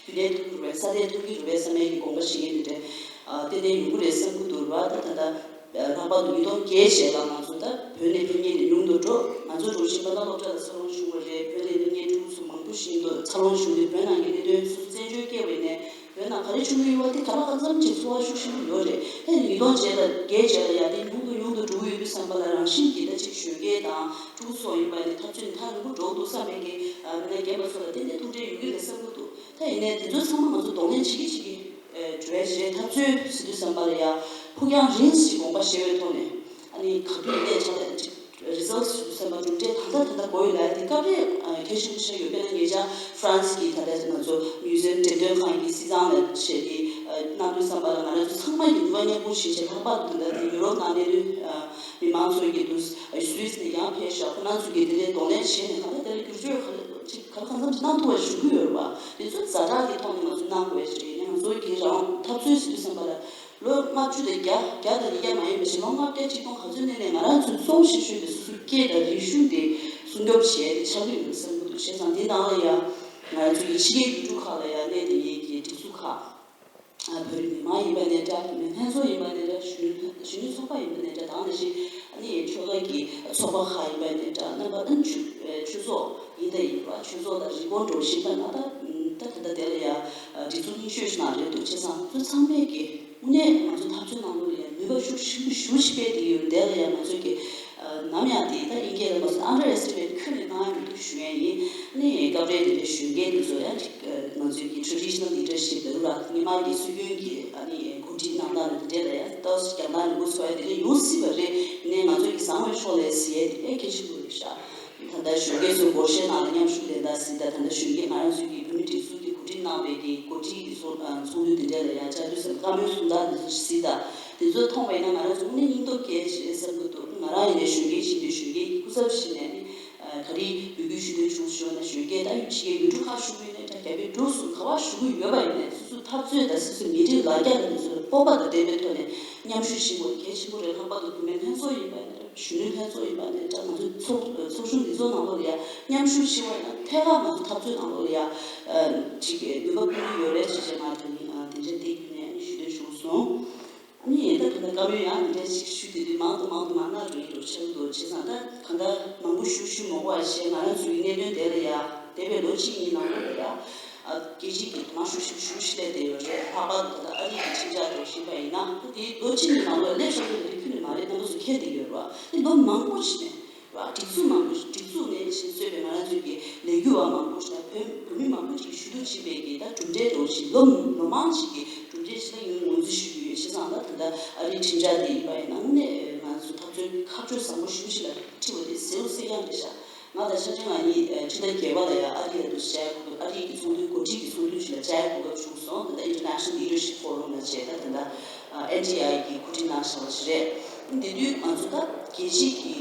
རྒྱུན་ལྡན་ཐུབ་ཀྱི་རེད། སྲ་བརྟན་ཐུབ་ཀྱི་རེད་བསམ་ཡས་ཀྱི་དགོངས་པ་བཞེས་མཁན་དེ་འདྲ་ཏན་ཏན་ཡོང་གི་རེད་བསམ་གྱི་འདུག་ར། ད་ད་ལྟ་ལྷག་པར་དུ་ཉིས་སྟོང་བརྒྱད་རྗེས་ལ་ང་ཚོ་ད་བོད་ནས་ཕེབས་མཁན་དེ་ཉུང་དུ་འགྲོ། ང་ཚོ་འགྲོ་བཞིན་པ་ད་སློབ་གྲྭ་ལ་འཚར་ལོངས་བྱུང་བ་རེད། བོད་ནས་སླེབས་མཁན་ཕྲུ་གུ་ཚོ་མང་པོ་ཞིག་འདུག་འཚར་ལོངས་བྱུང་སྟེ་བོད་ནང་གི་གནད་དོན་སོ་སོ་བཙན་བྱོལ་སྐྱེལ་བའི་ནས་བོད་ནང་ག་རེ་བྱུང་གི་ཡོད་པ་དེ་ག་ལ་གང་འཚམ་ཅིག་ཚོར་བ་ཤུགས་ཆེན་པོ་ཡོད་རེད། ཨེ་ཉིས་སྟོང་བརྒྱད་ལ་བརྒྱད་རྗེས་ལ་ཡ་དེ་ཉུང་དུ་ཉུང་དུ་འགྲོ་གི་ཡོད་དུས་བསམ་པ་ལ་རང་བཞིན་གྱིས་ད་ཅིག་གཞོན་སྐྱེས་དང་ཕྲུ་གུ་ཚོ་ཡིན་པ་ནི་འཐབ་རྩོད་ནི་ཐག་རིང་པོ་འགྲོ་གི་འདུག་བསམ་པའི་གི་ཨ་མི་སྣ་རྒན་པ་ཚོ་ལ་ཏན་ཏན་ཐུགས་ཁྲལ་ཡོང་གི་རེད་བསམ་གི་འདུག་ད་ཡིན་ནའི་དེ་ཚོ་ཚང་མ་ང་ཚོ་གདོང་ལེན་བྱེད་ཀྱི་བྱེད་ཀྱི་འགྲོ་ཡ་ཞིག་རེད། འཐབ་རྩོད་ཟེར་དུས་བསམ་པ་ལ་ཡ་ཕུགས་རྒྱང་རིང་ཞིག་དགོངས་པ་བཞེས་པའི་ཐོག་ནས་ཨ་ནི་ག་དུས་ཡིན་ནའི་ཆ་ལ་རི་སོར་སི་ཟེར་བ་གྲུབ་འབྲས་ད་ལྟ་ད་ལྟ་དགོས་ཡོད་ལ་དེ་སྐབས་རེ་གལ་ཆེན་པོ་ཆགས་ཡོད། དཔེར་ན་ཉེ་ཆར་ཧྥ་རན་སི་གི་ད་ལྟ་ང་ཚོ་མིའུ་ཟེམ་འགྲེམས་སྟོན་ཁང་གི་སྲིད་ཚང་ལ་བྱས་ཏེ་གནང་དུས་བསམ་པ་ལ་ང་རང་ཚོ་ཚང་མ་གི་ནུས་པ་མཉམ་སྤུངས་བྱས་བྱས་ལྷག་པར་དུ་ད་ལྟ་དེ་ཡུ་རོབ་ནང་གནས་སྡོད་མི་མང་ཚོ་གི་དུས་སུད་སི་ནས་ཡང་ཕེབས་ཤག་ཁོ་རང་ཚོ་གི་དེ་འདྲའི་གདོང་ལེན་བྱས་ནས་གང་ལྟར་དེ་ལ་བསྒྱུར་བཅོས་ག་ལ་ཅིག་ག་ལ་གང་འཚམ་ཅིག་གནང་ཐུབ་པ་ཞུ་གི་ཡོད་རེད་པ། དེ་ཚོ་ཛ་དྲག་གི་ཐོག་ནས་ང་ཚོ་གནང་དགོས་ཞེས་ཡིན་ན་ང་ཚོ་གི་རང་འཐབ་རྩོད་ཟེར་དུས་བསམ་པ་ལ། ལོ་ལྔ་བཅུ་དང་བརྒྱ། བརྒྱ་དང་ཉིས་བརྒྱ་མ་ཡིན་པ་ཞིག་ལོ་ལྔ་བརྒྱ་ཆིག་སྟོང་ག་ཚོད་ནས་ནས་ང་རང་ཚོའི་གཙོ་བོ་ཆེ་ཤོས་དེ་སོ་སོའི་སྐད་དང་རིག་གཞུང་དེ་སྲུང་སྐྱོབ་བྱས་ཏེ་ཆགས་ཀྱི་ཡོད་བསམ་གྱི་འདུག་བྱས་ཙང་དེ་ནང་ལ་ཡང་ང་རང་ཚོ་ཡི་ཕྱི་རྒྱལ་ཡུལ་གྲུ་ཁག་ལ་ཡང་གནས་བསྡད་མཁན་གྱི་སྒྲིག་འཛུགས་ཁག་ཨ་བོད་རིགས་མི་མང་ཡིན་པ་ནས་འདྲ། བུད་མེད་ལྷན་ཚོགས་ཡིན་པ་ནས་འདྲ། གཞོན་ནུ་གཞོན་ནུ་ཚོགས་པ་ཡིན་པ་ནས་འདྲ། དེ་ནང་བཞིན་ཨ་ནི་ཆོལ་ཁ་གི་ཚོགས་པ་ཁག་ཡིན་པ་ནས་འདྲ། རྣམ་པ་ཨ་ནི་ཆོས་ཆོས་ཚོགས་ཡིན་ད་ཡིན་པ། ཆོས་ཚོགས་དང་རིག་སྐོར་འགྲོ་བཞིན་པ་ན་ད་ད་ད་ལྟ་དེ་ལ་ཡང་སྒྲིག་འཛུགས་རྙིང་ཤོས་ཤིག་ནང་རེད་འདུག་བྱས་ཙང་ཚོ་ཚང་མས་ཀྱི་དངོས་གནས་ང་ཚོ་འཐབ་རྩོད་ནང་ལོགས་ལ་ཡང་ནུས་པ་ཤུགས་ཆེན་པོ་ཞེ་པོ་ཅིག་སྤེལ་བསྡད་ཡོད། དེ་ལ་ཡང་ང་ཚོས་ཀྱི་ནམ་ཡང་དེ་ད་དབྱིན་སྐད་ལ་མ་སོང་ཨན་ཌར་ཨེ་སི་ཊི་མེ་ཊི་ཁྱོན་ནས་གནང་ཡ་མི་འདུག་ཞུ་ཡ་ཡིན། ཨ་ནི་སྐབས་རེ་དེ་འདྲའི་གཞོན་སྐྱེས་དེ་ཚོ་ཡང་ཅིག་ང་ཚོའི་གི་ཊེ་རེ་ཌི་ཤི་ནལ་ལི་ཌར་ཤིབ་ལབ་ར་སྔོན་མ་གི་སྲོལ་རྒྱུན་གྱི་ཨ་ནི་གོ་སྒྲིག་གནང་སྟངས་དེ་འདྲ་ལ་ཡང་ཏོག་ཙམ་རྒྱང་ཐག་རིང་པོ་ཚོར་ཡ་དེ་འདྲ་ཡོང་སྲིད་པ་རེད། ཡིན་ནའི་ང་ཚོ་གི་བཟང་བའི་ཕྱོགས་ལ་གཟིགས་ཡ་དེ་དཔེ་གལ་ཆེན་པོ་རེད་ཤག་ད་ལྟ་གཞོན་སྐྱེས་ཚོ་སྒོར་གཞས་ནང་ལ་མཉམ་ཞུགས་ལེན་ད་གཟིགས། ད་ད་ལྟ་གཞོན་སྐྱེས་ང་རང་ཚོའི་གི་བོད་མི་སྒྲིག་འཛུགས་ཀྱི་གོ་སྒྲིག་གནང་བའི་གི་གོ་སྒྲིག་གི་ཚོགས་ཚོགས་འདུ་དེ་འདྲ་ལ་ཡང་བཅར་དུས་ཙམ་བཀའ་མོལ་གསུང་སྟངས་དེ་ཚོ་གཟིགས། ད་དེ་ཚོ་མཐོང་བ་ཡིན་ན་ང་རང་ཚོ་དངོས་གནས་སྙིང་སྟོབས་སྐྱེ་ཞེས་བསམ་གྱི་འདུག་ང་རང་ཡིན་ནའི་གཞོན་སྐྱེས་ཤིག་ཡིན་དུས་གཞོན་སྐྱེས་ཀྱི་སྐུ་ཚབ་ཞིག་ནས་ནི། ག་རེ་འབོད་སྐུལ་ཞུ་འདོད་བྱུང་ཞུ་ན་གཞོན་སྐྱེས་ད་ཡུལ་ཕྱི་རྒྱལ་ཡུལ་གྲུ་ཁག་ཞུགས་ཡོད་ནའི་ད་རྒྱ་བོད་འབྲུག་གསུམ་ག་བ་ཞུགས་ཀྱི་ཡོད་པ་ཡིན་ནའི་སོ་སོའི་འཐབ་རྩོད་དང་སོ་སོའི་མི་རིགས་ལ་རྒྱ་དང་དེ་ཚོའི་སྤོབས་པ་དང་ལྡན་པའི་ཐོག་ནས་མཉམ་ཞུགས་བྱེད་དགོས་གལ་ཆེན་པོ་རེད། ལྷག་པར་དུ་བུད་མེད་ལྷན་ཚོགས་ཡིན་པ་ནའི་འདྲ། གཞོན་ནུ་ལྷན་ཚོགས་ཡིན་པ་ནའི་འདྲ། ང་ཚོའི་ཚོགས་ཚོགས་ཆུང་འདི་ཚོ་ནང་ལོགས་ལ་ཡ་མཉམ་ཞུགས་བྱེད་པ་ཡིན་ན་ཐད་ཀར་ང་ཚོ་འཐབ་རྩོད་ནང་ལོགས་ལ་ཡ་ཅིག་ནུས་པ་ཕུལ་གྱི་ཡོད་རེད་ཅེས་བྱས་ང་དེ་ནི་དེ་འདྲའི་སྟེགས་བརྒྱུད་ནས་ཞུ་འདོད་བྱུང་སོང་། ཨ་ནི་ད་ག་ད་བཀའ་མོལ་ཡང་འདི་འདྲ་ཞིག་ཞུས་བསྡད་དུས་མང་དུ་མང་དུ་མ་གནང་རུང་འགྲོ་ཆེན་པོ་འདུག་བྱས་ཙང་ད་ག་ད་མང་པོ་ཞུ་ཞུ་མ་དགོས་པ་བྱས། ང་རང་ཚོའི་གནད་དོན་དེ་ལ་ཡ་འདས་པའི་ལོ་གཅིག་གཉིས་ནང་ལོགས་ལ་ཡ་རྒྱལ་སྤྱིའི་གི་དོ་སྣང་ཤུགས་ཆེན་པོ་ཞེ་པོ་ཞིག་སླེབས་བསྡད་ཡོད་རེད། ལྷག་པར་དུ་ད་ལྟ་ཨ་རི་གི་ཁྲིམས་འཆར་འགྲོ་བཞིན་པ་ཡིན་ན་ད་དེ་ལོ་གཅིག་གཉིས་ནང་ལོགས་སླེབས་ཤོར་ཡོད་པ་དེ་ཁྱོན་ནས་མ་རེད། རྣམ་པ་ཚོ་མཁྱེན་བསྡད་ཡོད་རེད་བ། དེ་ལོ་མང་པོ་ཞིག་ནས། སྒྲིག་འཛུགས་མང་པོ་ཞིག་སྒྲིག་འཛུགས་ནས་ཞིག་གཙོས་པའི་ང་རང་ཚོའི་གི་ལས་འགུལ་བ་མང་པོ་ཞིག་དང་བོད་བོད་མི་མང་པོ་ཞིག་གིས་ཞུ་གཏུག་བྱེད་པའི་གི་ད་གྲུབ་འབྲས་འདྲ་བོ་ཞིག་ལོ་ལོ་མང་ཞིག་གི་གྲུབ་འབྲས་ཞིག་ད་ཡིན་ངོས་འཛིན་ཞུ་གི་ཡོད། བྱས་ཙང་ད་ད་ལྟ་ཨ་རིའི་ཁྲིམས་འཆར་འདི་ཡིན་པ་ཡིན་ན་དངོས་གནས་ང་ཚོ་འཐབ་རྩོད་ཁག་ཆེ་བཟང་པོ་ཞེ་པོ་ཞིག་ལ་འཁྲིད་པ་དེ་གསལ་པོ་གསལ་རྐྱང་རེད་ཤག་ང་དང་ཆ་ཆེན་ང་གཉིས་ཕྱི་ཟླ་བརྒྱད་པ་ལ་ཡང་ཨ་རི་ལ་འདུག་སེ་བཅར་དགོས་འདུག་ཨ་རི་གི་ཚོགས་འདུའི་འགོ་ཁྲིད་ཀྱི་ཚོགས་འདུ་ཞིག་ལ་བཅར་དགོས་སྐབས་བྱུང་སོང་། ད་ལྟ་International Leadership Forum ལ་བྱས་ད་ད་ལྟ་ཨེན་ཊི་ཨའི་གི་གོ་སྒྲིག་གནང་བཞག་པ་ཞིག་རེད། དེ་དུས་ང་ཚོ་ད་རྒྱལ་སྤྱིའི་གི་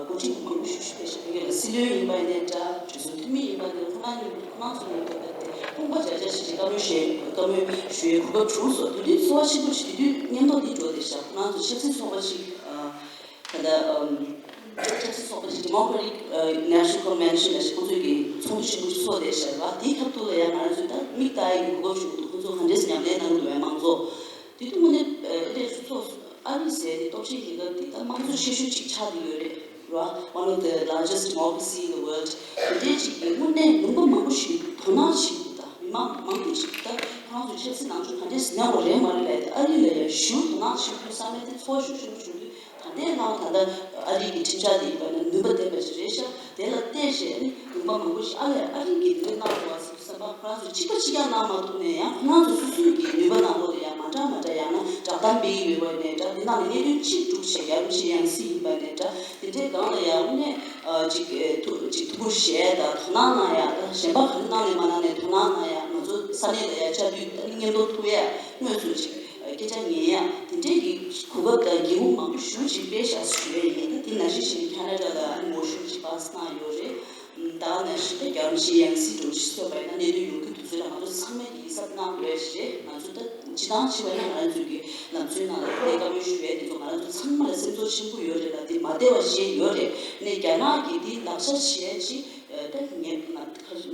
འགོ་ཁྲིད་མང་པོ་ཞིག་ཞུ་བསྡད་ཤག་བོད་ལ་སྲིད་བློན་ཡིན་པ་ཡིན་ནའི་འདྲ། གྲོས་ཚོགས་འཐུས་མི་ཡིན་པ་ཡིན་ནའི་ཁོ་རང་ཡིན་ཁོ་རང་ཚོ་ཡིན་པ་ཡིན་ནའི་དཔུང་པ་རྒྱག་ ཞིག་བཀའ་མོལ་བཤད། བཀའ་མོལ་ཞུ་ཡའི་གོ་སྐབས་བྱུང་སོང་། དེ་དུས་ཚོར་བ་ཆེན་པོ་ཞིག་དེ་དུས་སྙན་ཐོ་འདི་འགྲོ་བསྡད་ཤག་ཁོ་རང་ཚོ་ཆབ་སྲིད་ཚོགས་པ་ཞིག་ད་ལྟ་ཨམ་ཆབ་སྲིད་ཚོགས་པ་ཞིག Democratic National Convention ལ་ཞིག་ཁོང་ཚོས་ཀྱི་ཚོགས་འདུ་ཆེན་པོ་ཞིག་ཚོགས་བསྡད་ཤག་རེད་པ། དེའི་ཁ་ཐུག་ལ་ཡང་ང་རང་ཚོས་ད་མིག་ལྟ་ཡའི་གོ་སྐབས་བྱུང་འདུག་ཁོང་ཚོ་ག་འདྲས་ཉམས་ལེན་གནང་གི་འདུག་ཡང་མང་ཚོགས་དེ་དུས་དངོས་གནས་ཨེ་འདྲས་ཚོགས། ཨ་རི་ཟེར་དེ་སྟོབས་ཆེན་རྒྱལ་ཁབ་དེ་ད་དམངས་གཙོ་ཆེ་ཤོས་གཅིག་ཆགས་ཀྱི་ཡོད་རེད་ར། One of the largest democracy in the world. དེ་འདྲའི་གཅིག་གིས་དངོས་གནས་ལུང་པ་མང་པོ་ཞིག་དོ་སྣང་བྱེད་ཀྱི་འདུག་ད་མི་མང་མང་པོ་ཞིག་ད་ཁོ་རང་ཚོའི་ཆབ་སྲིད་ནང་ཆོས་ག་འདྲས་ཉམས་པ་རེད་མ་རེད་ལབ་དེ་ཨ་རི་ལ་ཡང་ཞེ་པོ་དོ་སྣང་བྱེད་དུས་བསམ་པའི་དེ་ཚོར་བ་ཞེ་པོ་ཞེ་པོ་བྱུང་དུས་ད་ལྟའི་སྒང་ད་ལྟ་ཨ་རི་གི་ཁྲིམས་འཆར་དེ་ཡིན་པ་ན་ནུས་པ་ལྡན་པ་ཞིག་རེད་ཤག་དེ་ལ་བལྟས་བྱས་ནི་ལུང་པ་མང་པོ་ཞིག་ཨ་ལས་ཨ་རི་གི་འདི་གནང་འདུག་བ་ཟེར་དུས་བསམ་པ་ཁོ་རང་ཚོས་གཅིག་པ་གཅིག་རྐྱང་གནང་མ་ཐུབ་ནས་ཡང་ཁོ་རང་ཚོ་སོ་སོའི་གི་ནུས་པ་ནང་ལོགས་ལ་ཡང་མ་འདྲ་མ་འདྲ་ཡང་ན་བསྒྲགས་གཏམ་སྤེལ་གྱི་ཡོད་པ་ནས་འདྲ། དེ་ནང་ནས་གནད་དོན་གཅིག་དྲུག་བྱས་རྒྱ་རིམ་ཆེན་ཡང་སྲིད་ཡིན་པ་ནས་འདྲ། དེ་འདྲའི་སྒང་ལ་ཡང་དངོས་གནས་ཅིག་ཐུགས་ཅིག་ཐུགས་ཁུར་བཞེས་དང་དོ་སྣང་གནང་ཡག་དང་གཞན་པ་ག་རེ་གནང་ནས་མ་གནང་ནས་དོ་སྣང་གནང་ཡག་ང་ཚོ་ས་གནས་ལ་ཡང་བཅའ་བསྡུས་སྙན་ཐོ་ཐུག་ཡག་དངོས་སུ་ཅིག་སྐད་ཆ་ཉན་ཡག་དེ་འདྲའི་གི་གོ་སྐབས་དང་འགན་ཁུར་མང་པོ་ཞེ་པོ་ཅིག་སྤེལ་བཞག་ཞུ་ཡས་ཡིན། ད་དེ་ནང་བཞིན་བྱས་ནས་ཁ་ན་ཌ་ལ་ཨ་ནི་ངོ་ཤུགས་ཅིག་པ་སེ་གནང་ཡོད་རེད། ད་ནང་བཞིན་ད་རྒྱ་རིམ་ཆེན་ཡང་སྲིད་འགྲོ་ཞིག་སོང་བ་ཡིན་ན་གནད་དོན་ཡོང་རྒྱུ་དུས་ཚོད་ལ་ང་ཚོ་ཚང་མས་ཀྱི་ཡིད་གཟབ་གནང་དགོས་ཞེས་ང་ཚོ་ད་སྤྱི་བཏང་བྱས་པ་ཡིན་ན་ང་རང་ཚོའི་གི་ལམ་སྲོལ་ནང་ལ་དེ་བཀའ་མོལ་ཞུ་ཡས་དེ་ཚོ་ང་རང་ཚོ་ཚང་མ་ལ་སེམས་ཚོར་ཆེན་པོ་ཡོད་རེད་ལ། དེ་མ་བདེ་བ་ཞིག་ཡོད་རེད། ནས་རྒྱ་ནག་གིས་དེ་ལག་ཆ་བྱས་ཅིག་ད་ཉེས་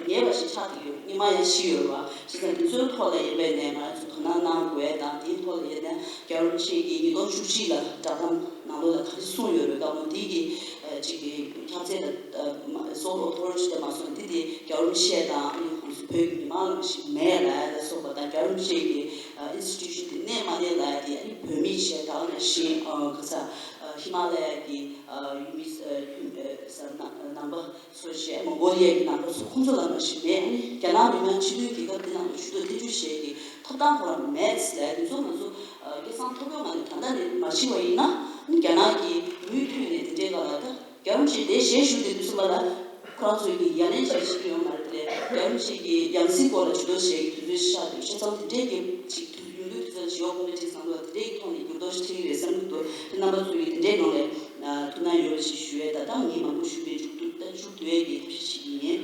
ཉེས་པ་ཞིག་ཆགས་ཀྱི་ཡོད། སྔོན་མ་ཡང་ཞིག་ཡོད་རེད་བ། བྱས་ཙང་དེ་ཚོའི་ཐོག་ལ་ཡིན་པའི་ནས་ང་རང་ཚོ་དོ་སྣང་གནང་དགོས་དང་དེའི་ཐོག་ལ་ཡིན་ན་རྒྱལ་བ་རིན་པོ་ཆེ་གིས་ཉིས་སྟོང་བཅུ་གཅིག་ལ་བསྒྲགས་གཏམ་ནང་ལོགས་ལ་ག་རེ་གསུངས་ཡོད་རེད། བཀའ་མོལ་དེ་གི་ཅིག་གི་ཁྱབ་ཚད་ལ་སོགས་ཨོ་ཐོ་རི་ཊི་དེ་མ་སོང་དེ་དེ་རྒྱལ་བ་རིན་པོ་ཆེ་དང་ཨ་ནི་ཁོང་ཚོ་བོད་ཀྱི་མི་མང་ལ་ཞིག་མེད་ལ་ཡ་ལ་སོགས་པ་དང་རྒྱལ་བ་རིན་པོ་ཆེ་གི་ཨིན་སི་ཊི་ཊུ་ཤན་དེ་གནས་མ་གནས་ལ་ཡ་དེ་ཨ་ནི་བོད་མི་བྱས་དང་ནང་བཞིན་ག་ས་ཧི་མ་ལ་ཡ་གི་ཡུལ་མི་ས་ནང་པ་ཚོ་བྱས་མོང་གོ་ལི་ཡ་གི་ནང་པ་ཚོ་ཁོང་ཚོ་ལ་མ་ཞིག་མེད། ཨ་ནི་རྒྱ་ནག་མི་དམངས་སྤྱི་མཐུན་རྒྱལ་ཁབ་འདི་ནང་ལ་ཇུས་གཏོགས་ཐེ་ཇུས་བྱེད་ཀྱི་ཐོབ་ཐང་ཁོ་རང་མེད་ལ་དེ་ཚོ་ང་ཚོ་སྐད་གསང་ཐོག་ཡོང་ང་ནས་ད་ལྟ་ནས་མ་ཕྱིན་པ་ཡིན་ན་ཨ་ནི་རྒྱ་ནག་གི་མུ་མཐུད་ནས་དེ་འདྲའི་སྒང་ལ་ད། རྒྱལ་བ་རིན་པོ་ཆེ་དེ་ཞལ་བཞུགས་དེ་དུས་ཙམ་པ་ལ་ཁོ་རང་ཚོས་ཀྱི་ཡ་ལན་ཅིག་བྱེད་ཀྱི་ཡོད་མ་རེད། དེ་ལས་རྒྱལ་བ་རིན་པོ་ཆེ་གི་ཡང་སྲིད་སྐོར་ལ་ཇུས་གཏོགས་བྱེད་ཀྱི་དུས་ཚོད་ཤར་དུས་བྱས་ཙང་དེ་འདྲའི་གི་ཅིག་ཡོང་དུས་དུས་ཚོད་ལ་ཇི་ཡོ་ཁོང་ལ་ཅིག་བཟང་འདུག་དེ་འདྲའི་གི་ཐོག་ནས་འགྱུར་ལྡོག་ཞིག་ཐེབས་ཀྱི་རེད་བསམ་གྱི་འདུག་དེ་རྣམ་པ་ཚོ་ཡིས་དེ་འདྲའི་ནང་ལས་ཐུགས་སྣང་ཡོད་པ་ཞིག་ཞུ་ཡས་ད་ལྟ་ངས་མང་པོ་ཞུ་བའི་མཇུག་བསྡུ་ད་མཇུག་བསྡུ་ཡས་ཀྱི་ཐབས་ཤེས་ཤིག་ཡིན།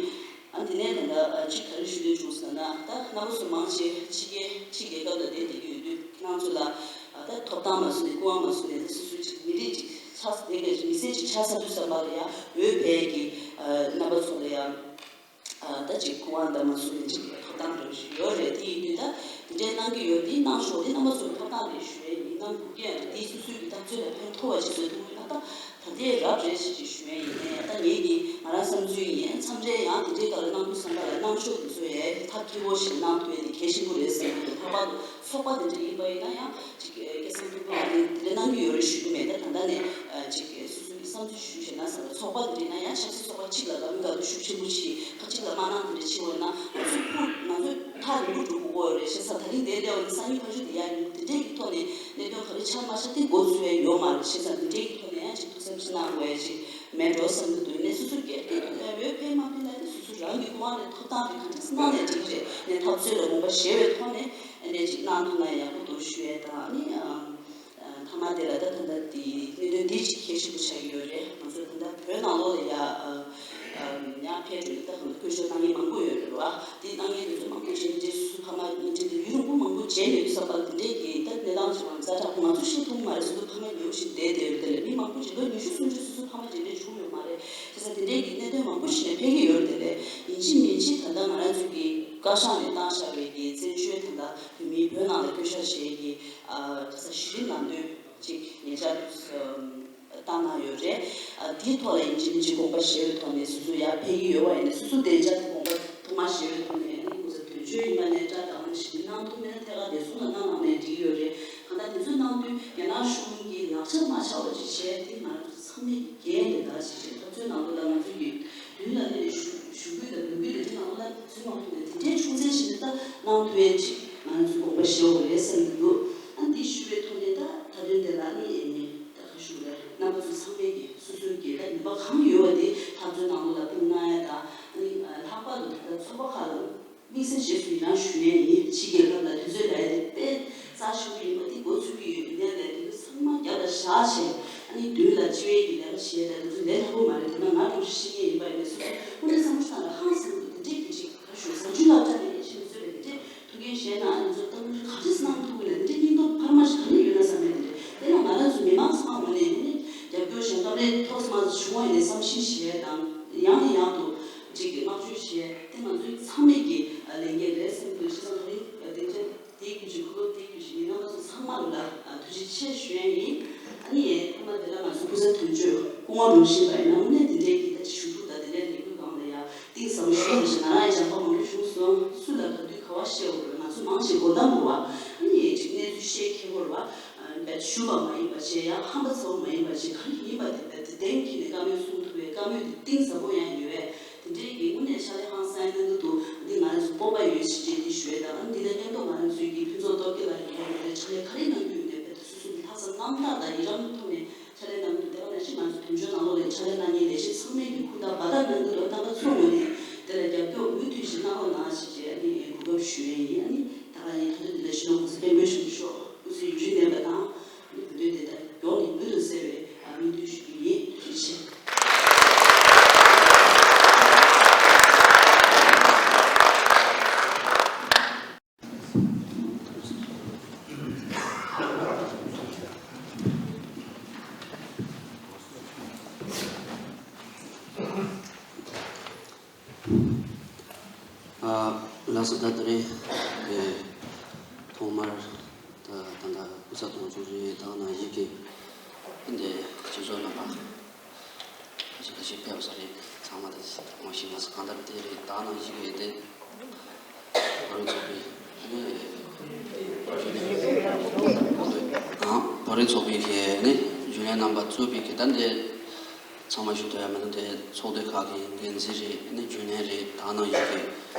ཨ་དེ་ནས་ད་ལྟ་ཅིག་ག་རེ་ཞུ་འདོད་བྱུང་ཟེར་ན་ད་རྣམ་པ་ཚོ་མང་ཆེ་ཕྱི་རྒྱལ་ཕྱི་རྒྱལ་ཁབ་ལ་བསྡད་བསྡད་ཀྱི་ཡོད་དུས་ཁྱེད་རང་ཚོ་ལ་ད་ཐོབ་ཐང་མ་བཟོ་ནས་སྐུ་དབང་མ་བཟོ་ནས་ད་སོ་སོའི་ཅིག་མི་རིགས་ཅིག་ཆགས་ས་དེ་གས་མི་སེར་ཅིག་ཆགས་ཚར་དུས་ཙམ་པ་ལ་ཡང་འོས་འཕེན་གྱི་རྣམ་པ་ཚོ་ལ་ཡང་ད་ཅིག་སྐུ་དབང་དང་མ་བཟོ་ནས་ཅིག་ཐོབ་ཐང་འདྲ་བོ་ཞིག་ཡོད་རེད། དེ་ཡིན་དུས་ད་དེ་འདྲའི་གནང་གི་ཡོད། དེ་གནང་ཆོག་དེ་རྣམ་པ་ཚོ་ལ་ཐོབ་ཐང་རེད་ཞུ་ཡས་ཡིན། གནང་དགོས་ཀྱི་ཡང་རེད། དེ་སོ་སོའི་གི་འཐབ་རྩོད་ལ་ཕན་ཐོགས་པ་ཅིག་བཟོ་ཐུབ་ཀྱི་ན་ད། ད་ལྟའི་རབ་རེད་ཞེས་ཞུ་ཡས་ཡིན་ནའི་ད་ངེད་ཀྱིས་ང་རང་བསམ་ཚུལ་ཡིན། མཚམས་རེ་ཡང་དེ་འདྲའི་སྐབས་ལ་གནང་དུས་བསམ་པ་ལ་གནང་ཕྱོགས་དེ་ཚོ་ཡས་ཐབས་སྐྱོ་བོ་ཞིག་གནང་ཐུབ་ཡས་དེ་གལ་ཆེན་པོ་རེད་བསམ་གྱི་འདུག་ལྷག་པར་དུ་ཚོགས་པ་དེ་འདྲ་ཡིན་པ་ཡིན་ན་ཡང་ཅིག་སྐལ་བཟང་ཐུབ་དབང་དེ་དེ་འདྲ་གནང་གི་ཡོད་རེད་ཞུ་གི་མེད། ད་ད་ལྟ་ནས་ཅིག་སོ་སོ་གི་བསམ་ཚུལ་ཞུ་བྱས་ན་བསམ་པ་ཚོགས་པ་དེ་འདྲ་ཡིན་ན་ཡང་ཆབ་སྲིད་ཚོགས་པ་གཅིག་ལ་དགའ་མི་དགའ་སྡུག་ཤུགས་ཆེན་པོ་ཞིག་ཁ་གཅིག་ལ་མ་གནང་དེ་འདྲ་བྱས་པ་ཡིན་ན་ང་ཚོ་ཁུར་ང་ཚོ་ཐག་རིང་པོ་འགྲོ་དགོས་ཀྱི་ཡོད་རེད། བྱས་ཙང་ད་རིང་དེ་སླེབས་པ་ཡིན་ན་སང་ཉིན་ཕར་ཚུར་དེ་ཡར་ཡོང་དེ་འདྲའི་གི་ཐོག་ནས་གནད་དོན་ག་རེ་ཆགས་མ་ཆགས་དེ་མགོ་ཚོས་ཡ་ཡོད་མ་རེད། བྱས་ཙང་དེ་འདྲའི་གི་ཐོག་ནས་ཡང་ཅིག་ཐུགས་བསམ་ཅིག་གནང་དགོས་ཡ་ཅིག་མེད་འགྲོ་བསམ་གྱི་འདུག་ཡིན་ནའི་སོ་སོ་སྒེར་གྱི་ཐོག་ནས་འོས་འཕེན་མ་འཕེན་ལབ་དེ་སོ་སོ་རང་གི་དབང་ནས་ཐོབ་ཐང་དེ་ག་འདྲས་གནང་ནས་འགྲིག་རེད། ནས་འཐབ་རྩོད་ལ་དགོངས་པ་བཞེས་པའི་ཐོག་ནས་ཨ་འདྲས་ཅིག་གནང་ཐུབ་ན་ཡག་པོ་འདུག་ཞུ་ཡས་དང་ནི་མཐའ་མ་དེ་ལ་ད་ད་ལྟ་དེ་གནད་དོན་འདི་ཅིག་གལ་ཆེན་པོ་ཆགས་ཀྱི་ཡོད་རེད། ང་ཚོ་ད་ལྟ་བོད་ནང་ལོགས་ལ་ཡ་ཡང་ཕེབས་འགྲོ་ཡི་ད་གང་ལ་སྐུ་ཞབས་གནང་མཁན་མང་པོ་ཡོད་རེད་བ། དེ་གནང་མཁན་དེ་ཚོ་མང་པོ་བྱས་ནས་སོ་སོ་ཕ་མ་གཉིས་འདྲེས་དེ་ཡུན་རིང་པོ་མང་པོ་བྱས་མེད་དུས་ཙམ་པ་ལ་དེ་འདྲས་ཀྱི་ད་གནས་སྟངས་ཅིག་ང་ཚོ་ཧྲ་ཁོ་ང་ཚོ་ཤེས་ཐུབ་མ་རེད། སོ་སོ་ཕ་མ་ཉེ་བོ་ཞིག་བསྡད་བསྡད་ཡོད་དེ་ལས་མི་མང་པོ་ཅིག་ལོ་ཉི་ཤུ་སུམ་ཅུ་སོ་སོ་ཕ་མ་དེ་འདྲས་བྱུང་ཡོད་མ་རེད། བྱས་ཙང་དེ་འདྲས་ཀྱི་གནད་དོན་མང་པོ་ཞིག་ནས་འཕེལ་གྱི་ཡོད་རེད། དེ་ལས་ཡིན་གཅིག་མིན་གཅིག་ད་ལྟ་ང་རང་ཚོ་གི་བཀའ་ཤག་ནས་བཏང་བཞག་པའི་གི་བཙན་བྱོལ་ད་ལྟ་བོད་མིའི་བོད་ནང་ལ་བསྐྱོད་བཞག་བྱས་ཀྱི་ཨ་ག་ས་གཞི་རིམ་ལམ་སྟོན་ཅིག་ཉེ་ཆར་དུ་བཏང་གནང་ཡོད་རེད། ཨ་དེའི་ཐོག་ལ་ཡིན་གཅིག་མིན་གཅིག་དགོངས་པ་བཞེས་པའི་ཐོག་ནས་སོ་སོ་ཡར་ཕེབས་ཀྱི་ཡོད་པ་ཡིན་ན་སོ་སོ་བདེ་འཇགས་དེ་དགོངས་པ་ཐོག་མར་བཞེས་པའི་ཐོག་ནས་ཨ་ནི་སྐུ་ཚབ་དོན་གཅོད་ཡིན་པ་ནས་བཀྲ་དང་ཞིག་གནང་ཐུབ་མེད་ན་ཐད་ཀར་བདེ་སྲུང་ལ་གནང་གནང་ནས་འགྲིག་ཡོད་རེད། གང་ལྟར་དེ་ཚོ་གནང་དུས་རྒྱ་ནག་གཞུང་གིས་ལག་ཆ་མ་འཕྱར་བ་ཅིག་བྱས་དེ་ང་རང་ཚོ་ཚང་མས་འགན་རེད་ད་ཞེས་བྱས་འཐབ་རྩོད་ནང་ལོགས་ལ་ང་ཚོ་ཡོད། མདུན་ལ་སླེབས་ནས་ཞུ་ཞུ་སྐུལ་དང་འབོད་སྐུལ་དེ་འདྲའི་ནང་ལ་འཛུལ་མ་ཐུབ་ནས་དེ་འདྲའི་ཆུང་ཙག་ཞིག་ནས་ད་གནང་ཐུབ་ཡས་ཅིག་ང་རང་ཚོས་དགོངས་པ་བཞེས་དགོས་རེད་བསམ་གྱི་འདུག་ཨ་འདི་ཞུ་བའི་ཐོག་ནས་ད་མཐའ་དོན་དེ་ལ་ནི་ཨེ་ནི་ད་ག་ཞུ་རེད། རྣམ་པ་ཚོ་ཚང་མས་ཀྱི་སོ་སོའི་གི་ད་ནུས་པ་གང་ཡོད་པ་དེ་འཐབ་རྩོད་ནང་ལོགས་ལ་སྤུངས་གནང་ཡས་དང་ཨ་ནི་ལྷག་པར་དུ་ད་ལྟ་ཚོགས་པ་ཁག་ལ་དམིགས་བསལ་རྗེས་སུ་ཡི་རང་ཞུ་ཡས་ཡིན། ཕྱི་རྒྱལ་ཁབ་ལ་དུས་ཚོད་ལ་ཡ་དེ་དཔེ་རྩ་ཆེན་པོ་ཡིན་པ་དེ་འགོ་ཚུགས་ཀྱི་ཡོད། ཡིན་ནའི་ལས་དེ་ཚོ་ཚང་མ་རྒྱབ་ལ་བཞག་བྱས་ཨ་ནི་མདུན་ལ་སྤྱི་བའི་གི་ལས་ཀ་བྱས་ད་དེ་ཚོ་ལས་སླ་པོ་མ་རེད། དེ་ན་ང་གྲོང་ཤིག་ཤེས་མཁན་ཡིན་པ་ཡིན་ནའི་སོ་སོ་དངོས་གནས་བསམ་བློ་བཏང་ན་ཧང་སང་གི་འདུག་དེ་འདྲས་ཀྱི་ཅིག་ག་ཞུ་བཟང་སྤྱོད་སློབ་གྲྭ་ནས་ཤེས་མི་བཟོད་པའི་དེ་འདྲས་ ཡང་ཧམ་པ་ཚ་བོ་མ་ཡིན་པ་ཞིག་ག་རེ་ཡིན་པ་དེ་དེ་གཏན་འཁེལ་ནས་བཀའ་མོལ་གསུང་ཐུབ་པའི་བཀའ་མོལ་དེ་གཏིང་ཟབ་པོ་ཡང་ཡོད་པས། དེ་འདྲའི་གི་དངོས་གནས་ཕྱག་ལས་ཧང་སང་གནང་གི་འདུག་འདི་ང་རང་ཚོ་སྤོབས་པ་ཡོད་ཞེས་བྱས་འདི་ཞུ་ཡས་དང་། འདི་དང་མཉམ་དུ་ང་རང་ཚོའི་གི་ཕུན་ཚོགས་སྟོབས་རྒྱལ་ལགས་ཡིན་པ་ཡིན་ནའི་ཕྱག་ལས་ག་རེ་གནང་རྒྱུ་ཡིན་ནའི་རྦད་དེ་སོ་སོ་གི་ལྷག་བསམ་རྣམ་དག་དང་ཡི་རང་ཐོག་ནས་ཕྱག་ལས་གནང་གི་འདུག་དེ་བ་ནང་བཞིན་ང་ཚོ་དོན་གཅོད་ནང་ལོགས་ལ་ཕྱག་ལས་གནང་མཁན་ལས་བྱེད་ཚང་མས་ཀྱི་ཧུར་ཐག་འབད་ཐག་གནང་གི་འདུག་རྣམ་པ་ཚོ་ངོས་ནས་དེ་ལ་རྒྱབ་སྐྱོར་མུ་མཐུད་བཞིན་གནང་རོགས་གནང་ཞེས་བྱས་ཨ་ནི་གོ་སྐབས་ཞུ་ཡས་ཡིན། ཨ་ནི་ད་ག་ཡིན་ད་དུང་འདི་ལ་ཞུ་ན་གོང་ས་སྐྱབས་མགོན་ཆེན་པོ་མཆོག་དངོས་སུ་ཡུན་རིང་གནས་པ་དང་། ཨ་ནི་བོད་དོན་དེ་ད་མགྱོགས་ནས་མུ་མཐུད་གསལ་བའི་སྨོན་འདུན་ཞུ་རྒྱུ་ཡིན། ཐུགས་རྗེ་ཆེ། ཨ། ལགས་སོ། ད་དེ་རིང་གི་ཐོག་མར་ད་ད་ལྟ་སྐུ་ཚབ་དོན་གཅོད་རེད། ད་ནང་བཞིན་གྱི་འདི་སྤྱི་ཚོགས་རྣམ་པ་ཁ་ཤས་ཁ་ཤས་ཕེབས་ས་རེད། ཚང་མ་ད་ངོ་ཤེས་མ་སོང་། གང་ལྟར་དེ་རེད། ད་ནང་བཞིན་གྱི་དེ་བོད་རིགས་ཚོགས་པའི་ནི་ཨ་བོད་རིགས་ཚོགས་པའི་གི་ནི་རྒྱུན་ལས་རྣམ་པ་གཙོས་པའི་གི་ད་འདི་ཚང་མ་ཞུ་འདོད་ཡ་མི་འདུག་དེ་ཚོགས་སྡེ་ཁག་གི་འགན་འཛིན་རེད། ནི་རྒྱུན་ལས་རེད། ད་ནང་བཞིན་གྱི་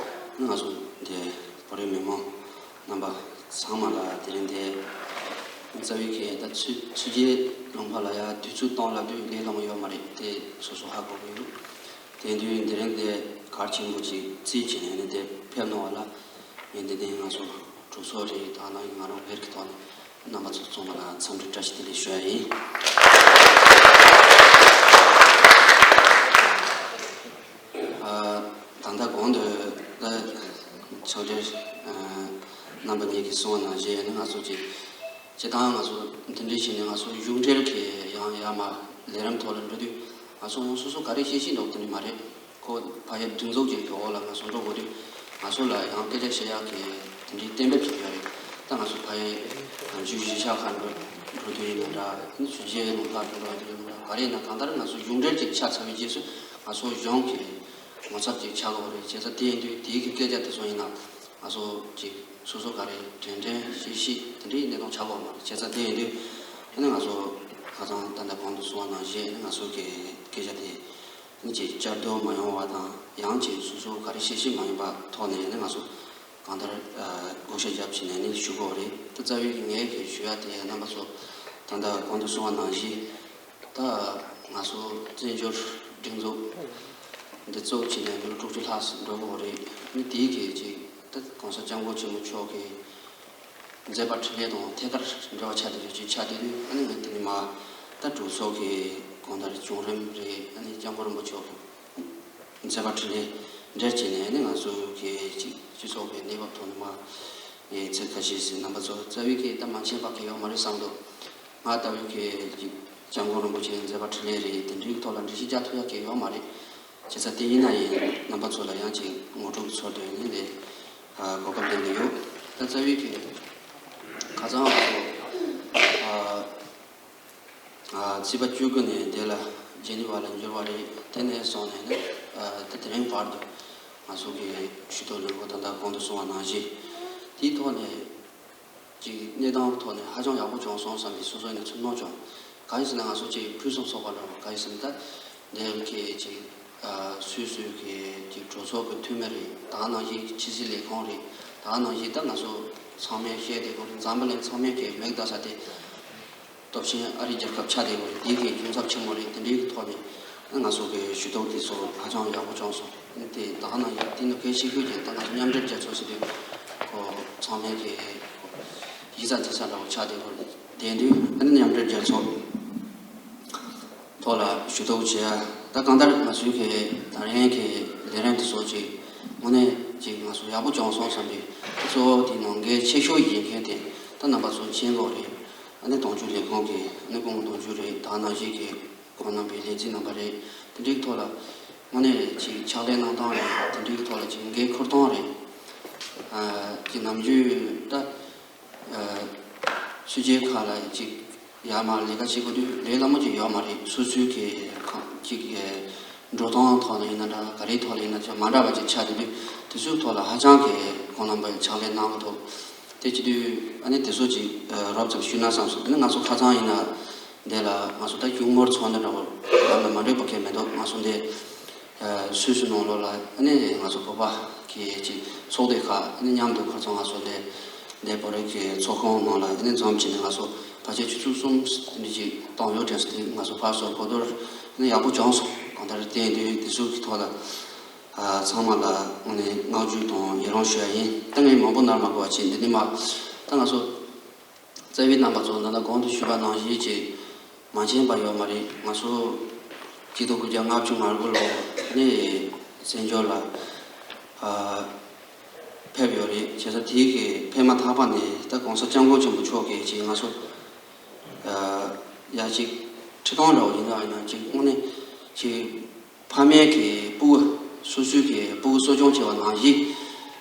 ནི་ང་ཚོ་དེ་བོད་རིགས་མི་མང་རྣམ་པ་ཚང་མ་ལ་དེ་རིང་དེ་རྩ་བའི་གི་ད་ཚུལ་ཚུལ་རྗེ་ལུང་པ་ལ་ཡ་དུས་ཚོད་གཏོང་ལབ་དུས་ལས་སླ་མོ་ཡོད་མ་རེད། དེ་སོ་སོ་ཧ་གོ་གི་ཡོད། དེ་དུས་དེ་རིང་དེ་གལ་ཆེན་པོ་ཅིག་བརྩིས་བྱས་ནས་ནི་དེ་ཕེབས་གནང་བ་ལ་ངས་འདི་ནས་ང་ཚོ་གྲོས་ཚོགས་རེད། ད་ནང་ང་རང་སྒེར་གྱི་ཐོག་ནས་རྣམ་པ་ཚོ་ཚང་མ་ལ་འཚམས་འདྲི་བཀྲ་ཤིས་བདེ་ལེགས་ཞུ་ཡ་ཡིན། ཨ། ད་ལྟ་གོང་དུ་ད་ཕྱག་སྦྲེལ་ཨ་རྣམ་པ་གཉིས་ཀྱིས་གསུངས་པ་ནང་བཞིན་ནི་ང་ཚོ་ཅིག་སྤྱིར་བཏང་ང་ཚོ་འདི་འདྲའི་བྱས་ནས་ང་ཚོ་གཞུང་འབྲེལ་གྱི་ཡང་ཡར་མར་ལས་རིམ་ཐོག་ལ་འགྲོ་དུས་ང་ཚོ་ཡང་སོ་སོ་ག་རེ་བཤད་བཤད་འདུག་དེ་འདྲ་མ་རེད། ཁོ་ཕ་ཡི་སྒྲིག་འཛུགས་ཅིག་གི་འོག་ལ་ང་ཚོ་འགྲོ་དགོས་དུས་ང་ཚོ་ལ་ཡང་སྐད་ཆ་བཤད་ཡག་གི་དེ་འདྲའི་གཏན་འབེབས་ཅིག་ཡོད་རེད། ད་ང་ཚོ་ཕ་ཡི་གཞུང་གཞིས་ཆགས་ཁག་འགྲོ་འགྲོ་དུས་ཡིན་ན་འདྲ། ཆུ་བཞི་ལུང་པ་འགྲོ་དུས་ཡིན་ན་འདྲ། ག་རེ་ཡིན་ན་གང་ལྟར་ང་ཚོ་གཞུང་འབྲེལ་ཅིག་ཆགས་ཚར་བའི་རྗེས་སུ་ང་ཚོ་གཞུང་གི་ངོ་ཚབ་ཅིག་ཆགས་དགོས་རེད། བྱས་ཙང་དེ་ཡིན་དུས་དེའི་གི་སྐད་ཆ་དེ་ཚོ་ཡིན་ན་ང་ཚོ་ཅིག་སོ་སོ་ག་རེ་དྲན་དྲན་ཤེས་ཤེས་དེ་འདྲའི་གནས་སྟངས་ཆགས་དགོས་མ་རེད། བྱས་ཙང་དེ་ཡིན་དུས་ཨ་ནི་ང་ཚོ་ཁ་སང་ད་ལྟ་གོང་དུ་གསུངས་པ་ནང་བཞིན་ཨ་ནི་ང་ཚོ་གི་སྐད་ཆ་དེ་ཨ་ནི་ཅིག་བསྐྱར་ཟློས་མ་ཡོང་བ་དང་། ཡང་ཅིག་སོ་སོ་ག་རེ་ཤེས་ཤེས་མ་ཡིན་པ་ཐོག་ནས་ཨ་ནི་ང་ཚོ་གང་ལྟར་བགོ་བཤའ་རྒྱབ་བྱས་ནས་ཨ་ནི་ཞུ་དགོས་རེད། ད་རྩ་བའི་གི་ངས་གི་ཞུ་ཡ་དེ་རྣམ་པ་ཚོ་ད་ལྟ་གོང་དུ་གསུངས་པ་ནང་བཞིན། ད་ང་ཚོ་བཙན་བྱོལ་སྒྲིག་འཛུགས་འདི་གཙོ་བོ་བྱས་ནས་ལོ་དྲུག་ཅུ་ལྷག་འགྲོ་གི་ཡོད་རེད། ཨ་ནི་དེའི་གི་ཅིག་ད་གོང་ས་སྐྱབས་མགོན་ཆེན་པོ་མཆོག་གི་མཛད་པ་འཕྲིན་ལས་དང་ཐད་ཀར་འབྲེལ་བ་ཆགས་བསྡད་ཡོད་ཅིག་ཆགས་བསྡད་དུས། ཨ་ནི་ང་དེ་ནས་མར་ད་གྲོས་ཚོགས་ཀྱི་གང་ལྟར་བྱུང་རིམ་རེད། ཨ་ནི་སྐྱབས་མགོན་རིན་པོ་ཆེ་གི་མཛད་པ་འཕྲིན་ལས་འབྲེལ་བྱས་ནས་ཨ་ནི་ང་ཚོ་གི་ཅིག་སྤྱི་ཚོགས་ཀྱི་གནས་བབ་ཐོག་ནས་མར་ངས་ཚིག་ཁ་ཤས་ཤིག་རྣམ་པ་ཚོ་རྩ་བའི་གི་ད་མ་མཁྱེན་པ་གི་ཡོད་མ་རེད་བསམ་འདུག་ང་ལྟ་བུའི་གི་སྐྱབས་མགོན་རིན་པོ་ཆེའི་མཛད་པ་འཕྲིན་ལས་རེད། དེ་འདྲའི་ཐོག་ལ་འགྲེལ་བཤད་རྒྱག་ཐུབ་ཡག་གི་ཡོད་མ་རེད། བྱས་ཙང་དེ་ཡིན་ན་ཡིན་རྣམ་པ་ཚོ་ལ་ཡང་ཅིག་ངོ་སྤྲོད་ཚོར་དོན་ནི་ལས་གོ་སྐབས་ལེན་གི་ཡོད། ད་རྩ་བའི་གི་ཁ་སང་ང་ཚོ་ཚེས་པ་བཅུ་དགུ་ནས་དེ་ལ་ཇེ་ནི་ཝ་ལ་འབྱོར་བ་རེད། དེ་ནས་བཟུང་ནས་ནི་ད་དེ་རིང་བར་དུ་ང་ཚོ་གི་ཞུ་གཏུག་ལས་འགུལ་ད་ལྟ་གོང་དུ་གསུངས་པ་ནང་བཞིན་དེའི་ཐོག་ནས། ཅིག་གནས་སྟངས་ཐོག་ནས་ཧ་ཅང་ཡག་པོ་བྱུང་སོང་བསམ་པའི་སོ་སོ་ཡིན་ན་ཚོར་སྣང་བྱུང་། གང་ཡིན་ཟེར་ན་ང་ཚོ་ཅིག་ཕུན་སུམ་ཚོགས་པ་འདྲ་བོ། གང་ཡིན་ཟེར་ན་ད་འདི་གའི་ཅིག་སོ་སོའི་གི་ཅིག་གྲོས་ཚོགས་ཀྱི་འཐུས་མི་རེད། ད་ག་ནང་བཞིན་ཕྱི་སྲིད་ལས་ཁུངས་རེད། ད་ག་ནང་བཞིན་ད་ང་ཚོ་ཚང་མས་བཤད་བསྡད་དགོས་རེད། འཛམ་བུ་གླིང་ཚང་མས་གི་མིག་ལྟ་ས་དེ་སྟོབས་ཆེན་ཨ་རིའི་རྒྱལ་ཁབ་ཆགས་བསྡད་ཡོད་རེད། དེ་གི་གཞུང་ཚབ་ཆེན་མོ་རེད། དེ་འདྲའི་གི་ཐོག་ནས་ང་ཚོ་གི་ཞུ་གཏུག་དེ་ཚོ་ཧ་ཅང་ཡག་པོ་བྱུང་སོང་། དེ་ད་ག་ནང་བཞིན་དེ་ནི་གལ་ཆེ་ཤོས་ཀྱི་ད་ང་ཚོ་མཉམ་འབྲེལ་རྒྱལ་ཚོགས་ཟེར་དུས་ཁོ་ཚང་མས་གི་གཞི་རྩ་འཛིན་ས་འདྲ་བོ་ཆགས་བསྡད་ཡོད་རེད། དེ་དུས་ཨ་ནི་མཉམ་འབྲེལ་རྒྱལ་ཚོགས་ཐོག་ལ་ཞུ་གཏུག་བྱས་ཡ། ད་གང་ལྟར་ང་ཚོའི་གི་ད་རིང་གི་ལས་རིམ་དེ་ཚོ་ཅིག་དངོས་གནས་ཅིག་ང་ཚོ་ཡག་པོ་བྱུང་སོང་བསམ་པའི་གཙོ་བོ་དེ་ནང་གལ་ཆེ་ཤོས་ཡིན་མཁན་དེ་ད་རྣམ་པ་ཚོ་མཁྱེན་གྱི་ཡོད་རེད། ཨ་ནི་དོན་གཅོད་ལས་ཁུངས་ཀྱི་ཨ་ནི་སྐུ་ངོ་དོན་གཅོད་རེད། ད་ག་ནང་བཞིན་གྱི་ཁོང་རྣམ་པའི་ལས་བྱེད་རྣམ་པ་རེད། དེ་འདྲའི་ཐོག་ལ་དངོས་གནས་ཅིག་ཕྱག་ལས་གནང་སྟངས་རེད། དེ་འདྲའི་ཐོག་ལ་ཅིག་འགན་འཁུར་སྟངས་རེད། ཨ་ཅིག་ནམ་རྒྱུན་ད་ཨ་ཆུ་རྐྱལ་ཁག་ལ་ཅིག་ཡར་མར་ལས་ཀ་བྱེད་དགོས་དུས་ལས་སླ་མོ་ཅིག་ཡོད་མ་རེད། སོ་སོའི་གི་ཁང་ཅིག་གི་འགྲོ་སྟངས་ཐོག་ལ་ཡིན་ན་འདྲ། ག་རེའི་ཐོག་ལ་ཡིན་ན་ཅིག་མ་འདྲ་བ་ཅིག་ཆགས་བསྡད་དུས་དེ་ཚོའི་ཐོག་ལ་ཧ་ཅང་གི་ཁོང་རྣམ་པས་ཕྱག་ལས་གནང་གི་འདུག་དེ་བྱེད་དུས་ཨ་ནི་དེ་ཚོ་ཅིག་རོབ་ཙམ་ཞུས་ན་བསམ་སོང་། དེ་ནི་ང་ཚོ་ཁ་སང་ཡིན་ན་ འདི་ལ་ང་ཚོ་ད་ཧིའུ་མོར་ཚོགས་འདུ་འདྲ་བོ་ལམ་ལ་མ་འགྲོ་བ་གལ་མེད་འདུག་ང་ཚོ་འདི་སུད་སི་ནང་ལོགས་ལ་ཨ་ནི་ང་ཚོ་བོད་པ་གི་ཅིག་ཚོགས་སྡེ་ཁག་ཨ་ནི་མཉམ་དུ་ཁོ་ཚོ་ང་ཚོ་འདི་འདི་བོད་རིགས་ཀྱི་ཚོགས་ཁང་ནང་ལ་ཨ་ནི་འཛོམས་བྱས་ནས་ང་ཚོ་ཕལ་ཆེར་ཆུ་ཚོད་གསུམ་དེ་འདྲ་ཅིག་བཏང་ཡོད་དྲན་སོང་། དེ་ང་ཚོ་ཕར་ཚུར་གོ་བསྡུར་ཨ་ནི་ཡག་པོ་བྱུང་སོང་། གང་ལྟར་དེ་ཡིན་དུས་དེ་ཚོ་གི་ཐོག་ལ་ཨ་ཚང་མ་ལ་ཨ་ནི་བསྔགས་བརྗོད་དང་ཡི་རང་ཞུ་ཡ་ཡིན། ད་ངས་མང་པོ་ནར་མ་གོ་བ་བྱས། འདི་ནས་མར་ད་ང་ཚོ་རྩ་བའི་རྣམ་པ་ཚོ་ད་ལྟ་གོང་དུ་ཞུས་པ་ནང་བཞིན་ཅིག་མ་མཁྱེན་པ་ཡོད་མ་རེད། ང་ཚོ་གཅིག་སྟོང་དགུ་བརྒྱ་ལྔ་བཅུ་ང་དགུ་ལོ་ནས་བཙན་བྱོལ་ལ་ཨ་ཕེབས་ཡོད་རེད། བྱས་ཙང་དེའི་གི་ཕེབས་མ་ཐག་པ་ནས་ད་གོང་ས་སྐྱབས་མགོན་ཆེན་པོ་མཆོག་གིས་ཅིག་ང་ཚོ་ཨ་ཡ་ཅིག་ཁྲི་སྟོང་འདྲ་བོ་ཡིན་ན་ཡིན་ན་ཅིག་དངོས་གནས་ཅིག་ཕ་མའི་གི་སྤུ་གུ་སོ་སོའི་གི་སྤུ་གུ་གསོ་སྐྱོང་བྱེད་པ་ནང་བཞིན་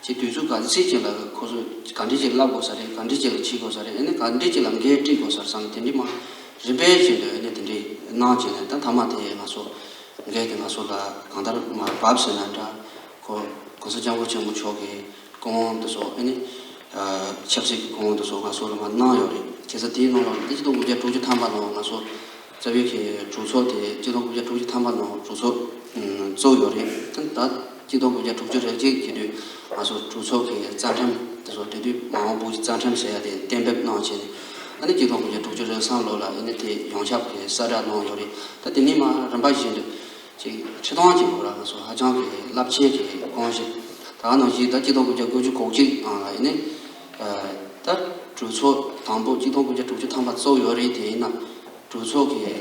ཅིག་དུས་ཚོད་ག་ཚོད་ཅིག་ལ་ཁོ་ཚོ་ག་འདྲས་ཅིག་བསླབ་དགོས་ས་རེད། ག་འདྲས་ཅིག་ལ་བྱེད་དགོས་ས་རེད། ཨ་ནི་ག་འདྲས་ཅིག་ལ་འགན་དཀྲི་དགོས་ས་རེད་བསམ་ནས་དེ་འདྲས་མ་རིམ་པས་བྱས་འདུག་ཨ་ནི་དེ་འདྲས་གནང་བྱས་ནས་ད་མཐའ་མ་དེ་ང་ཚོ་འགན་དེ་ང་ཚོ་ལ་གང་ལྟར་མར་བབས་ཟེར་ན་འདྲ། ཁོ་གོང་ས་སྐྱབས་མགོན་ཆེན་པོ་མཆོག་གི་སྐུ་དབང་དེ་ཚོ་ཨ་ནི་ཆབ་སྲིད་ཀྱི་སྐུ་དབང་དེ་ཚོ་ང་ཚོ་ལ་མར་གནང་ཡོད་རེད། བྱས་ཙང་དེའི་ནང་ལ་འདི་གཅིག་སྟོང་དགུ་བརྒྱ་དྲུག་ཅུ་ཐམ་པ་ནང་ང་ཚོ་རྩ་བའི་གི་གྲོས་ཚོགས་དེ་གཅིག་སྟོང་དགུ་བརྒྱ་དྲུག་ཅུ་ཐམ་པ་ནང་གྲོས་ཚོགས་བཙུགས་ཡོད་རེད། ད་གཅིག་སྟོང་དགུ་བརྒྱ་དྲུག་ཅུ་རེ་གཅིག་གི་དུས་ང་ཚོ་གྲོས་ཚོགས་ཀྱི་རྩ་ཁྲིམས་དེ་ཚོ་དེ་དུས་མ་འོངས་བོད་ཀྱི་རྩ་ཁྲིམས་ཟེར་ཡ་དེ་གཏན་འབེབས་གནང་བྱས་ནས་ཨ་ནི་གཅིག་སྟོང་དགུ་བརྒྱ་དྲུག་ཅུ་རེ་གསུམ་ལོ་ལ་ཨ་ནི་དེ་ཡོངས་ཁྱབ་ཀྱི་གསལ་བསྒྲགས་གནང་ཡོད་རེད། ད་དེ་ནས་མར་རིམ་པ་བཞིན་དུ་ཅིག་ཁྲི་སྟོང་གི་ལོ་ལ་ང་ཚོ་ཧ་ཅང་གི་རླབས་ཆེན་གྱི་གོམས་གཤིས། ད་ནང་བཞིན་ད་གཅིག་སྟོང་དགུ་བརྒྱ་དགུ་བཅུ་གོ་གཅིག་ནང་ལ་ཡིན་ནི། ད་གྲོས་ཚོགས་དང་པོ་གཅིག་སྟོང་དགུ་བརྒྱ་དྲུག་ཅུ་ཐམ་པ་བཙུགས་ཡོད་རེད། དེ་ཡིན་ན་གྲོས་ཚོགས་ཀྱི་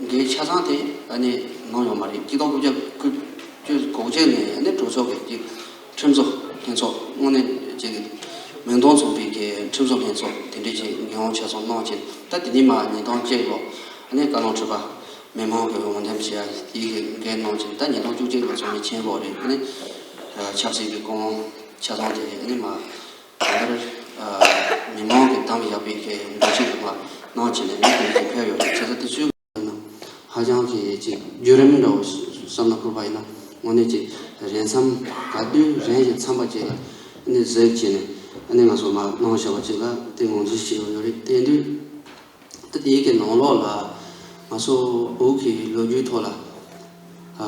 འགན་ཆ་ཚང་དེ་ཨ་ནི་གནང་ཡོད་མ་རེད། གཅིག་སྟོང་དགུ་བརྒྱ་དགུ་བཅུ་གོ་གཅིག་ནས་ཨ་ནི་གྲོས་ཚོགས་ཀྱི་ཁྲིམས་བཟོ་ལྷན་ཚོགས་དངོས་གནས་ཅིག་མིང་དོན་མཚུངས་པའི་གི་ཁྲིམས་བཟོ་ལྷན་ཚོགས་དེ་འདྲས་ཅིག་འགན་དབང་ཆ་ཚང་གནང་བྱས། ད་དེ་ནས་མར་ཉིས་སྟོང་གཅིག་ལོ་ཨ་ནི་བཀའ་བློན་ཁྲི་པ། མི་མང་གི་འོས་འདེམས་བྱས་ཡ་དེའི་གི་འགན་གནང་བྱས། ད་ཉིས་སྟོང་བཅུ་གཅིག་ལོ་ཚང་མས་མཁྱེན་གྱི་ཡོད་རེད། ཨ་ནི་ཆབ་སྲིད་ཀྱི་སྐུ་དབང་ཆ་ཚང་དེ་ཨ་ནི་མར་གང་ལྟར་མི་མང་གིས་དམ་བཞག་པའི་གི་འགོ་ཁྲིད་དེ་མར་གནང་བྱས་ནས་ཨ་ནི་དེ་གི་ཕེབས་ཡོད་རེད། བྱས་ཙང་དེ་ཚོའི་ནང་ཧ་ཅང་གི་ཅིག་བརྒྱུད་རིམ་འདྲ་བོ་བསམ་བློ་འཁོར་བ་ཡིན་ན་དངོས་གནས་ཅིག་རན་མཚམས་ག་དུས་རན་ཞིང་འཚམས་པ་ཅིག་ལ་ཨ་ནི་གཟིགས་བྱས་ནས་ཨ་ནི་ང་ཚོ་མར་གནང་བཞག་པ་ཅིག་ལ་དེ་ངོས་འཛིན་བྱས་ཡོད་རེད། དེ་དུས། ད་དེའི་གི་ནང་ལོགས་ལ་ང་ཚོ་བོད་ཀྱི་ལོ་རྒྱུས་ཐོག་ལ་ཨ་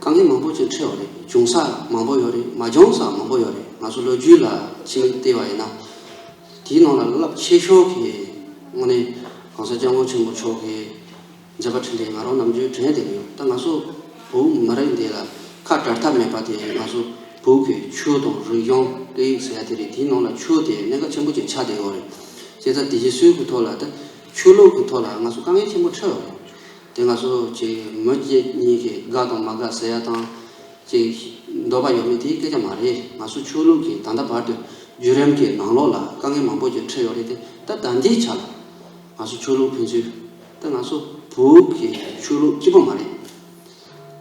དཀའ་ངལ་མང་པོ་ཅིག་འཕྲད་ཡོད་རེད། བྱུང་ས་མང་པོ་ཡོད་རེད། མ་བྱུང་ས་མང་པོ་ཡོད་རེད། ང་ཚོ་ལོ་རྒྱུས་ལ་ཕྱི་མིག་བལྟས་པ་ཡིན་ན་དེའི་ནང་ལ་རླབས་ཆེ་ཤོས་ཀྱི་དངོས་གནས་གོང་ས་སྐྱབས་མགོན་ཆེན་པོ་མཆོག་གི་མཛད་པ་འཕྲིན་ལས་ང་རང་ནམ་རྒྱུན་དྲན་བསྡད་ཀྱི་ཡོད། ད་ང་ཚོ་བོད་མི་རིགས་འདི་ལ་ཁ་བྲལ་ཐབས་མེད་པ་དེ་ང་ཚོ་བོད་ཀྱི་ཆོས་དང་རིག་གཞུང་སྐད་ཡིག་ཟེར་ཡ་དེ་རེད། དེའི་ནང་ལ་ཆོས་དེ་གནད་འགག་ཆེན་པོ་ཅིག་ཆགས་བསྡད་ཡོད་རེད། བྱས་ཙང་དེ་བཞིན་སྲོལ་གྱི་ཐོག་ལ་ད་ཆོས་ལུགས་ཀྱི་ཐོག་ལ་ང་ཚོ་དཀའ་ངལ་ཆེན་པོ་འཕྲད་ཡོད་རེད། དེ་ང་ཚོ་ཅིག་མི་གཅིག་གཉིས་ཀྱིས་དགའ་དང་མ་དགའ་ཟེར་ཡ་དང་ཅིག་འདོད་པ་ཡོད་མེད་དེའི་སྐད་ཆ་མ་རེད། ང་ཚོ་ཆོས་ལུགས་ཀྱི་ད་ལྟ་བར་དུ་བརྒྱུད་རིམ་གྱི་ནང་ལོགས་ལ་དཀའ་ངལ་མང་པོ་ཅིག་འཕྲད་ཡོད་རེད་དེ། ད་ད་ལྟའི་ཆ་ལ་ང་ཚོ་ཆོས་ལུགས་ཕན་ཚུན་ད་ང་ཚོ་བོད་ཀྱི་ཆོས་ལུགས་གཅིག་པོ་མ་རེད།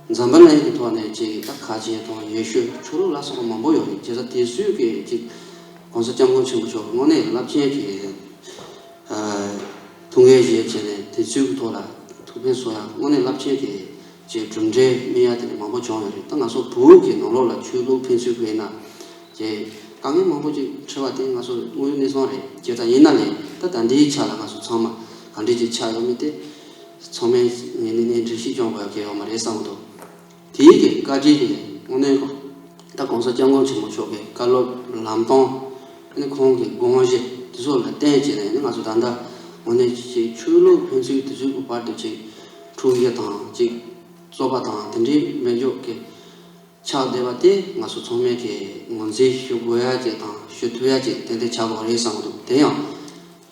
འཛམ་བུ་གླིང་གི་ཐོག་ནས་ཅིག་ད་ཁ་ཆེ་དང་ཡེ་ཤུ་ཆོས་ལུགས་ལ་སོགས་པ་མང་པོ་ཡོད་རེད། བྱས་ཙང་དེ་ཚོའི་གི་ཅིག་གོང་ས་སྐྱབས་མགོན་ཆེན་པོ་མཆོག་གི་དངོས་གནས་རླབས་ཆེན་གྱི་ཨ་ཐུགས་འགན་བཞེས་བྱས་ནས་དེ་ཚོའི་གི་ཐོག་ལ་ཐུགས་ཕན་གསོ་ཡ་དངོས་གནས་རླབས་ཆེན་གྱི་ཅིག་གྲུབ་འབྲས་སྨིན་ཡ་དེ་འདྲ་མང་པོ་བྱུང་ཡོད་རེད། ད་ང་ཚོ་བོད་ཀྱི་ནང་ལོགས་ལ་ཆོས་ལུགས་ཕན་ཚུན་གི་ཡིན་ན་ཅིག་དཀའ་ངལ་མང་པོ་ཅིག་འཕྲད་པ་དེ་ང་ཚོ་དངོས་ཡོད་གནས་ཚུལ་རེད། བྱས་ཙང་ཡིན་ན་ལས་ད་ད་ལྟའི་ཆ་ལ་ང་ཚོ་ཚང་མ་ག་འདྲས་ཅིག་ཆགས་ཡོད་མེད་དེ། ཚང་མས་ངས་ནས་ནས་འགྲེལ་བཤད་སྐྱོན་དགོས་ཡ་གལ་ཡོད་མ་རེད་བསམ་གི་འདུག་དེའི་གི་བཀའ་དྲིན་གྱི་དངོས་གནས་ད་གོང་ས་སྐྱབས་མགོན་ཆེན་པོ་མཆོག་གི་བཀའ་སློབ་ལམ་སྟོན་ནི་ཁོང་གི་དགོངས་གཞི་དེ་ཚོ་ལ་བརྟེན་བྱས་ནས་ནི་ང་ཚོ་ད་ལྟ་དངོས་གནས་ཅིག་ཆོས་ལུགས་ཕན་ཚུན་དེ་ཚོའི་གི་བར་དུ་ཅིག་འཁྲུག་གཞི་དང་ཅིག་རྩོད་པ་དང་དེ་འདྲའི་མེད་འཇོག་གི་ཆགས་བསྡད་པ་དེ་ང་ཚོ་ཚང་མས་ཀྱི་ངོས་འཛིན་ཞུ་དགོས་ཡ་ཅིག་དང་ཞུ་ཐུབ་ཡ་ཅིག་ཏན་ཏན་ཆགས་དགོས་རེད་བསམ་གི་འདུག་དེ་ཡང་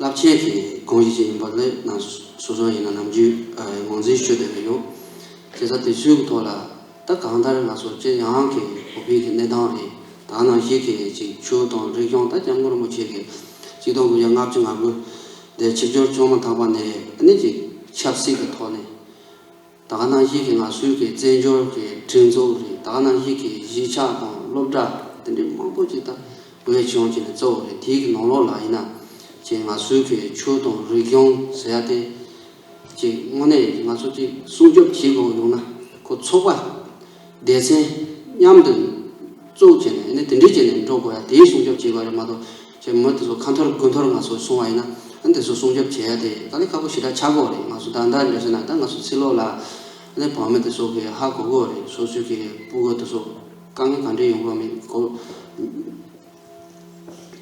རླབས་ཆེན་གྱི་དགོངས་གཞི་ཅིག་ཡིན་པ་ལས་ནང་སོ་སོ་ཡིན་ན་ནམ་རྒྱུན་ངོས་འཛིན་ཞུ་བསྡད་ཀྱི་ཡོད། བྱས་ཙང་དེ་ཚོའི་ཐོག་ལ་ད་གང་ལྟར་ང་ཚོ་སྤྱི་ཡོངས་ཀྱི་བོད་པའི་གི་གནས་སྟངས་རེད། ད་ནང་བཞིན་གྱི་ཅིག་ཆོས་དང་རིག་གཞུང་ད་སྐྱབས་མགོན་རིན་པོ་ཆེ་གི་ཆིག་སྟོང་དགུ་བརྒྱ་ལྔ་བཅུ་ང་དགུ་དེ་ཆིབས་བསྒྱུར་བྱུང་མ་ཐག་པ་ནས་ཨ་ནི་ཅིག་ཆབ་སྲིད་ཀྱི་ཐོག་ནས། ད་ག་ནང་བཞིན་གྱི་ང་ཚོའི་གི་བཙན་བྱོལ་གྱི་སྒྲིག་འཛུགས་རེད། ད་ག་ནང་བཞིན་གྱི་གཞིས་ཆགས་དང་སློབ་གྲྭ་དེ་འདྲའི་མང་པོ་ཅིག་ད་བོད་ལྗོངས་ཀྱི་ནས་གཙོ་བོ་རེད། དེའི་གི་ནང་ལོགས་ལ་ཡིན་ན་ཅིག་ང་ཚོའི་གི་ཆོས་དང་རིག་གཞུང་ཟེར་ཡ་དེ་ཅིག་དངོས་གནས་ང་ཚོ་ཅིག་སྲུང་སྐྱོབ་བྱེད་དགོས་ཡོང་ན་ཁོ་ཚོགས་པ་སྡེ་ཚན་མཉམ་དུ་བཙུགས་བྱས་ནས་ནི་དེ་འདྲའི་བྱས་ནས་འགྲོ་དགོས་ཡ་དེའི་སྲུང་སྐྱོབ་བྱེད་དགོས་རེད་མ་གཏོགས། ཅེས་མི་དེ་ཚོ་ཁ་འཐོར་དགུ་འཐོར་ང་ཚོ་སོང་བ་ཡིན་ན་ ཨ་ནི་དེ་ཚོ་སྲུང་སྐྱོབ་བྱེད་ཡ་དེ་དཀའ་ལས་ཁག་པོ་ཞེ་དྲག་ཆགས་ཀྱི་ཡོད་རེད། ང་ཚོ་ད་ལྟ་འདྲ་བྱས་ན་ད་ང་ཚོ་ཕྱི་ལོགས་ལ་ཨ་ནི་བོད་མི་དེ་ཚོ་གི་ཧ་གོ་གི་ཡོད་རེད། སོ་སོའི་གི་ཕྲུ་གུ་དེ་ཚོ་དཀའ་ངལ་ག་འདྲས་ཡོང་གི་ཡོད་མེད་གོ།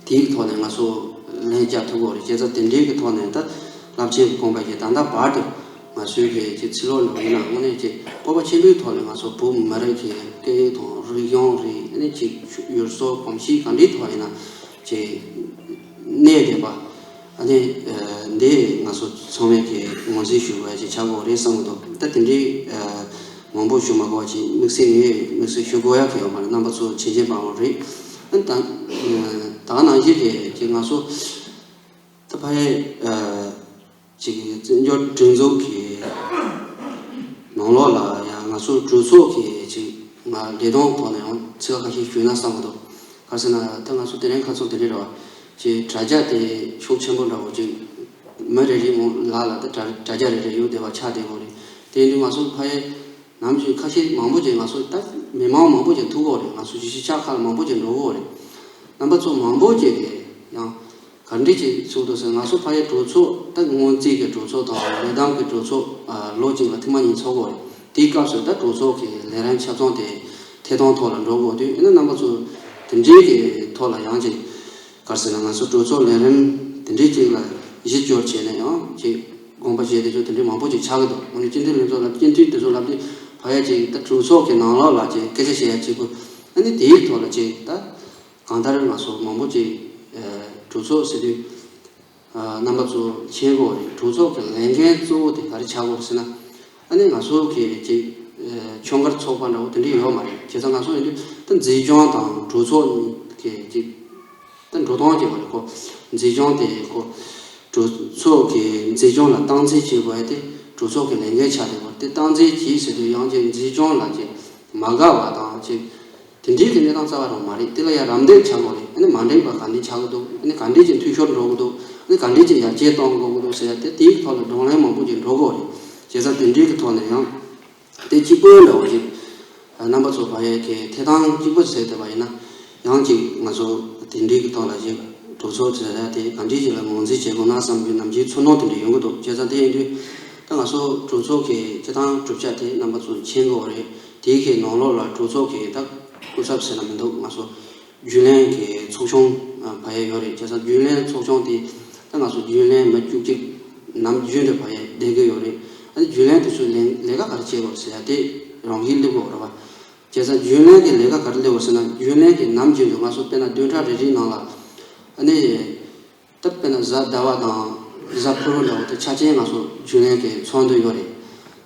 དེའི་ཐོག་ནས་ང་ཚོ་ལན་རྒྱག་ཐུབ་ཀྱི་ཡོད་རེད། བྱས་ཙང་དེ་འདྲའི་གི་ཐོག་ནས་ད་རླབས་ཆེན་གྱི་དགོངས་པ་བཞེས། ད་ལྟ་བར་དུ་ང་ཚོའི་གི་ཅིག་ཕྱི་ལོགས་འགྲོ་ཡིན་ན་དངོས་གནས་ཅིག་སྤོབས་པ་ཆེན་པོའི་ཐོག་ནས་ང་ཚོ་བོད་མི་རིགས་ཀྱི་སྐད་ཡིག་དང་རིག་གཞུང་རེད། ཨ་ནི་ཅིག་ཡུལ་སྲོལ་གོམས་གཤིས་ག་འདྲའི་ཐོག་ཡིན་ན་ཅིག་གནས་བསྡད་པ། ཨ་ནི་ཨ་འདི་ང་ཚོ་ཚང་མས་ཀྱི་ངོས་འཛིན་ཞུ་དགོས་ཡ་ཅིག་ཆགས་ཀྱི་ཡོད་རེད་བསམ་གྱི་འདུག་ད་དེ་འདྲའི་ཨ་མང་པོ་ཞུ་མ་དགོས་པ་ཅིག་དམིགས་བསལ་ངས་དམིགས་བསལ་ཞུ་དགོས་ཡ་གི་ཡོད་མ་རེད། རྣམ་པ་ཚོ་བྱས་རྗེས་འབའ་འོང་རེད། ཨ་ནི་ད་ད་ག་ནང་བཞིན་གྱི་ཅིག་ང་ཚོ་ད་ཕ་ཡི་ཨ་ཅིག་བཙན་བྱོལ་སྒྲིག་འཛུགས་ཀྱི་ནང་ལོགས་ལ་ཡང་ང་ཚོ་གྲོས་ཚོགས་ཀྱི་ཅིག་ང་ལས་དོན་ཐོག་ནས་ཡང་ཚིག་ཁ་ཤས་ཞུས་ན་བསམ་གྱི་འདུག་ག་རེ་ཟེར་ན་ད་ང་ཚོ་དེ་རིང་ཁ་སང་དེ་འདྲ་རེད་བ། ཅིག་དྲ་རྒྱ་དེ་ཤུགས་ཆེན་པོ་འདྲ་བོ་ཅིག་མི་རེ་རེ་ངོ་ལག་ལ་ད་དྲ་དྲ་རྒྱ་རེ་རེ་ཡོད་བསྡད་པ་ཆགས་བསྡད་ཡོད་རེད། དེ་ཡིན་དུས་ང་ཚོ་ཕ་ཡི་ནམ་རྒྱུན་ཁ་ཤས་མང་པོ་ཅིག་ང་ཚོ་ད་མི་མང་མང་པོ་ཅིག་ཐུག་གི་ཡོད་རེད། ང་ཚོ་གཞིས་བྱེས་ཆགས་ཁག་ལ་མང་པོ་ཅིག་འགྲོ་གི་ཡོད་རེད། རྣམ་པ་ཚོ་མང་པོ་ཅིག་གིས་ཡང་ག་འདྲ་ཅིག་ཚུགས་འདུག་ཟེར། ང་ཚོ་ཕ་ཡི་གྲོས་ཚོགས་ད་སྔོན་རྩིས་ཀྱི་གྲོས་ཚོགས་དང་ལས་དོན་གྱི་གྲོས་ཚོགས་ཨ་ལོ་གཅིག་ལ་ཐེངས་མ་གཉིས་ཚོགས་ཀྱི་ཡོད་རེད། དེའི་སྐབས་སུ་ད་གྲོས་ཚོགས་ཀྱི་ལས་རིམ་ཆ་ཚང་དེ་ཐད་གཏོང་ཐོག་ལ་འགྲོ་དགོས་དུས་ཨ་ནི་རྣམ་པ་ཚོ་དེ་འདྲའི་གི་ཐོག་ལ་ཡང་ཅིག་ག་རེ་ཟེར་ན་ང་ཚོ་གྲོས་ཚོགས་ལས་རིམ་དེ་འདྲའི་ཅིག་ལ་གཞི་བཅོལ་བྱས་ནས་ཡང་ཅིག་དགོངས་པ་བཞེས་དེ་ཚོ་དེ་འདྲའི་མང་པོ་ཅིག་ཆགས་ཀྱི་འདུག་འོན་ཀྱང་སྤྱི་འཐུས་ལྷན་ཚོགས་ལ་སྤྱི་འཐུས་དེ་ཚོ་ལབ་དུས་ཕ་ཡ་ཅིག་ད་གྲོས་ཚོགས་ཀྱི་ནང་ལོགས་ལ་ཅིག་སྐད་ཆ་བཤད་ཡ་གཅིག་པུ་ཨ་ནི་དེའི་ཐོག་ལ་ཅིག་ད་གང་ལྟར་ང་ཚོ་མང་པོ་ཅིག་གྲོས་ཚོགས་ཟེར་དུས་རྣམ་པ་ཚོ་མཁྱེན་གྱི་ཡོད་རེད། གྲོས་ཚོགས་ཀྱི་ལས་འགན་གཙོ་བོ་དེ་ག་རེ་ཆགས་ཀྱི་ཡོད་རེད་ཟེར་ན། ཨ་ནི་ང་ཚོ་གི་ཅིག་ཨ་ཁྱོན་སྐར་ཚོགས་པ་འདྲ་བོ་དེ་འདྲ་ཡོད་མ་རེད། བྱས་ཙང་ང་ཚོ་ཡིན་དུས་ད་འཛིན་སྐྱོང་དང་གྲོས་ཚོགས་གཉིས་ཀྱི་ཅིག་ད་འགྲོ་སྟངས་ཅིག་ཡོད་རེད་ཁོ། འཛིན་སྐྱོང་དེ་ཁོ་གྲོས་ཚོགས་ཀྱི་འཛིན་སྐྱོང་ལ་སྟངས་འཛིན་བྱེད་དགོས་ཡ་དེ་གྲོས་ཚོགས་ཀྱི་ལས་འགན་ཆགས་བསྡད་ཡོད་རེད། དེ་སྟངས་འཛིན་བྱེད་ཟེར་དུས་ཡང་ཅིག་འཛིན་སྐྱོང་ལ་ཅིག་མ་དགའ་བ་དང་ཅིག་དེ་འདྲའི་གི་གནས་སྟངས་རྩ་བ་རང་མ་རེད། དེ་ལ་ཡང་རམ་འདེགས་བྱ་དགོས་རེད། ཨ་ནི་མ་འགྲིག་པ་ག་འདྲ་ཆགས་ཀྱི་འདུག་ཨ་ནི་ག་འདྲ་ཅིག་འཐུས་ཤོར་འགྲོ་གི་འདུག་ཨ་ནི་ག་འདྲ་ཅིག་ཡར་རྒྱས་གཏོང་དགོས་ཀྱི་འདུག་ཟེར་ཡ་དེ་དེའི་ཐོག་ལ་བགྲོ་གླེང་མང་པོ་ཅིག་འགྲོ་གི་ཡོད་རེད། བྱས་ཙང་དེ་འདྲའི་གི་ཐོག་ནས་ཡང་དེ་གཅིག་པོ་འདྲ་བོ་ཅིག་རྣམ་པ་ཚོ་ཕ་ཡ་གི་ཐད་གཏོང་གཅིག་པོ་བྱས་བསྡད་པ་ཡིན་ན་ཡང་ཅིག་ང་ཚོ་དེ་འདྲའི་གི་ཐོག་ལ་ཅིག་གྲོས་ཚོགས་ཟེར་ཡ་དེ་ག་འདྲ་ཅིག་ལ་ངོས་འཛིན་བྱེད་དགོས་ན་བསམ་པའི་ནམ་རྒྱུན་ཚོར་སྣང་དེ་འདྲ་ཡོང་གི་འདུག་བྱས་ཙང་དེ་ཡིན་དུས་ད་ང་ཚོ་གྲོས་ཚོགས་ཀྱི་སྤྱི་བཏང་གྲུབ་ཆ་དེ་རྣམ་པ་ཚོ་མཁྱེན་གྱི་ཡོད་རེད། དེའི་གི་ནང་ལོགས་ལ་གྲོས་ཚོགས་ཀྱི་ད་སྐུ་ཚབ་ཟེར་ན་མི་འདུག་ང་ཚོ་རྒྱུན་ལས་ཀྱི་ཚོགས་ཆུང་ཨ་ཕ་ཡ་ཡོད་རེད། བྱས་ཙང་རྒྱུན་ལས་ཚོགས་ཆུང་དེ་ད་ང་ཚོ་རྒྱུན་ལས་མི་བཅུ་གཅིག་ནམ་རྒྱུན་དུ་ཕ་ཡ་བསྡད་ཀྱི་ཡོད་རེད། ཨ་ནི་རྒྱུན་ལས་དེ་ཚོས་ལས་ལས་ཀ་ག་རེ་བྱེད་དགོས་རེད་ཟེར་ཡ་དེ་རང་བཞིན་སླེབས་ཀྱི་ཡོད་རེད་བ། བྱས་ཙང་རྒྱུན་ལས་ཀྱི་ལས་ཀ་ག་རེ་སླེབས་ཡོད་ཟེར་ན་རྒྱུན་ལས་ཀྱི་ནམ་རྒྱུན་དུ་ང་ཚོ་དཔེར་ན་བདུན་ཕྲག་རེ་རེའི་ནང་ལ་ཨ་ནི། ད་དཔེར་ན་གཟའ་ཟླ་བ་དང་གཟའ་ཕུར་བུ་འདྲ་བོ་དེ་ཆ་ཅན་ང་ཚོ་རྒྱུན་ལས་ཀྱི་ཚོགས་འདུ་ཡོད་རེད།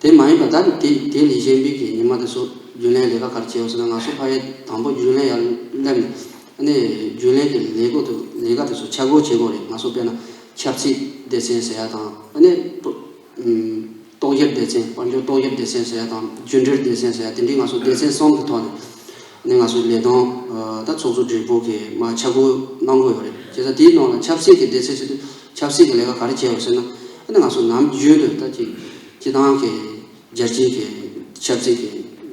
དེ་མ་ཡིན་པ་ད་དེ་དེ་ལས་གཞན་པའི་གི་ཉི་མ་དེ་ཚོ་རྒྱུན་ལས་ལས་ཀ་ག་རེ་བྱས་ཡོད་ཟེར་ན་ང་ཚོ་ཕ་ཡུལ་དང་པོ་རྒྱུན་ལས་ཡར་སླེབས་ནས་ཨ་ནི་རྒྱུན་ལས་ཀྱི་ལས་འགུལ་དེ་ལས་ཀ་དེ་ཚོ་ཆ་བགོས་བྱེད་དགོས་རེད། ང་ཚོ་དཔེར་ན་ཆབ་སྲིད་སྡེ་ཚན་ཟེར་ཡ་དང་ཨ་ནི་ཏོ་ཨུམ། ཏོག་དབྱིབས་སྡེ་ཚན་དཔལ་འབྱོར་ཏོག་དབྱིབས་སྡེ་ཚན་ཟེར་ཡ་དང་རྒྱུན་འབྲེལ་སྡེ་ཚན་ཟེར་ཡ་དེ་འདྲའི་ང་ཚོ་སྡེ་ཚན་གསུམ་གྱི་ཐོག་ནས་ནི་ང་ཚོའི་ལས་དོན་ད་ཚོགས་གཙོ་སྦྲེལ་པོ་གིས་མར་ཆ་བགོས་གནང་དགོས་ཡོད་རེད། བྱས་ཙང་དེའི་ནང་ལ་ཆབ་སྲིད་ཀྱི་སྡེ་ཚན་ཟེར་དུས་ཆབ་སྲིད་ཀྱི་ལས་ཀ་ག་རེ་བྱས་ཡོད་ཟེར་ན་ཨ་ནི་ང་ཚོ་ནམ་རྒྱུན་དུ་ད་ཅིག་སྤྱི་བཏང་གི་རྒྱལ་སྤྱིའི་གི་ཆབ་སྲིད་ཀྱི་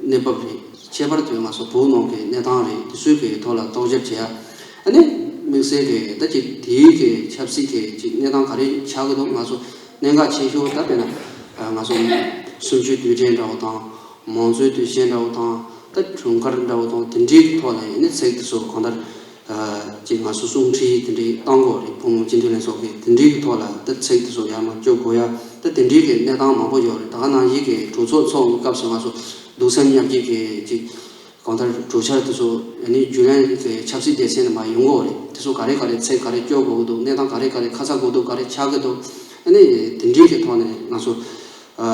གནས་བབ་རེད། ཁྱད་པར་དུ་ང་ཚོ་བོད་ནང་གི་གནས་སྟངས་རེད། དེ་ཚོའི་གི་ཐོག་ལ་རྟོག་ཞིབ་བྱེད་ཡ། ཨ་ནི་དམིགས་བསལ་གི་ད་ཅིག་དེའི་གི་ཆབ་སྲིད་ཀྱི་ཅིག་གནས་སྟངས་ག་རེ་ཆགས་ཀྱི་འདུག་ང་ཚོ་གནད་འགག་ཆེ་ཤོས་ད་དཔེར་ན་ང་ཚོ་གསུམ་བཅུའི་དུས་དྲན་འདྲ་བོ་དང་མང་གཙོའི་དུས་ཆེན་འདྲ་བོ་དང་ད་འཁྲུངས་སྐར་འདྲ་བོ་དང་དེ་འདྲའི་གི་ཐོག་ལ་ཨ་ནི་ཚིག་དེ་ཚོ་གང་ལྟར་ཅིག་ང་ཚོ་གསུང་འཕྲིན་དེ་འདྲའི་བཏང་དགོས་རེད། བུ་མོ་སྤྱི་འཐུས་ལྷན་ཚོགས་ཀྱི་དེ་འདྲའི་གི་ཐོག་ལ་ད་ཚིག་དེ་ཚོ་ཡར་མར་སྐྱོར་དགོས་ཡ་ད་དེ་འདྲའི་གི་གནས་སྟངས་མང་པོ་ཡོད་རེད། ད་ག་ནང་བཞིན་གི་གྲོས་ཚོགས་ཚོགས་སྐབས་སུ་ང་ཚོ་གདུང་སེམས་མཉམ་སྐྱེད་ཀྱི་ཅིག་གང་ལྟར་གྲོས་འཆར་དེ་ཚོ་ཨ་ནི་རྒྱུན་ལས་ཀྱི་ཆབ་སྲིད་སྡེ་ཚན་ནས་མར་ཡོང་གི་ཡོད་རེད། དེ་ཚོ་ག་རེ་ག་རེ་ཚིག་ག་རེ་སྐྱོར་དགོས་ཀྱི་འདུག་གནས་སྟངས་ག་རེ་ག་རེ་ཁ་ཚ་དགོས་གཏུགས་ག་རེ་ཆགས་ཀྱི་འདུག་ཨ་ནི་དེ་འདྲའི་གི་ཐོག་ནས་ང་ཚོ་ཨ་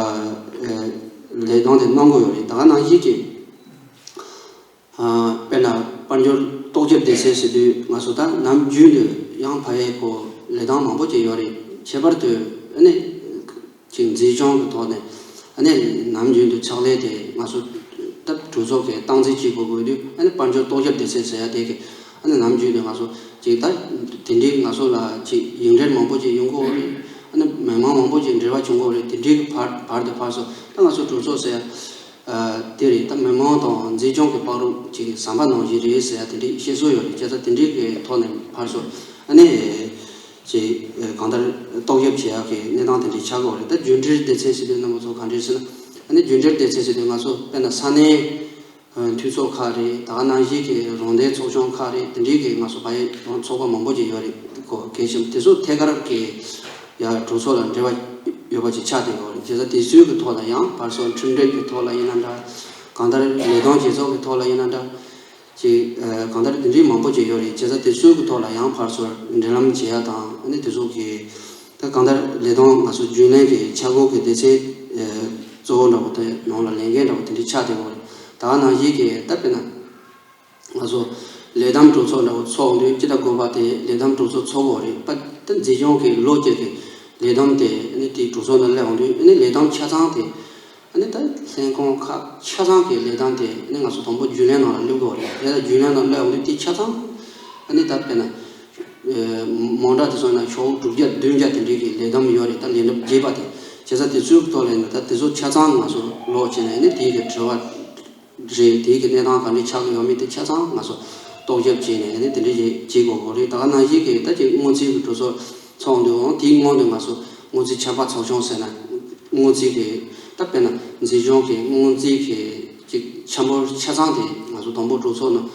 ཨ་ལས་དོན་དེ་གནང་གི་ཡོད་རེད། ད་ག་ནང་བཞིན་གྱི་ཨ་དཔེར་ན་དཔལ་འབྱོར་སྟོབས་ཆེར་སྡེ་ཚན་ཟེར་དུས་ང་ཚོ་ད་ནམ་རྒྱུན་དུ་ཡང་ཕ་ཡའི་གོ་ལས་སྟངས་མང་པོ་ཅིག་ཡོད་རེད། ཁྱད་པར་དུ་ཨ་ནི། ཅིག་འཛིན་སྐྱོང་གི་ཐོག་ནས་ཨ་ནི་ནམ་རྒྱུན་དུ་ཕྱག་ལས་དེ་ང་ཚོ་ད་གྲོས་ཚོགས་ཀྱི་སྟངས་འཛིན་བྱེད་དགོས་དགོས་དུས་ཨ་ནི་དཔལ་འབྱོར་སྟོབས་ཆེར་སྡེ་ཚན་ཟེར་ཡ་དེ་གི་ཨ་ནི་ནམ་རྒྱུན་དུ་ང་ཚོ་ཅིག་ད་དེ་འདྲའི་ང་ཚོ་ལ་ཅིག་ཡིག་འབྲེལ་མང་པོ་ཅིག་ཡོང་གི་ཡོད་རེད། ཨ་ནི་མི་མང་མང་པོ་ཅིག་འབྲེལ་བ་བྱུང་གི་ཡོད་རེད། དེ་འདྲའི་གི་བར་བར་དུ་བར་སོ་ད་ང་ཚོ་གྲོས་ཚོགས་ཟེར་ཡ་དེ་རེད། ད་མི་མང་དང་འཛིན་སྐྱོང་གི་བར་རུ་ཅིག་ཟམ་པ་ནང་བཞིན་རེད་ཟེར་ཡ་དེ་འདྲའི་བཤད་སྲོལ་ཡོད་རེད། བྱས་ཙང་དེ་འདྲའི་གི་ཐོག་ནས་བར་སོ་ཨ་ནི། ཅིག་གང་ལྟར་རྟོག་ཞིབ་བྱེད་ཡག་གི་གནས་སྟངས་དེ་འདྲའི་ཆགས་ཀྱི་ཡོད་རེད། ད་རྒྱུ་འབྲས་སྡེ་ཚན་ཟེར་དུས་རྣམ་པ་ཚོ་ག་འདྲས་ཟེར་ན། ཨ་ནི་རྒྱུ་འབྲས་སྡེ་ཚན་ཟེར་དུས་ང་ཚོ་དཔེར་ན་ས་གནས་འཐུས་ཚོགས་ཁག་རེད། ད་ག་ནང་བཞིན་གྱི་རང་བདེན་ཚོགས་ཆུང་ཁག་རེད། དེ་འདྲའི་གི་ང་ཚོ་བ་ཡི་རང་ཚོགས་པ་མང་པོ་ཅིག་ཡོད་རེད། གོ་གལ་ཆེན་པོ་དེ་ཚོ་ཐད་ཀར་གྱི་ཡ་གྲོས་ཚོགས་ལ་འབྲེལ་བ་ཡོད་པ་ཅིག་ཆགས་བསྡད་ཡོད་རེད། བྱས་ཙང་དེ་ཚོའི་གི་ཐོག་ལ་ཡང་ཕར་ཚུར་ཁྲིམས་སྒྲིག་གི་ཐོག་ལ་ཡིན་ན་འདྲ། གང་ལྟར་ལས་དོན་བྱེད་ཕྱོགས་ཀྱི་ཐོག་ལ་ཡིན་ན་འདྲ། ཅིག་གང་ལྟར་དེ་འདྲའི་མང་པོ་ཅིག་ཡོད་རེད། བྱས་ཙང་དེ་ཚོའི་གི་ཐོག་ལ་ཡང་ཕར་ཚུར་འབྲེལ་ལམ་བྱེད་ཡ་དང་། ཨ་ནི་དེ་ཚོ་གི་ད་གང་ལྟར་ལས་དོན་ང་ཚོ་རྒྱུན་ལས་ཀྱི་ཆ་འགོད་ཀྱི་སྡེ་ཚན་གཙོ་བོ་འདྲ་བོ་དེ་ནང་ལ་ལས་འགན་འདྲ་བོ་དེ་འདྲའི་ཆགས་བསྡད་ཡོད་རེད། ད་ག་ནང་བཞིན་གི་ད་དཔེར་ན་ང་ཚོ་ལས་བསྡོམས་གྲོས་ཚོགས་འདྲ་བོ་ཚོགས་དུས་སྤྱི་ཟླ་དགུ་པ་དེ་ལས་བསྡོམས་གྲོས་ཚོགས་ཚོགས་དགོས་རེད། པ་ད་འཛིན་སྐྱོང་གི་ལོ་གཅིག་གི་ལས་བསྡོམས་དེ་ཨ་ནི་དེའི་གྲོས་ཚོགས་ནང་སླེབས་ཡོང་དུས། ཨ་ནི་ལས་བསྡོམས་ཆ་ཚང་དེ། ཨ་ནི་ད་ལྷན་ཁང་ཁག་ཆ་ཚང་གི་ལས་བསྡོམས་དེ་ཨ་ནི་ང་ཚོ་དང་པོ་རྒྱུན་ལས་ནང་ལ་སླེབས་དགོས་རེད། དེ་ལ་རྒྱུན་ལས་ནང་སླེབས་ཡོང་དུས་དེ་ཆ་ཚང་ཨ་ནི་ད་དཔེར་ན་མང་དྲགས་དེ་ཚོ་ན་ཕྱོགས་དྲུག་བརྒྱ་བདུན་བརྒྱ་དེ་འདྲའི་གི་ལས་བསྡོམས་ཡོད་རེད། ད་ལས་རིམ་རྒྱས་པ་དེ། བྱས་ཙང་དེ་ཚོའི་ཐོག་ལ་ཡིན་ན་ད་དེ་ཚོ་ཆ་ཚང་ང་ཚོ་ཀློག་བྱས་ནས། ཨ་ནི་དེའི་གི་དྲི་བ་རེད། དེའི་གི་གནས་སྟངས་ག་འདྲ་ཆགས་ཀྱི་ཡོད་མེད་དེ་ཆ་ཚང་ང་ཚོ་རྟོག་ཞིབ་བྱས་ནས། ཨ་ནི་དེ་འདྲ་ཞིག་བྱེད་དགོས་ཀྱི་རེད། ད་ག་ནང་བཞིན་གི་ད་ཅིག་སྔོན་རྩིས་ཀྱི་གྲོས་ཚོགས་ཚོགས་འདུག་འོང་། དེའི་སྔོན་དུ་ང་ཚོ་སྔོན་རྩིས་ཆད་པ་ཚོགས་ཆུང་ཟེར་ན། སྔོན་རྩིས་ཀྱི་ད་དཔེར་ན་འཛིན་སྐྱོང་གི་སྔོན་རྩིས་ཀྱི་ཅིག་ཆ་འབོར་ཆ་ཚང་དེ་ང་ཚོ་དང་པོ་གྲོས་ཚོགས་ནང་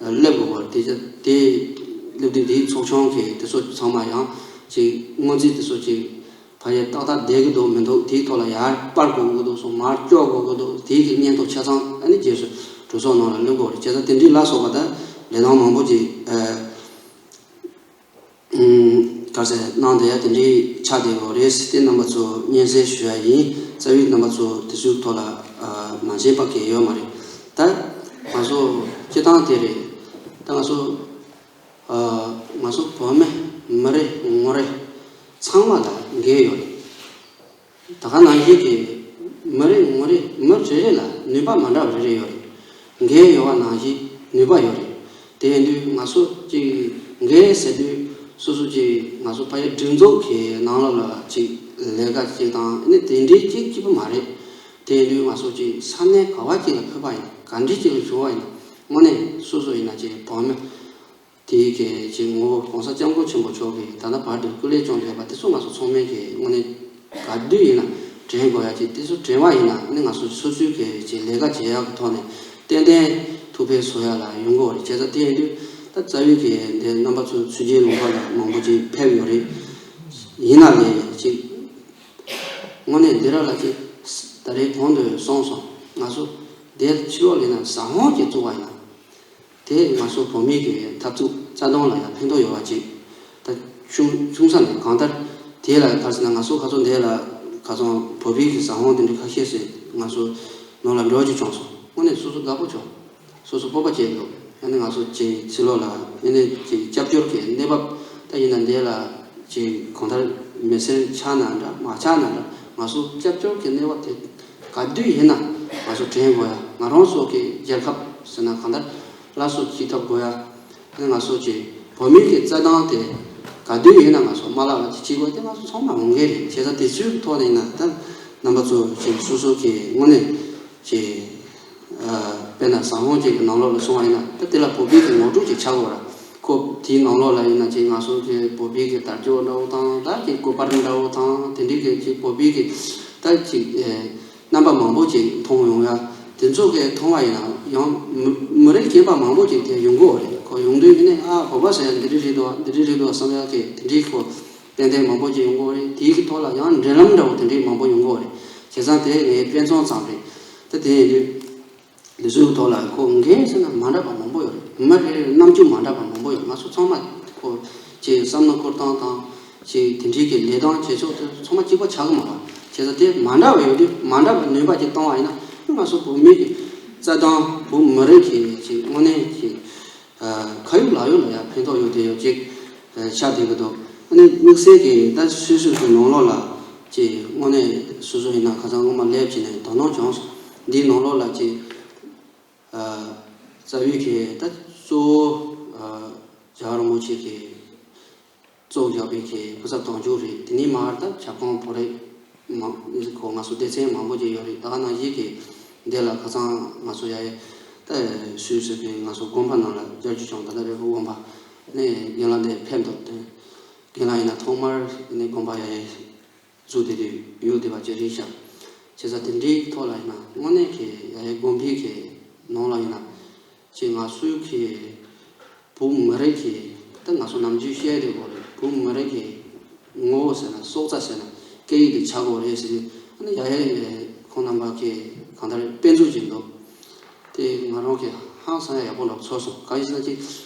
སླེབས་དགོས་པ་རེད། དེ་དེ་སླེབས་དུས་དེའི་ཚོགས་ཆུང་གི་དེ་ཚོ་ཚང་མ་ཡང་ཅིག་སྔོན་རྩིས་དེ་ཚོ་ཅིག་ཕ་ཡུལ་ཏག་ཏག་བསྡད་ཀྱི་འདུག་མི་འདུག་དེའི་ཐོག་ལ་ཡར་སྤར་དགོས་ཀྱི་འདུག་སོང་མར་གཅོག་དགོས་ཀྱི་འདུག་དེའི་གི་སྙན་ཐོ་ཆ་ཚང་ཨ་ནི་རྗེས་སུ་གྲོས་ཚོགས་ནང་ལ་སླེབས་དགོས་རེད། བྱས་ཙང་དེ་འདྲའི་ལ་སོགས་པ་ད་ལས་སྟངས་མང་པོ་ཅིག་ཨ་ག་ཟེར་གནང་བསྡད་ཡ་དེ་འདྲའི་ཆགས་བསྡད་ཡོད་རེད། དེ་རྣམ་པ་ཚོ་སྙན་སེང་ཞུ་ཡ་ཡིན། རྩ་བའི་རྣམ་པ་ཚོ་དེ་ཚོའི་ཐོག་ལ་ཨ་མ་མཁྱེན་པ་གང་ཡོད་མ་རེད། ད་ང་ཚོ་སྤྱི་བཏང་དེ་རེད། ད་ང་ཚོ་ཨ་ང་ཚོ་བོད་མི་མི་རེ་ངོ་རེ་ཚང་མ་ལ་འགན་ཡོད་རེད། ད་ག་ནང་བཞིན་གྱི་མི་རེ་ངོ་རེ་མི་རེ་རེ་ལ་ནུས་པ་མ་འདྲ་བ་རེ་རེ་ཡོད་རེད། འགན་ཡོད་པ་ནང་བཞིན་ནུས་པ་ཡོད་རེད། དེ་ཡིན་དུས་ང་ཚོ་ཅིག་འགན་ཟེར་དུས་སོ་སོ་ཅིག་ང་ཚོ་ཕ་ཡུལ་སྒྲིག་འཛུགས་ཀྱི་ནང་ལོགས་ལ་ཅིག་ལས་ཀ་ཅིག་དང་ཨ་ནི་དེ་འདྲའི་ཅིག་གཅིག་པུ་མ་རེད། དེ་ཡིན་དུས་ང་ཚོ་ཅིག་ས་གནས་ག་བ་ཅིག་ལ་ཕེབས་པ་ཡིན་ག་འདྲ་ཅིག་ལ་བྱུང་བ་ཡིན་དངོས་གནས་སོ་སོ་ཡིན་ན་ཅིག་བོད་མི་དེའི་གི་ཅིག་ངོ་བོ་༸གོང་ས་༸སྐྱབས་མགོན་ཆེན་པོ་མཆོག་གིས་ད་ལྟ་བར་དུ་སྐུ་ལས་བསྐྱོན་བསྡད་པ་དེ་ཚོ་ང་ཚོ་ཚང་མས་གི་དངོས་གནས་ག་དུས་ཡིན་ན་དྲན་དགོས་ཡ་ཅིག་དེ་ཚོ་དྲན་པ་ཡིན་ན་ཨ་ནི་ང་ཚོ་སོ་སོའི་གི་ཅིག་ལས་ཀ་བྱེད་ཡག་གི་ཐོག་ནས་ཏན་ཏན་ཐུགས་ཕན་གསོ་ཡ་ལ་ཡོང་གི་ཡོད་རེད། བྱས་ཙང་དེ་ཡིན་དུས་ད་རྩ་བའི་གི་འདི་རྣམ་པ་ཚོ་ཆོས་རྒྱལ་ལུང་པ་ལ་མང་པོ་ཅིག་ཕེབས་ཡོད་རེད། ཡིན་ན་ལས་ཅིག་དངོས་གནས་འདི་ར་ལ་ཅིག་ད་རེས་གོང་དུ་གསུངས་སོང་། ང་ཚོ་འདིར་ཕྱི་ལོགས་ལ་ཡིན་ན་ཟ་ཧོང་ཅིག་བཙུགས་པ་ཡིན་ན། དེ་ང་ཚོ་བོད་མི་གི་འཐབ་རྩོད་རྩ་དོན་ལ་ཡང་ཕན་ཐོགས་ཡོད་པ་ཅིག་ད་ཆུང་ཆུང་ས་ནས་གང་ལྟར་དེ་ལ་ག་རེ་ཟེར་ན་ང་ཚོ་ག་ཚོད་འདི་ལ་ག་ཚོད་བོད་པའི་གི་ཟ་ཧོང་དེ་འདྲ་ཁ་ཤས་ཤིག་ང་ཚོ་ནང་ལ་འགྲོ་རྒྱུ་བྱུང་སོང་། དངོས་གནས་སོ་སོ་དགའ་པོ་བྱུང་། སོ་སོ་སྤོབས་པ་སྐྱེས་འདུག་ཨ་ནི་ང་ཚོ་ཅིག་ཕྱི་ལོགས་ལ་ཨ་ནི་ཅིག་སྐྱབས་བཅོལ་གི་གནས་བབ་ད་ཡིན་ན་འདི་ལ་ཅིག་གང་ལྟར་མི་སེར་ཆགས་ན་འདྲ་མ་ཆགས་ན་འདྲ་ང་ཚོ་སྐྱབས་བཅོལ་གི་གནས་བབ་དེ་ག་དུས་ཡིན་ན་ང་ཚོ་དྲན་དགོས་ཡ། ང་རང་ཚོ་གི་རྒྱལ་ཁབ་ཟེར་ན་གང་ལྟར་སླར་གསོ་བྱེད་ཐབས་དགོས་ཡ། ཨ་ནི་ང་ཚོ་གི་བོད་མི་གི་རྩ་དོན་དེ་ག་དུས་ཡིན་ན་ང་ཚོ་མ་བརླག་པ་ཅིག་བྱེད་དགོས་དེ་ང་ཚོ་ཚང་མ་འོས་འགན་རེད། བྱས་ཙང་དེ་ཚོའི་ཐོག་ནས་ཡིན་ན་ད་རྣམ་པ་ཚོ་གི་སོ་སོ་གི་དངོས་གནས་ཀྱི་དཔེར་ན་ཟ་ཧོང་ཅིག་གི་ནང་ལོགས་ལ་སོང་བ་ཡིན་ན་ད་དེ་ལ་བོད་པའི་གི་ངོ་སྤྲོད་ཅིག་ཆགས་དགོས་ར། ཁོ་དེའི་ནང་ལོགས་ལ་ཡིན་ན་ཅིག་ང་ཚོ་གི་བོད་པའི་གི་དར་ལྕོག་འདྲ་བོ་དང་ད་ཅིག་སྐུ་པར་འདྲ་བོ་དང་དེ་འདྲའི་གི་ཅིག་བོད་པའི་གི་ད་ཅིག་རྣམ་པ་མང་པོ་ཅིག་མཐོང་ཡོང་ཡ། དེ་ཚོ་གི་མཐོང་བ་ཡིན་ན་ཡང་མི་མི་རིགས་གཞན་པ་མང་པོ་ཅིག་དེ་ཡོང་གི་ཡོད་རེད། ཁོ་ཡོང་དུས་ཡིན་ནའི་ཨ་བོད་པ་ཟེར་ཡ་འདི་འདྲ་རེད་འདུག་འདི་འདྲ་རེད་འདུག་བསམ་ཡ་གི་དེ་འདྲའི་ཁོ་ཏན་ཏན་མང་པོ་ཅིག་ཡོང་གི་ཡོད་རེད། དེའི་གི་ཐོག་ལ་ཡང་འབྲེལ་ལམ་འདྲ་བོ་དེ་འདྲའི་མང་པོ་ཡོང་གི་ཡོད་རེད། བྱས་ཙང་དེ་ངའི་དཔེ་མཚོན་ཙམ་རེད། ད་དེ་ཡིན་དུས། འདི་ཚོའི་ཐོག་ལ་ཁོ་འགན་ཟེར་ན་མ་འདྲ་བ་མང་པོ་ཡོད་རེད། མི་རེ་རེ་རྣམ་འགྱུར་མ་འདྲ་བ་མང་པོ་ཡོད། ང་ཚོ་ཚང་མ་ཁོ་ཅིག་བསམ་བློ་འཁོར་སྟངས་དང་ཅིག་དེ་འདྲའི་གི་ལས་སྟངས་བྱེད་ཕྱོགས་དེ་ཚང་མ་གཅིག་པ་ཆགས་ཀྱི་མ་རེད། བྱས་ཙང་དེ་མ་འདྲ་བ་ཡོད་དུས་མ་འདྲ་བ་ནུས་པ་ཅིག་བཏང་བ་ཡིན་ན་ང་ཚོ་བོད་མི་གི་རྩ་དོན་བོད་མི་རིགས་ཀྱི་ཅིག་དངོས་གནས་ཀྱི་ཁ་ཡོད་ལག་ཡོད་ལ་ཡང་ཕན་ཐོགས་ཡོད་དེ་ཡོད་ཅིག་ཆགས་བསྡད་ཀྱི་འདུག་ཨ་ནི་དམིགས་བསལ་གྱི་ད་སུད་སི་གི་ནང་ལོགས་ལ་ཅིག་དངོས་གནས་སོ་སོ་ཡིན་ན་ཁ་སང་སྔོན་མ་སླེབས་བྱས་ནས་དོ་སྣང་བྱུང་སོང་། འདིའི་ནང་ལོགས་ལ་ཅིག་རྩ་བའི་གི་ད་གཙོ་བོ་རྒྱལ་བ་རིན་པོ་ཆེ་གི་གཙོ་བཞག་པའི་གི་སྐུ་ཚབ་དོན་གཅོད་རེད། དེ་ནས་མར་ད་ཁྱབ་ཁོངས་བོད་རིགས་མང་ཁོ་ང་ཚོ་སྡེ་ཚན་མང་པོ་ཅིག་ཡོད་རེད། ད་ག་ནང་བཞིན་གི་འདི་ལ་ཁ་སང་ང་ཚོ་ཡ་ཡ་ད་སུད་སི་གི་ང་ཚོ་དགོན་པ་ནང་ལ་བཅར་རྒྱུ་བྱུང་། ད་ལྟ་རེ་ཧུ་དགོན་པ་ནས་རྒན་ལགས་འདིར་ཕེབས་འདུག་དེ་ རྒན་ལགས་ཡིན་ན་ཐོག་མར་ནས་དགོན་པ་ཡ་ཡའི་བཙུགས་བསྡད་དུས་ཡོད་བསྡད་པ་ཅིག་རེད་ཤག་བྱས་ཙང་དེ་འདྲའི་ཐོག་ལ་ཡིན་ན་དངོས་གནས་ཀྱི་ཡ་ཡའི་དགོན་པའི་གི་ནང་ལ་ཡིན་ན་ཅིག་ང་ཚོའི་གི་བོད་མི་རིགས་ཀྱི་ད་ང་ཚོ་ནམ་རྒྱུན་བཤད་བསྡད་ཡོད་རེད། བོད་མི་རིགས་ཀྱི་ངོ་བོ་ཟེར་ན་སྲོག་རྩ་ཟེར་ན་སྐད་ཡིག་དེ་ཆགས་དགོས་རེད་ཟེར་དུས་ཨ་ནི་ཡ་ཡའི་ཁོང་རྣམ་པ་གི་གང་ལྟར་དཔེ་མཛོད་ཅིག་འདུག་དེ་ང་རང་གི་ཧང་སང་ཡག་པོ་འདྲ་པོ་ཚོར་སོང་། གང་ཡིན་ཟེར་ན་ཅིག་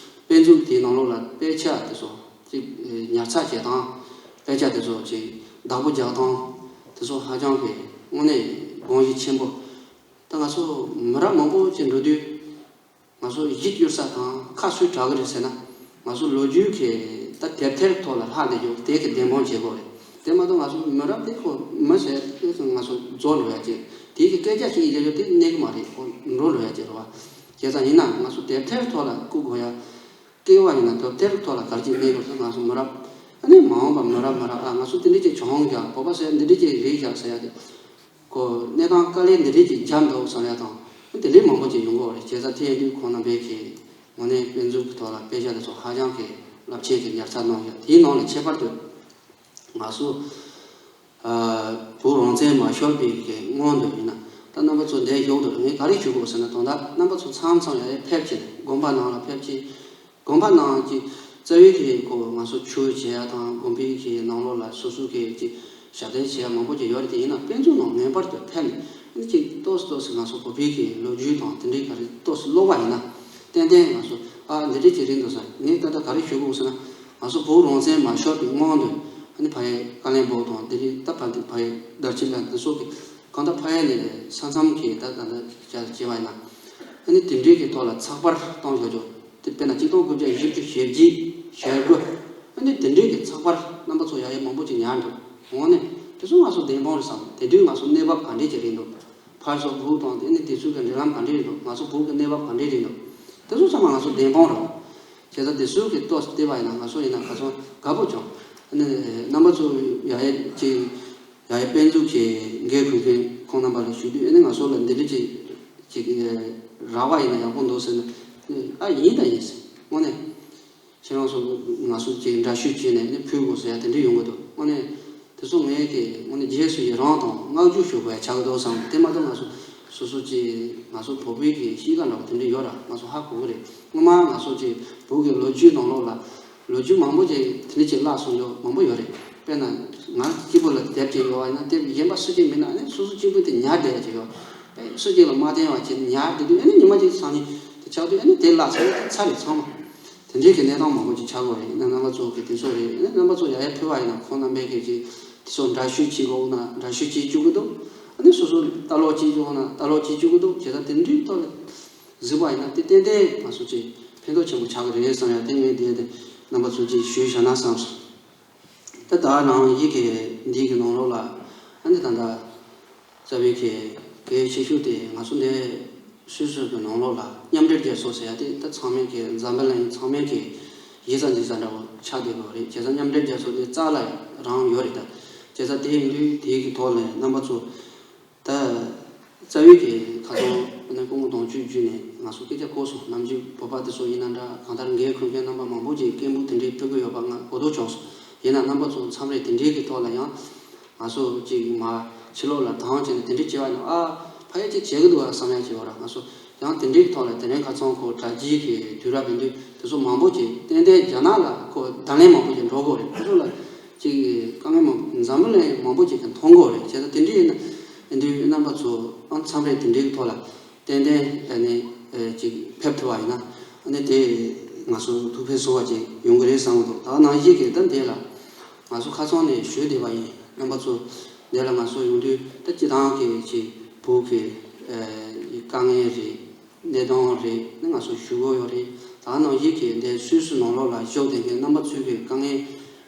དཔེ་མཛོད་དེའི་ནང་ལོགས་ལ་དཔེ་ཆ་དེ་ཚོ་ཅིག་ཉར་ཚགས་བྱེད་སྟངས། དཔེ་ཆ་དེ་ཚོ་ཅིག་བདག་པོ་རྒྱག་སྟངས་དེ་ཚོ་ཧ་ཅང་གི་དངོས་གནས་དགོངས་གཞི་ཆེན་པོ། ད་ང་ཚོ་མི་རབས་མང་པོ་ཅིག་འགྲོ་དུས་ང་ཚོ་གཞི་བསྐྱུར་ས་དང་ཁ་སུས་དྲག་གི་རེད་ཟེར་ན། ང་ཚོ་ལོ་རྒྱུས་ཀྱི་ད་དེབ་ཐེར་ཐོག་ལ་ལྷག་བསྡད་རྒྱུ་དེ་གི་བདེན་དཔང་བྱེད་དགོས་རེད། དེ་མ་གཏོགས་ང་ཚོ་མི་རབས་དེ་ཁོ་མི་ཟེར་དེ་ཚོ་ང་ཚོ་རྫོགས་འགྲོ་ཡ་ཅིག་དེ་གི་སྐད་ཆ་ཞིག་ཡིན་རྒྱུ་དེ་གནས་གི་མ་རེད། ཁོ་འགྲོ་འགྲོ་ཡ་ཅིག་རེད་བ། བྱས་ཙང་ཡིན་ན་ང་ཚོ་དེབ་ཐེར་ཐོག་ལ་བཀུག་དགོས་ཡ། སྐྱེ་བ་ཡིན་ན་དེབ་ཐེར་ཐོག་ལ་ག་རེ་ཅིག་གནས་དགོས་ཟེར་ང་ཚོ་མི་རབས་ཨ་ནི་མ་འོངས་པ་མི་རབས་མི་རབས་ཨ་ང་ཚོ་དེ་འདྲ་ཅིག་བྱུང་ཀྱང་བོད་པ་ཟེར་འདི་འདྲ་ཅིག་རེད་ཀྱང་ཟེར་ཡ་དེ། ཁོ་གནས་སྟངས་དཀའ་ལས་འདི་འདྲས་ཀྱི་འཇམ་འདུག་བསམ་ཡ་དང་དེ་འདྲས་མང་པོ་ཅིག་ཡོང་གི་ཡོད་རེད། བྱས་ཙང་དེ་ཡིན་དུས་ཁོང་རྣམ་པས་ཀྱི་དངོས་གནས་དཔེ་མཛོད་ཀྱི་ཐོག་ལ་དཔེ་ཆ་དེ་ཚོ་ཧ་ཅང་གི་རླབས་ཆེན་གྱི་ཉར་ཚགས་གནང་ཡོད། དེའི་ནང་ལ་ཁྱད་པར་དུ་ང་ཚོ་ཨ་བོད་རང་བཙན་མ་ཤོར་བའི་གི་སྔོན་དུ་ཡིན་ན་ད་རྣམ་པ་ཚོ་འདིར་བཞུགས་འདུག་ངས་ག་རེ་ཞུ་དགོས་ཟེར་ན་ད་ལྟ་རྣམ་པ་ཚོ་མཚམས་མཚམས་ཡ་ཡ་ཕེབས་ཀྱི་དགོན་པ་ནང་ལ་ཕེབས་ཀྱི། དགོན་པ་ནང་གི་རྩ་བའི་གི་ཁོ་ང་ཚོ་ཆོས་བྱེད་ཡ་དང་དགོན་པའི་གི་ནང་ལོགས་ལ་སོ་སོ་གི་ཅིག་ཞབས་བརྟན་བྱེད་ཡ་མང་པོ་ཅིག་ཡོད་རེད། དེ་ཡིན་ན་དཔེ་མཛོད་ནང་ངེས་པར་དུ་ཕེབས་ནས་ཨ་ནི་ཅིག་ཏོག་ཙམ་ཏོག་ཙམ་ང་ཚོ་བོད་པའི་གི་ལོ་རྒྱུས་དང་དེ་འདྲའི་ག་རེ་ཏོག་ཙམ་ཀློག་པ་ཡིན་ན་ཏན་ཏན་ང་ཚོ་ཨ་འདི་འདྲ་ཅིག་རེད་འདུག་ཟེར། ངས་ད་ལྟ་ག་རེ་ཞུ་དགོས་ཟེར་ན་ང་ཚོ་བོད་རང་བཙན་མ་ཤོར་བའི་སྔོན་དུ་ཨ་ནི་ཕ་ཡི་ཀ་ལོན་སྦུག་དང་དེ་འདྲའི་ད་ཕ་ཕ་ཡི་དར་ཆེན་ལ་འདི་ཚོ་གི་གང་ལྟར་ཕ་ཡི་ནས་ས་མཚམས་ཀྱི་ད་ད་ལྟ་བྱས་པ་ཡིན་ན་ཨ་ནི་དེ་འདྲའི་གི་ཐོག་ལ་ཚགས་པར་བཏང་ཆོག་ཆོག་དེ་དཔེར་ན་གཅིག་སྟོང་དགུ་བརྒྱ་བཞི་བཅུ་ཞེ་བརྒྱད་ཞེ་དགུ་ཨ་ནི་དེ་འདྲའི་གི་ཚགས་པར་རྣམ་པ་ཚོ་ཡ་ཡ་མང་པོ་ཅིག་ཉར་འདུག་འོ་ནི་དེ་ཚོ་ང་ཚོ་བདེན་དཔང་རེད་བསམ། དེ་དུས་ང་ཚོ་གནས་བབ་ག་འདྲས་ཅིག་རེད་འདུག་ཕར་ཚུར་སྦུག་དང་དེ་ནི་དེ་ཚོའི་གི་འབྲེལ་ལམ་ག་འདྲས་རེད་འདུག་ང་ཚོ་བོད་ཀྱི་གནས་བབ་ག་འདྲས་རེད་འདུག་དེ་ཚོ་ཚང་མ་ང་ཚོ་བདེན་དཔང་རེད། བྱས་ཙང་དེ་ཚོའི་གི་ཏོག་ཙམ་བལྟས་པ་ཡིན་ན་ང་ཚོ་ཡིན་ན་ཁ་སང་དགའ་པོ་བྱུང་། ཨ་ནི་རྣམ་པ་ཚོ་ཡ་ཡ་ཅིག་ཡ་ཡ་དཔེ་མཛོད་ཀྱི་འགན་འཁུར་མཁན་ཁོང་རྣམ་པ་ལ་ཞུ་དུས་ཨ་ནི་ང་ཚོ་ལ་འདི་འདྲ་ཅིག་ཅིག་རག་པ་ཡིན་ན་ཡག་པོ་འདུག་ཟེར་ན་ཨ་ཡིན་ད་ཡིན་ཟེར་དངོས་གནས། ཁྱེད་རང་ཚོ་ང་ཚོ་ཅིག་འདྲ་བཤུས་བྱས་ནས་ནི་ཕུལ་དགོས་ཟེར་ཡ་དེ་འདྲ་ཡོང་གི་འདུག་དངོས་གནས་དེ་ཚོ་ངས་ཀྱི་དངོས་གནས་རྗེས་སུ་ཡི་རང་དང་བསྔགས་བརྗོད་ཞུ་དགོས་ཡ་ཆགས་ཀྱི་འདུག་བསམ། དེ་མ་གཏོགས་ང་ཚོ་སོ་སོ་ཅིག་ང་ཚོ་བོད་པའི་གི་གཤིས་ཀ་འདྲ་བོ་དེ་འདྲ་ཡོད་ར་ང་ཚོ་ཧ་གོ་གི་རེད། སྔོན་མ་ང་ཚོ་ཅིག་བོད་ཀྱི་ལོ་རྒྱུས་ནང་ལོགས་ལ་ལོ་རྒྱུས་མང་པོ་ཅིག་དེ་འདྲ་ཅིག་བརླག་སོང་རྒྱུ་མང་པོ་ཡོད་རེད། དཔེར་ན་ང་གཅིག་པུ་ལ་དེབ་ཅིག་ཡོད་པ་ཡིན་ན་དེབ་གཞན་པ་སུ་གཅིག་མིན་ན་ནི་སོ་སོ་གཅིག་པུ་དེ་ཉར་བསྡད་ཡ་ཅིག་ཡོད། ཨེ་སུ་གཅིག་ལ་མ་བསྟན་པ་བྱས་ནས་ཉར་བསྡད་དུས་ཨ་ནི་ཉི་མ་གཅིག་སང་ཉིན་དེ་ཆགས་དུས་ཨ་ནི་དེ་བརླག་ཚར་ཚར་རེད་ཚང་མ། དེ་འདྲའི་གི་གནས་སྟངས་མང་པོ་ཅིག་ཆགས་ཡོད་རེད། ཨ་ནི་རྣམ་པ་ཚོ་གི་དེ་ཚོ་རེད། ཨ་ནི་རྣམ་པ་ཚོ་ཡ་ཡ་ཕུལ་བ་ཡིན་ན་ཁོང་རྣམ་པས་གི་ཅིག་དེ་ཚོ་འདྲ་བཤུས་བྱེད་དགོས་ན་འདྲ་བཤུས་བྱེད་བཅུག་གི་འདུག་ཨ་ནི་སོ་སོ་ལྟ་ཀློག་བྱེད་དགོས་ན་ལྟ་ཀློག་བྱེད་བཅུག་གི་འདུག་བྱས་ཙང་དེ་འདྲའི་ཐོག་ལ་གཟིགས་པ་ཡིན་ན་དེ་ཏན་ཏན་ང་ཚོ་ཅིག་ཕན་ཐོགས་ཆེན་པོ་ཆགས་ཀྱི་རེད་བསམ་ཡ་དེ་ངས་དེ་དེ་རྣམ་པ་ཚོ་ཅིག་ཞུས་བཞག་ན་བསམ་སོང་། ད་ད་ནང་ཡིག་གི་འདི་གི་ནང་ལོགས་ལ་ཨ་ནི་ད་ལྟ་རྩ་བའི་གི་གལ་ཆེ་ཤོས་དེ་ང་ཚོ་འདི་སུད་སི་གི་ནང་ལོགས་ལ་མཉམ་འབྲེལ་རྒྱལ་ཚོགས་ཟེར་ཡ་དེ་ད་ཚང་མས་གི་འཛམ་བུ་གླིང་ཚང་མས་གི་གཞི་རྩ་འཛིན་ས་འདྲ་བོ་ཆགས་བསྡད་ཡོད་རེད། བྱས་ཙང་མཉམ་འབྲེལ་རྒྱལ་ཚོགས་དེ་རྩ་ལ་རང་ཡོད་རེད་ད། བྱས་ཙང་དེ་ཡིན་དུས་དེའི་གི་ཐོག་ལ་རྣམ་པ་ཚོ་ད་རྩ་བའི་གི་ཁ་སང་ཨ་ནི་སྐུ་ངོ་དོན་གཅོད་བརྒྱུད་ནས་ང་ཚོ་སྐད་ཆ་གོ་སོང་། ནམ་རྒྱུན་བོད་པ་དེ་ཚོ་ཡིན་ན་འདྲ་གང་ལྟར་འགན་འཁུར་མཁན་རྣམ་པ་མང་པོ་ཅིག་སྐད་འབོད་དེ་འདྲའི་ཕུལ་གི་ཡོད་པ་ང་གོ་ཐོས་བྱུང་སོང་། ཡིན་ན་རྣམ་པ་ཚོ་མཚམས་རེ་དེ་འདྲའི་གི་ཐོག་ལ་ཡང་ང་ཚོ་ཅིག་མ་ཕྱི་ལོགས་ལ་དང་བྱས་ནས་དེ་འདྲའི་བྱས་པ་ཡིན་ན་ཨ་ཕ་ཡ་ཅིག་བྱེད་གི་འདུག་ཨ་བསམ་ཡ་ཅིག་ཡོད་ར། ང་ཚོ་ཡང་དེ་འདྲའི་གི་ཐོག་ལ་དེ་རིང་ཁ་སང་ཁོ་དྲ་རྒྱའི་གི་དུས་རབས་ཡིན་དུས་དེ་ཚོ་མང་པོ་ཅིག་ཏན་ཏན་རྒྱ་ནག་ལ་ཁོ་བརྡ་ལན་མང་པོ་ཅིག་འགྲོ་གི་རེད། ཁོ་ཚོ་ལ་ཅིག་དཀའ་ངལ་མང་འཛམ་བུ་གླིང་མང་པོ་ཅིག་གི་མཐོང་གི་རེད། བྱས་ཙང་དེ་འདྲའི་ཡིན་ན་ཡིན་དུས་རྣམ་པ་ཚོ་ཨ་མཚམས་རེ་དེ་འདྲའི་གི་ཐོག་ལ་ཏན་ཏན་ཨ་ནི་ཅིག་ཕེབས་ཐུབ་པ་ཡིན་ན་ཨ་ནི་དེ་ང་ཚོ་ཐུགས་ཕན་གསོས་པ་ཅིག་ཡོང་གི་རེད་བསམ་གི་འདུག་ད་ནང་བཞིན་གི་ད་འདི་ལ་ང་ཚོ་ཁ་སང་ནས་ཞུས་བསྡད་པ་ཡིན། རྣམ་པ་ཚོ་འདི་ལ་ང་ཚོ་ཡོང་དུས་ད་སྤྱི་བཏང་གི་ཅིག་བོད་ཀྱི་དཀའ་ངལ་རེད། གནས་སྟངས་རེད་ནི་ང་ཚོ་ཞུ་གི་ཡོད་རེད། ད་ནང་བཞིན་གི་འདི་སུད་སི་ནང་ལོགས་ལ་བཞུགས་བསྡད་མཁན་རྣམ་པ་ཚོའི་གི་དཀའ་ངལ་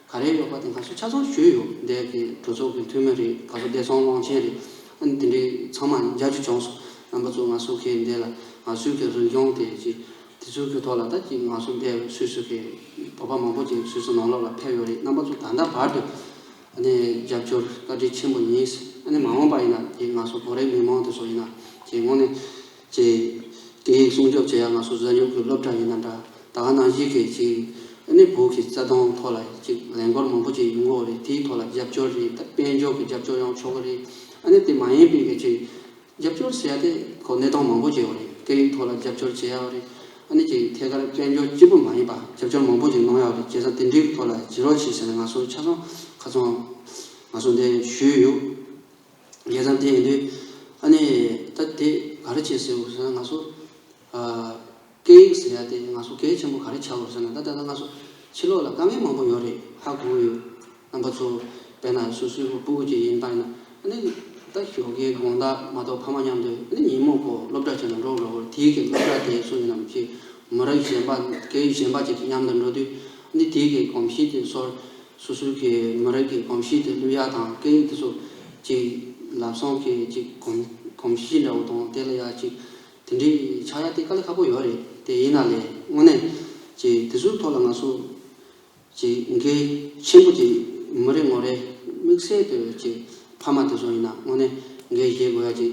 ག་རེ་ཡོད་པ་དེ་ང་ཚོ་ཆ་ཚང་ཞུས་ཡོད། འདི་གི་གྲོས་ཚོགས་ཀྱི་འཐུས་མི་རེད། ག་ཚོད་བདེ་སྲུང་བློན་ཆེན་རེད། ཨ་ནི་དེ་འདྲའི་ཚང་མ་མཇལ་རྒྱུ་བྱུང་སོང་། རྣམ་པ་ཚོ་ང་ཚོ་གི་འདི་ལ་ང་ཚོའི་གི་རིག་གཞུང་དེ་ཅིག་དེ་ཚོའི་གི་ཐོག་ལ་ད་ཅིག་ང་ཚོ་འདི་སུད་སི་གི་བོད་པ་མང་པོ་ཅིག་སུད་སི་ནང་ལོགས་ལ་ཕེབས་ཡོད་རེད། རྣམ་པ་ཚོ་ད་ལྟ་བར་དུ་ཨ་ནི་རྒྱབ་སྐྱོར་བཀའ་དྲིན་ཆེན་པོ་ཡིན། ཨ་ནི་མ་འོངས་པ་ཡིན་ན་དེ་ང་ཚོ་བོད་རིགས་མི་མང་དེ་ཚོ་ཡིན་ན་ཅིག་དངོས་གནས་ཅིག་སྐད་ཡིག་སྲུང་སྐྱོབ་བྱེད་ཡ་ང་ཚོ་གཟའ་མཇུག་གི་སློབ་གྲྭ་ཡིན་ན་འདྲ་ད་ག་ནང་བཞིན་གི་ཅིག་ ཨ་ནི་བོད་ཀྱི་རྩ་དོན་ཐོག་ལ་ཅིག་ལས་འགུལ་མང་པོ་ཅིག་ཡོང་གི་ཡོད་རེད། དེའི་ཐོག་ལ་རྒྱབ་སྐྱོར་རེད། ད་དཔལ་འབྱོར་གྱི་རྒྱབ་སྐྱོར་ཡང་ཆོག་གི་རེད། ཨ་ནི་དེ་མ་ཡིན་པའི་གི་ཅིག་རྒྱབ་སྐྱོར་ཟེར་ཡ་དེ་ཁོ་གནས་སྟངས་མང་པོ་ཅིག་ཡོད་རེད། སྐད་ཡིག་ཐོག་ལ་རྒྱབ་སྐྱོར་བྱེད་ཡ་ཡོད་རེད། ཨ་ནི་ཅིག་ཐད་ཀར་དཔལ་འབྱོར་གཅིག་པུ་མ་ཡིན་པ་རྒྱབ་སྐྱོར་མང་པོ་ཅིག་གནང་ཡ་ཡོད་རེད། བྱས་ཙང་དེ་འདྲའི་ཐོག་ལ་བྱེད་རོགས་བྱེད་ཟེར་ནས་ང་ཚོ་ཆ་ཚང་ཁ་ཚང་ང་ཚོ་འདི་ཞུས་ཡོད། བྱས་ཙང་དེ་ཡིན་དུས་ཨ་ནི་ད་དེ་ག་རེ་བྱེད་ཟེར་དགོས་ཟེར་ན། ང་ཚོ་ཨ་སྐད་ཡིག་ཟེར་ཡ་དེ་ང་ཚོ་གལ་ཆེན་པོ་ག་རེ་ཆགས་དགོས་ཟེར་ན། ད་ད་ལྟ་ང་ཚོ་ཕྱི་ལོགས་ལ་དཀའ་ངལ་མང་པོ་ཡོད་རེད། ཧ་གོ་གི་ཡོད། རྣམ་པ་ཚོ་དཔེར་ན་སོ་སོའི་གི་སྤུ་གུ་ཅིག་ཡིན་པ་ཡིན་ན། ཨ་ནི་ད་ཞོགས་ཀའི་དགོང་དག་མ་གཏོགས་ཕ་མ་མཉམ་དུ་ཨ་ནི་ཉིན་མོ་ཁོ་སློབ་གྲྭ་ཆེན་མོ་འགྲོ་དགོས་རེད། དེའི་གི་སློབ་གྲྭ་དེ་སུ་ཡིན་ནམ་ཅིག་མི་རིགས་གཞན་པ་སྐད་ཡིག་གཞན་པ་ཅིག་གི་མཉམ་དུ་འགྲོ་དུས། ཨ་ནི་དེའི་གི་གོམས་གཤིས་དེ་སོར་སོ་སོའི་གི་མི་རིགས་ཀྱི་གོམས་གཤིས་དེ་བསླུ་ཡ་དང་སྐད་ཡིག་དེ་ཚོ་ཅིག་ལབ་སོང་གི་ཅིག་གོམས་གོམས་གཤིས་འདྲ་བོ་དང་དེ་ལ་ཡ་ཅིག་དེ་འདྲའི་ཆགས་ཡ་དེ་དཀའ་ལས་ཁག་པོ་ཡོད་རེད། དེ་ཡིན་ན་ལས་དངོས་གནས་ཅིག་དེ་ཚོའི་ཐོག་ལ་ང་ཚོ་ཅིག་འགན་ཆེན་པོ་ཅིག་མི་རེ་ངོ་རེ་དམིགས་བསལ་དུ་ཅིག་ཕ་མ་དེ་ཚོ་ཡིན་ན་དངོས་གནས་འགན་བཞེས་དགོས་ཡ་ཅིག་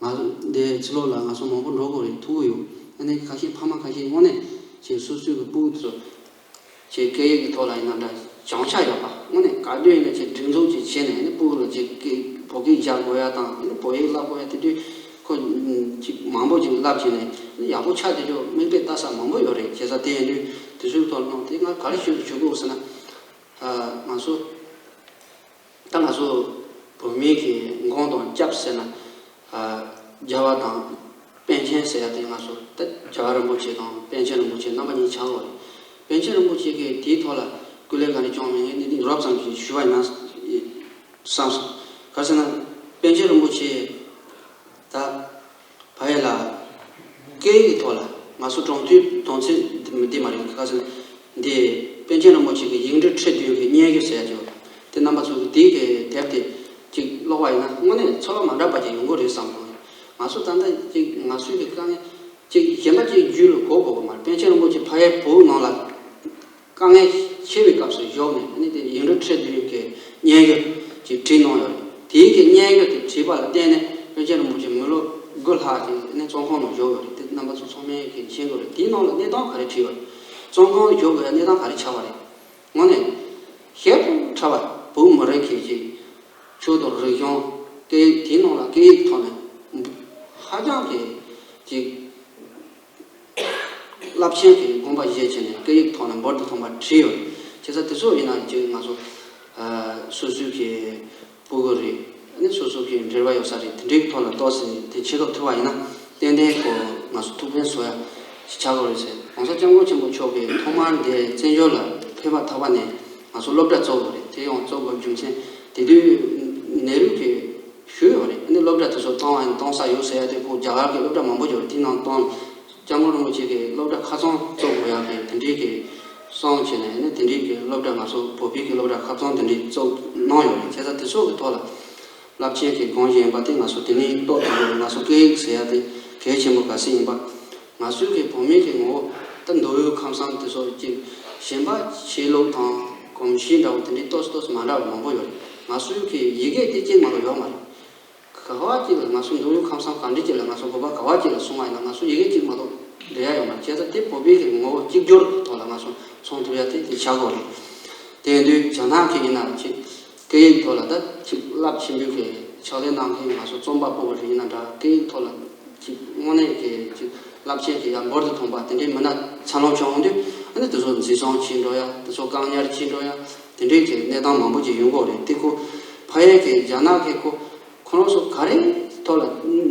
ང་ཚོ་འདི་ཕྱི་ལོགས་ལ་ང་ཚོ་མང་པོ་འགྲོ་དགོས་རེད། ཐུག་གི་ཡོད། ཨ་ནི་ཁ་ཤས་ཕ་མ་ཁ་ཤས་དངོས་གནས་ཅིག་སོ་སོའི་གི་སྤུ་གུ་དེ་ཚོ་ཅིག་སྐད་ཡིག་གི་ཐོག་ལ་ཡིན་ན་འདྲ་བྱང་ཆ་ཡོད་པ། དངོས་གནས་ག་དུས་ཡིན་ན་ཅིག་སྒྲིག་འཛུགས་ཅིག་བྱས་ནས། ཨ་ནི་སྤུ་གུ་ལ་ཅིག་སྐད་བོད་སྐད་རྒྱག་དགོས་ཡ་དང་། ཨ་ནི་བོད་ཡིག་བསླབ་དགོས་ཡ་དེ་དུས་ཁོ་ཅིག་མང་པོ་ཅིག་བསླབ་བྱས་ནས་ཡག་པོ་ཆགས་བསྡད་རྒྱུ་མིག་དཔེ་ལྟ་ས་མང་པོ་ཡོད་རེད། བྱས་ཙང་དེ་ཡིན་དུས་དེ་ཚོའི་ཐོག་ལ་ནང་དེ་ང་ག་རེ་ཞུ་ཞུ་དགོས་ཟེར་ན། ཨ་ང་ཚོ་ད་ང་ཚོ་བོད་མི་གི་མགོན་དང་སྐྱབས་ཟེར་ན། ཨ་རྒྱལ་བ་དང་པཎ་ཆེན་ཟེར་ཡ་དེ། ང་ཚོ་ད་རྒྱལ་བ་རིན་པོ་ཆེ་དང་པཎ་ཆེན་རིན་པོ་ཆེ་རྣམ་པ་གཉིས་ཆགས་ཡོད་རེད། པཎ་ཆེན་རིན་པོ་ཆེ་གིས་དེའི་ཐོག་ལ་སྐུ་ལས་ག་རེ་བསྐྱངས་མིན་ངས་འདི་འདི་རོབ་ཙམ་ཞིག་ཞུ་བ་ཡིན་ན་བསམ་སོང་། ག་རེ་ཟེར་ན་པཎ་ཆེན་རིན་པོ་ཆེ་ད་ཕ་ཡུལ་ལ་སྐད་ཡིག་གི་ཐོག་ལ་ང་ཚོ་གྲོང་ཚོའི་གྲོང་ཚོའི་འདི་མ་རེད། ག་ཟེར་འདི་པཎ་ཆེན་རིན་པོ་ཆེ་གི་ཡིག་འབྲུ་ཁྲི་བདུན་གྱི་སྙན་བརྒྱུད་ཟེར་ཡ་ཅིག་ཡོད། དེ་རྣམ་པ་ཚོ་གི་དེའི་གི་དེབ་དེ་ཅིག་ཀློག་པ་ཡིན་ན་དངོས་གནས་ཚོར་བ་མ་འདྲ་བ་ཅིག་ཡོང་གི་རེད་བསམ་སོང་། ང་ཚོ་ད་ལྟ་ཅིག་ང་ཚོའི་གི་དཀའ་ངལ་ཅིག་གཞན་པ་ཅིག་རྒྱུད་ལ་གོ་དགོས་པ་མ་རེད། པཎ་ཆེན་རིན་པོ་ཆེ་ཕ་ཡུལ་བོད་ནང་ལ་དཀའ་ངལ་ཆེ་བའི་སྐབས་སུ་བཞུགས་ནས། ཨ་ནི་དེ་ཡིག་འབྲུ་ཁྲི་བདུན་གྱི་སྙན་བརྒྱུད་ཅིག་བྲིས་གནང་ཡོད་རེད། དེའི་གི་སྙན་བརྒྱུད་དེ་བྲིས་པ་ལ་བརྟེན་ནས་པཎ་ཆེན་རིན་པོ་ཆེ་མི་ལོ་དགུ་ལྷག་ཅིག་ཨ་ནི་བཙོན་ཁང་ནང་བཞུགས་ཡོད་རེད། དེ་རྣམ་པ་ཚོ་ཚང་མས་གི་མཁྱེན་གྱི་རེད། དེའི་ནང་ལ་གནས་སྟངས་ག་རེ་བྲིས་ཡོད་རེད། བཙོན་ཁང་ལ་བཞུགས་དགོས་ཡ་གནས་སྟངས་ག་རེ་ཆགས་པ་རེད། དངོས་གནས་ཞེ་པོ་ཕྲ་བ། བོད་མི་རིགས་ཀྱི་ཅིག་ཆོས་དང་རིག་གཞུང་སྐད་ཡིག་དེའི་ནང་ལ་སྐད་ཡིག་ཐོག་ནས་ཧ་ཅང་གི་ཅིག་རླབས་ཆེན་གྱི་དགོངས་པ་བཞེས་བྱས་ནས་སྐད་ཡིག་ཐོག་ནས་འབུར་དུ་ཐོན་པ་བྲིས་ཡོད། བྱས་ཙང་དེ་ཚོ་ཡིན་ན་ཅིག་ང་ཚོ་ཨ་སོ་སོའི་གི་སྤུ་གུ་རེད། ཨ་ནི་སོ་སོ་གི་འབྲེལ་བ་ཡོད་ས་རེད། དེ་འདྲའི་ཐོག་ལ་ཏོག་ཙམ་དེ་ཕྱིར་ལོག་ཐུབ་པ་ཡིན་ན་ཏན་ཏན་ཁོ་ང་ཚོ་ཐུགས་ཕན་གསོ་ཡ་ཞིག་ཆགས་ཀྱི་རེད་ཟེར། ༸གོང་ས་༸སྐྱབས་མགོན་ཆེན་པོ་མཆོག་གིས་ཐོག་མར་འདི་བཙན་བྱོལ་ལ་ཕེབས་པ་ཐག་པ་ནས་ང་ཚོ་སློབ་གྲྭ་བཙུགས་དགོས་རེད། དེ་ཡང་བཙུགས་དགོས་རྒྱུ་མཚན་དེ་དུས་ནེ་རུ་གིས་ཞུས་ཡོད་རེད། ཨ་ནི་སློབ་གྲྭ་དེ་ཚོ་གཏོང་བ་ཡིན་གཏོང་ས་ཡོད་ཟེར་ཡ་དེ་ཁོ་རྒྱ་གར་གྱི་སློབ་གྲྭ་མང་པོ་ཡོད་རེད། དེ་ནང་གཏོང་སྐྱབས་མགོན་རིན་པོ་ཆེ་གིས་སློབ་གྲྭ་ཁག་ཚང་བཙུགས་དགོས་ཡག་གི་དེ་འདྲའི་གི་གསུངས་བྱས་ནས། ཨ་ནི་དེ་འདྲའི་གི་སློབ་གྲྭ་ང་ཚོ་བོད་པའི་གི་སློབ་གྲྭ་ཁག་ཚང་དེ་འདྲའི་བཙུགས་གནང་ཡོད་རེད། བྱས་ཙང་དེ་ཚོ་གི་ཐོག་ལ་རླབས་ཆེན་གྱི་དགོངས་བཞེས་ཡིན་པ་དེ་ང་ཚོ་དེ་ནས་རྟོགས་ཐུབ་ཡོད། ང་ཚོ་སྐད་ཡིག་ཟེར་ཡ་དེ་གལ་ཆེན་པོ་ག་ཚོད་ཡིན་པ། ང་ཚོའི་གི་བོད་མི་གི་ངོ་བོ་ད་མདོ་དབུས་ཁམས་གསུམ་དེ་ཚོ་ཅིག་གཞན་པ་ཆོས་ལུགས་དང་གོམས་གཤིས་འདྲ་བོ་དེ་འདྲའི་ཏོག་ཙམ་ཏོག་ཙམ་མ་འདྲ་བ་མང་པོ་ཡོད་རེད། ང་ཚོའི་གི་ཡི་གེ་དེ་གཅིག་མ་གཏོགས་ཡོད་མ་རེད། ག་བ་གཅིག་ལ་ང་ཚོ་མདོ་དབུས་ཁམས་གསུམ་ག་འདྲ་གཅིག་ལ་ང་ཚོ་བོད་པ་ག་བ་གཅིག་ལ་སོང་བ་ཡིན་ན་ང་ཚོ་ཡི་གེ་གཅིག་མ་གཏོགས་འབྲེལ་ཡ་ཡོད་མ་རེད། བྱས་ཙང་དེ་བོད་པའི་གི་ངོ་བོ་གཅིག་གྱུར་ཐོག་ལ་ང་ཚོ་མཚོན་ཐུབ་ཡ་དེ་དེ་ཆགས་དགོས་རེད། དེ་ཡིན་དུས་རྒྱ་ནག་གི་ཡིན་ན་ཅིག་སྐད་ཡིག་ཐོག་ལ་ད་ཅིག་རླབས་ཆེན་པོའི་གི་ཕྱག་ལས་གནང་མཁན་ང་ཚོ་རྩོམ་པ་པོ་རེ་ཡིན་ན་འདྲ། སྐད་ཡིག་ཐོག་ལ་ཅིག་དངོས་གནས་ཀྱི་ཅིག་རླབས་ཆེན་གྱི་ཡར་འབུར་དུ་ཐོན་པ་དེ་འདྲའི་མི་སྣ་འཚར་ལོངས་བྱུང་འོང་དུས། ཨ་ནི་དེ་ཚོ་འཛིན་བཟུང་བྱེད་འགྲོ་ཡ། དེ་ཚོ་བཀག་ཉར་བྱེད་འགྲོ་ཡ། དེ་འདྲའི་གི་གནས་སྟངས་མང་པོ་ཅིག་ཡོང་གི་རེད། དེ་ཁོ་ཕ་ཡུལ་གྱི་རྒྱ་ནག་གི་ཁོ་ཁོ་རང་ཚོ་ག་རེ་ཐོག་ལ་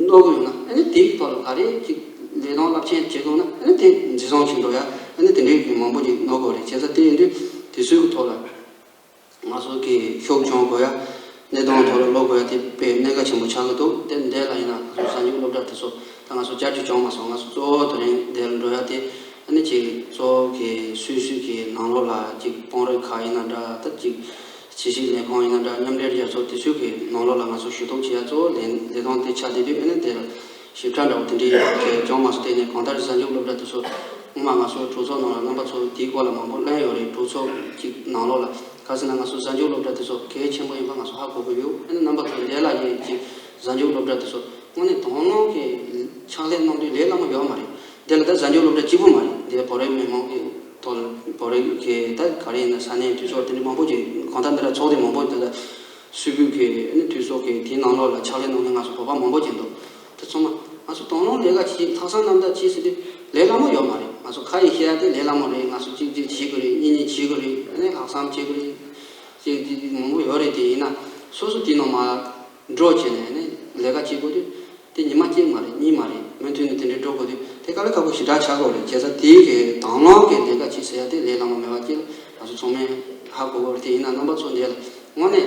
གནོད་གི་ཡོང་ན། ཨ་ནི་དེའི་ཐོག་ལ་ག་རེ་ཅིག་ལས་དོན་རླབས་ཆེན་བྱེད་དགོས་ན། ཨ་ནི་དེ་འཛིན་བཟུང་བྱེད་འགྲོ་ཡ། ཨ་ནི་དེ་འདྲའི་གི་མང་པོ་ཅིག་གནོད་གི་རེད། བྱས་ཙང་དེ་ཡིན་དུས་དེ་ཚོའི་གི་ཐོག་ལ་ང་ཚོ་གི་ཤུགས་སྦྱོང་དགོས་ཡ། གནས་སྟངས་ཐོག་ལ་ལོག་དགོས་ཡ་དེ་དཔེ་གནད་འགག་ཆེན་པོ་ཆགས་ཀྱི་འདུག་དེ་འདྲ་ལ་ཡིན་ན་ང་ཚོ་གཟའ་མཇུག་སློབ་གྲྭ་དེ་ཚོ་ད་ང་ཚོ་བསྐྱར་བཅོས་བྱུང་མ་སོང་། ང་ཚོ་གཙོ་བོ་དེ་རིང་འདིར་འགྲོ་ཡ་དེ། ཨ་ནི་ཅིག་གཙོ་བོ་གི་སུད་སི་གི་ནང་ལོགས་ལ་ཅིག་དཔོན་རིགས་ཁག་ཡིན་ན་འདྲ། ད་ཅིག་ཕྱི་སྲིད་ལས་ཁུངས་ཡིན་ན་འདྲ། མཉམ་འབྲེལ་རྒྱལ་ཚོགས་དེ་ཚོའི་གི་ནང་ལོགས་ལ་ང་ཚོ་ཞུ་གཏུག་བྱེད་ཡ་གཙོ་བོ་ལས་ལས་དོན་དེ་ཆགས་བསྡད་དུས། ཨ་ནི་དེར་ཞིབ་ཕྲ་འདྲ་བོ་དེ་འདྲའི་གི་བྱུང་མ་སོང་། དེ་ནས་གང་ལྟར་གཟའ་མཇུག་སློབ་གྲྭ་དེ་ཚོ་སྔོན་མ་ང་ཚོ་གྲོས་ཚོགས་ནང་ལ་རྣམ་པ་ཚོ་དེའི་སྐོར་ལ་མང་པོ་གླེང་ཡོད་རེད། གྲོས་ཚོགས་ཅིག་ནང་ལོགས་ལ། ག་ཟེར་ན་ང་ཚོ་གཟའ་མཇུག་སློབ་གྲྭ་དེ་ཚོ་གལ་ཆེན་པོ་ཡིན་པ་ང་ཚོ་ཧ་གོ་གི་ཡོད། ཨ་ནི་རྣམ་པ་ཚོ་འདི་ལ་ཡིན་ཅིག་གཟའ་མཇུག་སློབ་གྲྭ་དེ་ཚོ་དངོས་གནས་དོ་སྣང་གི་ཕྱག་ལས་གནང་དུས་ལས་སླ་མོ་ཡོད་མ་རེད། འདི་ལ་ད་གཟའ་མཇུག་སློབ་གྲྭ་གཅིག་པུ་མ་རེད། འདི་བོད་རིགས་མི་མང་གི་ བོད་རིགས་ཀྱི་ད་ག་རེ་ཡིན་ན་ས་གནས་འཐུས་ཚོགས་དེ་འདྲ་མང་པོ་ཅིག་གང་ལྟར་འདི་འདྲ་ཚོགས་སྡེ་མང་པོ་དེ་ལ་སུད་བོད་ཀྱི་ཨ་ནི་འཐུས་ཚོགས་ཀྱི་དེའི་ནང་ལོགས་ལ་ཕྱག་ལས་གནང་མཁན་ང་ཚོ་བོད་པ་མང་པོ་ཅིག་འདུག་དེ་ཚང་མ་ང་ཚོ་དང་བླངས་ལས་ཀ་བྱེད་ལྷག་བསམ་རྣམ་དག་བྱེད་ཟེར་དུས་ལས་སླ་མོ་ཡོད་མ་རེད། ང་ཚོ་ཁ་ཡིས་བཤད་ཡ་དེ་ལས་སླ་མོ་རེད། ང་ཚོ་གཅིག་གཅིག་བྱེད་དགོས་རེད། གཉིས་གཉིས་བྱེད་དགོས་རེད། ཨ་ནི་ལྷག་བསམ་བྱེད་དགོས་རེད། ཅིག་ཅིག་མང་པོ་ཡོད་རེད། དེ་ཡིན་ན་སོ་སོ་དེའི་ནང་མ་འགྲོ་བྱས་ནས་ཨ་ནི་ལས་ཀ་བྱེད་དགོས་དུས། དེ་ཉི་མ་གཅིག་མ་རེད། གཉིས་མ་རེད། མུ་མཐུད་ནས་དེ་འདྲའི་འགྲོ་དགོས་དུས་དེ་དཀའ་ལས་ཁག་པོ་ཞེ་དྲག་ཆགས་ཀྱི་ཡོད་རེད། བྱས་ཙང་དེའི་གི་དང་བླངས་ཀྱི་ལས་ཀ་བྱེད་ཟེར་ཡ་དེ་ལས་སླ་མོ་མེད་པ་ཅིག་ང་ཚོ་ཚང་མས་ཧ་གོ་གི་ཡོད་རེད། དེ་ཡིན་ན་རྣམ་པ་ཚོ་འདི་ལ་དངོས་གནས་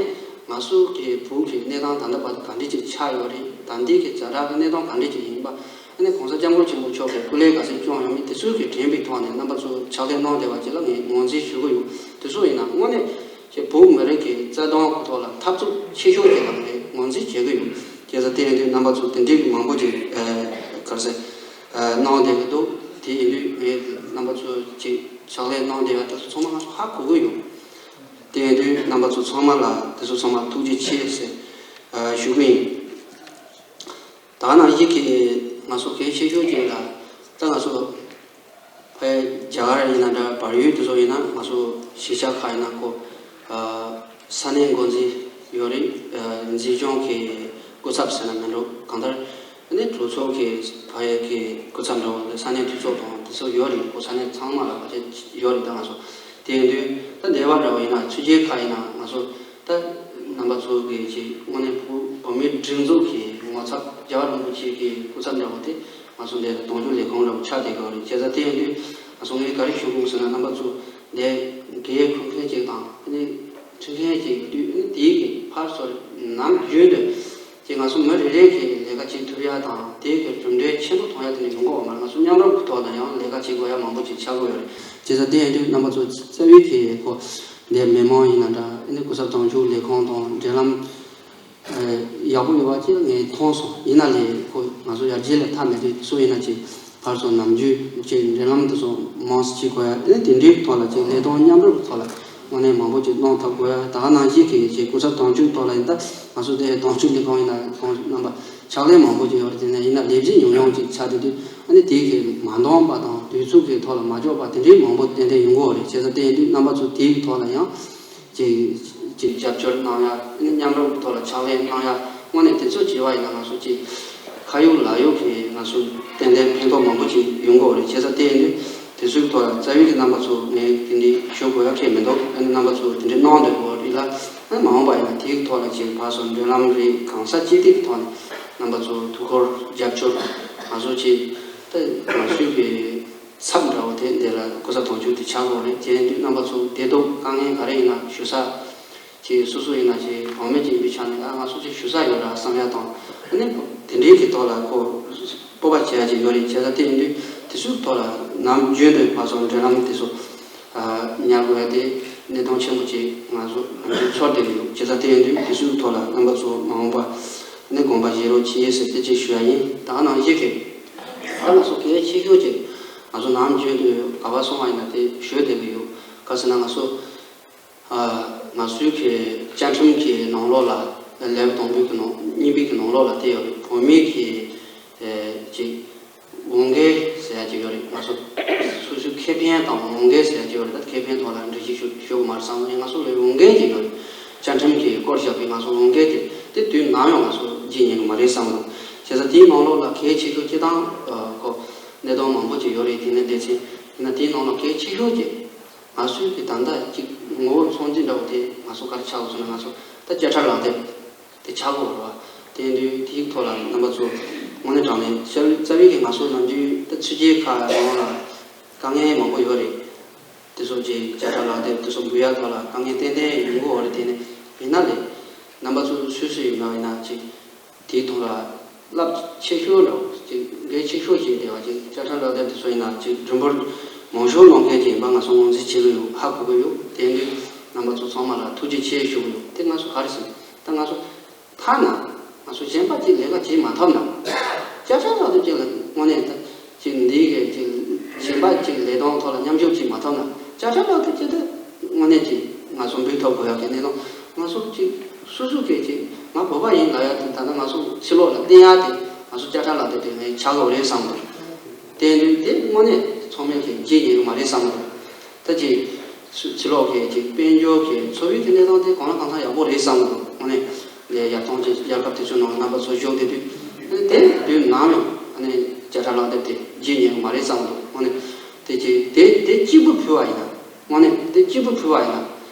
ང་ཚོ་གི་བོད་ཀྱི་གནས་སྟངས་ད་ལྟ་བར་དུ་ག་འདྲ་ཅིག་ཆགས་ཡོད་རེད། ད་ལྟའི་གི་ཛ་དྲག་གི་གནས་སྟངས་ག་འདྲ་ཅིག་ཡིན་པ་ཨ་ནི་གོང་ས་སྐྱབས་མགོན་ཆེན་པོ་མཆོག་གིས་སྐུ་ལས་ག་ཚོད་བསྐྱོན་ཡོད་མེད་དེ་ཚོའི་གི་དྲན་པའི་ཐོག་ནས་རྣམ་པ་ཚོ་ཕྱག་ལས་གནང་བསྡད་པ་ཅིག་ལ་ངས་ངོས་འཛིན་ཞུ་གི་ཡོད། དེ་ཚོ་ཡིན་ན་དངོས་གནས། ཅེས་བོད་མི་རིགས་ཀྱི་རྩ་དོན་ཁོ་ཐོག་ལ་འཐབ་རྩོད་ཆེ་ཤོས་ཀྱི་ལམ་རེད། ངོས་འཛིན་བྱེད་ཀྱི་ཡོད། བྱས་ཙང་དེ་ཡིན་དུས་རྣམ་པ་ཚོ་དེ་འདྲའི་མང་པོ་ཅིག་ཨ་ག་རེ་ཟེར་ཨ་གནང་བསྡད་ཀྱི་འདུག་དེ་ཡིན་དུས་ངས་རྣམ་པ་ཚོ་ཅིག་ཕྱག་ལས་གནང་བསྡད་ཡ་དེ་ཚོ་ཚང་མ་ང་ཚོ་ཧ་གོ་གི་ཡོད། དེ་ཡིན་དུས་རྣམ་པ་ཚོ་ཚང་མ་ལ་དེ་ཚོ་ཚང་མ་ཐུགས་རྗེ་ཆེ་ཟེར་ཨ་ཞུ་གི་ཡིན། ད་ནང་བཞིན་གྱི་ང་ཚོ་གལ་ཆེ་ཤོས་ཅིག་ལ་ད་ང་ཚོ་ཕ་རྒྱ་གར་ཡིན་ན་འདྲ་བལ་ཡུལ་དེ་ཚོ་ཡིན་ན་ང་ཚོ་གཞིས་ཆགས་ཁག་ཡིན་ན་ཁོ་ཨ་ས་གནས་འགོ་འཛིན་ཡོད་རེད། ཨ་འཛིན་སྐྱོང་གི་སྐུ་ཚབ་ཟེར་ན་མི་འགྲོ། གང་ལྟར་ཨ་ནི་གྲོས་ཚོགས་ཀྱི་ཕ་ཡུལ་གྱི་སྐུ་ཚབ་འདྲ་བོ་དེ་ས་གནས་འཐུས་ཚོགས་དང་དེ་ཚོ་ཡོད་རེད། ཁོ་ས་གནས་ཚང་མ་ལ་ཕལ་ཆེར་ཡོད་རེད། ད་ང་ཚོ་དེ་ཡིན་དུས་ད་འདས་པ་འདྲ་བོ་ཡིན་ན་ཆུ་རྐྱལ་ཁག་ཡིན་ན་ང་ཚོ། ད་རྣམ་པ་ཚོ་གི་ཅིག་དངོས་གནས་བོད་བོད་མིའི་སྒྲིག་འཛུགས་ཀྱི་ངོ་ཚབ་རྒྱལ་བ་རིན་པོ་ཆེ་གི་སྐུ་ཚབ་འདྲ་བོ་དེ་ང་ཚོ་འདིར་གདུང་རྒྱུད་ལས་ཁུངས་འདྲ་བོ་ཆགས་བསྡད་ཀྱི་ཡོད་རེད། བྱས་ཙང་དེ་ཡིན་དུས་ང་ཚོ་ངས་ག་རེ་ཞུ་དགོས་ཟེར་ན་རྣམ་པ་ཚོ་འདིར་འགན་འཁུར་མཁན་ཅིག་དང་ཨ་ནི་ཁྲིད་མཁན་ཅིག་ཡོད་དུས་ཨ་ནི་དེའི་གི་ཕར་ཚུར་ནམ་རྒྱུན་དུ་ཅིག་ང་ཚོ་མི་རེ་རེ་གི་ལས་ཀ་བྱེད་ཐུབ་ཡ་དང་དེའི་གི་གྲུབ་འབྲས་ཆེན་པོ་མཐོང་ཡ་དེ་འདྲ་ཡོང་གི་ཡོད་མ་རེད། ང་ཚོ་མཉམ་རུབ་ཀྱི་ཐོག་ནས་ཡང་ལས་ཀ་བྱེད་དགོས་ཡ་མང་པོ་ཅིག་ཆགས་ཀྱི་ཡོད་རེད། བྱས་ཙང་དེ་ཡིན་དུས་རྣམ་པ་ཚོ་རྩ་བའི་གི་ཁོ། འདིར་མི་མང་ཡིན་ན་འདྲ། ཨ་ནི་སྐུ་ཚབ་དོན་གཅོད་ལས་ཁང་དང་འབྲེལ་ལམ་ཨ་ཡག་པོ་ཡོད་པ་ཅིག་ངས་མཐོང་སོང་། ཡིན་ན་ལས་ཁོ་ང་ཚོ་ཡར་རྒྱས་ལ་མཐའ་མེད་དུས་སུ་ཡིན་ན་ཅིག་ཕར་ཚུར་ནམ་རྒྱུན་ཅིག་འབྲེལ་ལམ་དེ་ཚོ་མང་ཙམ་བྱེད་དགོས་ཡ། ཨ་ནི་དེ་འདྲའི་ཐོག་ལ་ཅིག་ལས་དོན་མཉམ་རུབ་ཐོག་ལ་དངོས་གནས་མང་པོ་ཅིག་གནང་ཐུབ་དགོས་ཡ། ད་ག་ནང་བཞིན་གྱི་ཅིག་སྐུ་ཚབ་དོན་གཅོད་ཐོག་ལ་ཡིན་ད་ང་ཚོ་དེ་དོན་གཅོད་ལས་ཁང་ཡིན་ན་ཁོང་རྣམ་པ་ཕྱག་ལས་མང་པོ་ཅིག་ཡོད་རེད། དེ་ནས་ཡིན་ན་ལས་བྱེད་ཉུང་ཉུང་ཅིག་ཆགས་བསྡད་དུས་ཨ་ནི་དེའི་གི་མ་འདང་པ་དང་དུས་ཚོད་ཀྱི་ཐོག་ལ་མ་འཇོག་པ་དེ་འདྲའི་མང་པོ་ཏན་ཏན་ཡོང་གི་ཡོད་རེད། བྱས་ཙང་དེ་ཡིན་དུས་རྣམ་པ་ཚོ་དེའི་ཐོག་ལ་ཡང་ཅིག་ཅིག་རྒྱབ་སྐྱོར་གནང་ཡ། ཨ་ནི་མཉམ་རུབ་ཐོག་ལ་ཕྱག་ལས་གནང་ཡ། དངོས་གནས་དེ་ཚོ་བྱས་པ་ཡིན་ན་ང་ཚོ་ཅིག་ཁ་ཡོད་ལག་ཡོད་ཀྱི་ང་ཚོ་ཏན་ཏན་ཕན་ཐོགས་མང་པོ་ཅིག་ཡོང་གི་ཡོད་རེད། བྱས་ཙང་དེ་ཡིན་དུས་དེ་ཚོའི་ཐོག་ལ་རྩ་བའི་གི་རྣམ་པ་ཚོ་ངས་དེ་འདྲའི་ཞུ་དགོས་ཡ་གང་ཡང་མི་འདུག་ཨ་ནི་རྣམ་པ་ཚོ་དེ་འདྲའི་གནང་སྡོད་དགོས་རེད་ལ། ཨ་ནི་མ་འོངས་པ་ཡིན་ན་དེའི་ཐོག་ལ་ཅིག་ཕར་ཚུར་འབྲེལ་ལམ་རེད། གང་ས་ཅི་ཐད་ཀྱི་ཐོག་ནས་རྣམ་པ་ཚོ་ཐུགས་ཁུར་རྒྱབ་སྐྱོར་ང་ཚོ་ཅིག་ད་ང་ཚོའི་གི་ཚབ་འདྲ་བོ་དེ་འདི་ལ་སྐུ་ཚབ་དོན་གཅོད་དེ་ཆགས་དགོས་རེད། དེ་ཡིན་དུས་རྣམ་པ་ཚོ་བདེ་སྡུག་དཀའ་ངལ་ག་རེ་ཡིན་ན་ཞུ་ས་ཅིག་སོ་སོ་ཡིན་ན་ཅིག་བུད་མེད་ཅིག་ཡིན་པའི་ཆ་ནས་ཨ་ང་ཚོ་ཅིག་ཞུ་ས་ཡོད་ར་བསམ་ཡ་དང་། ཨ་ནི་དེ་འདྲའི་གི་ཐོག་ལ་ཁོ་སྤོབས་པ་བྱེད་ཡ་ཅིག་ཡོད་རེད། བྱས་ཙང་དེ་ཡིན་དུས་དེ་ཚོའི་ཐོག་ལ་ནམ་རྒྱུན་དུ་ཕར་ཚུར་འབྲེལ་ལམ་དེ་ཚོ་ཉར་དགོས་ཡ་དེ་གནད་དོན་ཆེན་པོ་ཅིག་ང་ཚོ་ནམ་རྒྱུན་ཚོར་བསྡད་ཀྱི་ཡོད། བྱས་ཙང་དེ་ཡིན་དུས་དེ་ཚོའི་ཐོག་ལ་རྣམ་པ་ཚོ་མ་འོངས་པ་ནས་དགོངས་པ་བཞེས་རོགས་བྱེད་ཟེར་དེ་ཅིག་ཞུ་ཡ་ཡིན། ད་ག་ནང་བཞིན་གི་ད་ང་ཚོ་གལ་ཆེ་ཤོས་ཅིག་ང་ཚོ་ནམ་རྒྱུན་དུ་ག་པར་སོང་བ་ཡིན་ན་དེ་ཞུ་བསྡད་ཀྱི་ཡོད། ག་ཟེར་ན་ང་ཚོ་ཨ་ང་ཚོའི་གི་བཅའ་ཁྲིམས་ཀྱི་ནང་ལོགས་ལ་ལེའུ་དང་པོའི་གི་ནང་གཉིས་པའི་གི་ནང་ལོགས་ལ་དེ་ཡོད་རེད། བོད་མིའི་གི་ཨེ་ཅིག་འོས་འགན་ཟེར་ཡ་ཅིག་ཡོད་རེད། ང་ཚོ་སོ་སོའི་ཁེ་ཕན་དང་འོས་འགན་ཟེར་ཡ་ཅིག་ཡོད་རེད། ད་ཁེ་ཕན་ཐོག་ལ་འགྲེལ་བཤད་ཞུ་ཞུ་དགོས་མ་རེད་བསམ་ནས་ང་ཚོ་ལ་འོས་འགན་ཅིག་ཡོད་རེད། བཅའ་ཁྲིམས་ཀྱིས་སྐོར་བཞག་པའི་ང་ཚོ་འོས་འགན་དེ་དེ་དུས་ནམ་ཡང་ང་ཚོ་བརྗེད་ཉན་གི་མ་རེད་བསམ་འདུག་བྱས་ཙང་དེའི་ནང་ལོགས་ལ་གལ་ཆེ་ཤོས་སྤྱི་བཏང་ཨ་ཁོ་གནད་དོན་མང་པོ་ཅིག་ཡོད་རེད། དེ་ནས་སྡེ་ཚན་ཡིན་ན་དེའི་ནང་ལ་གལ་ཆེ་ཤོས་ཀྱི་ང་ཚོའི་གི་ད་ལྟ་ཅིག་ངོ་བོ་ཚོད་འཛིན་འདྲ་བོ་དེ་ང་ཚོ་ག་རེ་ཆགས་ཡོད་ཟེར་ན་ང་ཚོ་ད་བཅད་ཁྲ་ལག་དེབ་དེ་ཆགས་ཡོད་རེད་བ། དེ་ཡིན་དུས་དེའི་ཐོག་ལ་རྣམ་པ་ཚོ་དངོས་གནས་དྲང་གནས་རྩ་བའི་རྩ་བའི་གི་ང་ཚོ་ནམ་རྒྱུན་ད་ཆུ་རྐྱལ་ཁག་ནང་ལ་དཀའ་ངལ་མང་པོ་ཡོད་རེད། དེ་ཚོ་ཅིག་བཅད་ཁྲ་ལག་དེབ་དེ་ཚོ་འབུལ་ཡག་ཐོག་ལ་དཀའ་ངལ་ཏན་ཏན་ཡོང་གི་ཡོད་རེད། དེ་ནས་ཡིན་ན་ལས་རྣམ་པ་ཚོ་སུ་སུ་ཡིན་ན་ཡིན་ན་ཅིག་དེའི་ཐོག་ལ་རླབས་ཆེ་ཤོས་འདྲ་བོ་ཅིག་འགན་ཆེ་ཤོས་ཅིག་འདེབས་པ་ཅིག་བཅད་ཁྲ་ལག་དེབ་དེ་ཚོ་ཡིན་ན་ཅིག་མགྲོན་པོ་མང་ཤོས་གནང་མཁན་ཅིག་ཡིན་པ་ང་ཚོ་ངོས་འཛིན་བྱེད་ཀྱི་ཡོད། ཧ་གོ་གི་ཡོད། དེ་ཡིན་དུས་རྣམ་པ་ཚོ་ཚང་མ་ལ་ཐུགས་རྗེ་ཆེ་ཞུ་གི་ཡོད། དེ་ང་ཚོ་ག་རེ་ཟེར་ད་ང་ཚོ་ཐ་ན་ང་ཚོ་གཞན་པ་ཅིག་ལས་ཀ་བྱེད་མ་ཐུབ་ན་བཅད་ཁྲ་ལག་དེབ་ཅིག་ལ་དངོས་གནས་ད་ཅིག་འདིའི་གི་ཅིག་གཞན་པ་ཅིག་ལས་དོན་ཐོག་ལ་མཉམ་ཞུགས་བྱེད་མ་ཐུབ་ན་བཅད་ཁྲ་ལག་དེབ་ཅིག་ད་དངོས་གནས་ཅིག་ང་ཚོ་འབུལ་ཐུབ་དགོས་ཡག་གི་གནད་དོན་ང་ཚོ་ཅིག་སོ་སོ་གི་ཅིག་ང་བོད་པ་ཡིན་ལབ་ཡག་དེ་ད་ལྟ་ང་ཚོ་ཕྱི་ལོགས་ལ་བསྟན་ཡག་དེ་ང་ཚོ་བཅད་ཁྲ་ལག་དེབ་དེ་ངས་ཆགས་དགོས་རེད་བསམ་འདུག་དེ་དུས་དེ་དངོས་གནས་ཚང་མས་ཀྱི་བརྗེད་ཉན་གི་མ་རེད་བསམ་འདུག་ད་ཅིག་ཕྱི་ཕྱི་ལོགས་ཀྱི་ཅིག་དཔལ་འབྱོར་གྱི་འཚོ་བའི་གི་གནས་སྟངས་དེ་གང་ལ་གང་འཚམ་ཡག་པོ་རེད་བསམ་གི་འདུག་དངོས་གནས་ལས་ཡར་ཐོན་ཅིག་རྒྱལ་ཁབ་དེ་ཚོའི་ནང་ལ་རྣམ་པ་ཚོ་བཞུགས་བསྡད་དུས་དེ་དུས་ནམ་ཡང་ཨ་ནི་བརྒྱ་ཕྲག་ལག་དེབ་དེ་བརྗེད་ཉན་གི་མ་རེད་བསམ་གི་འདུག་དངོས་གནས་དེ་ཅིག་དེ་དེ་གཅིག་པུ་ཕུལ་བ་ཡིན་ན་དངོས་གནས་དེ་གཅིག་པུ་ཕུལ་བ་ཡིན་ན་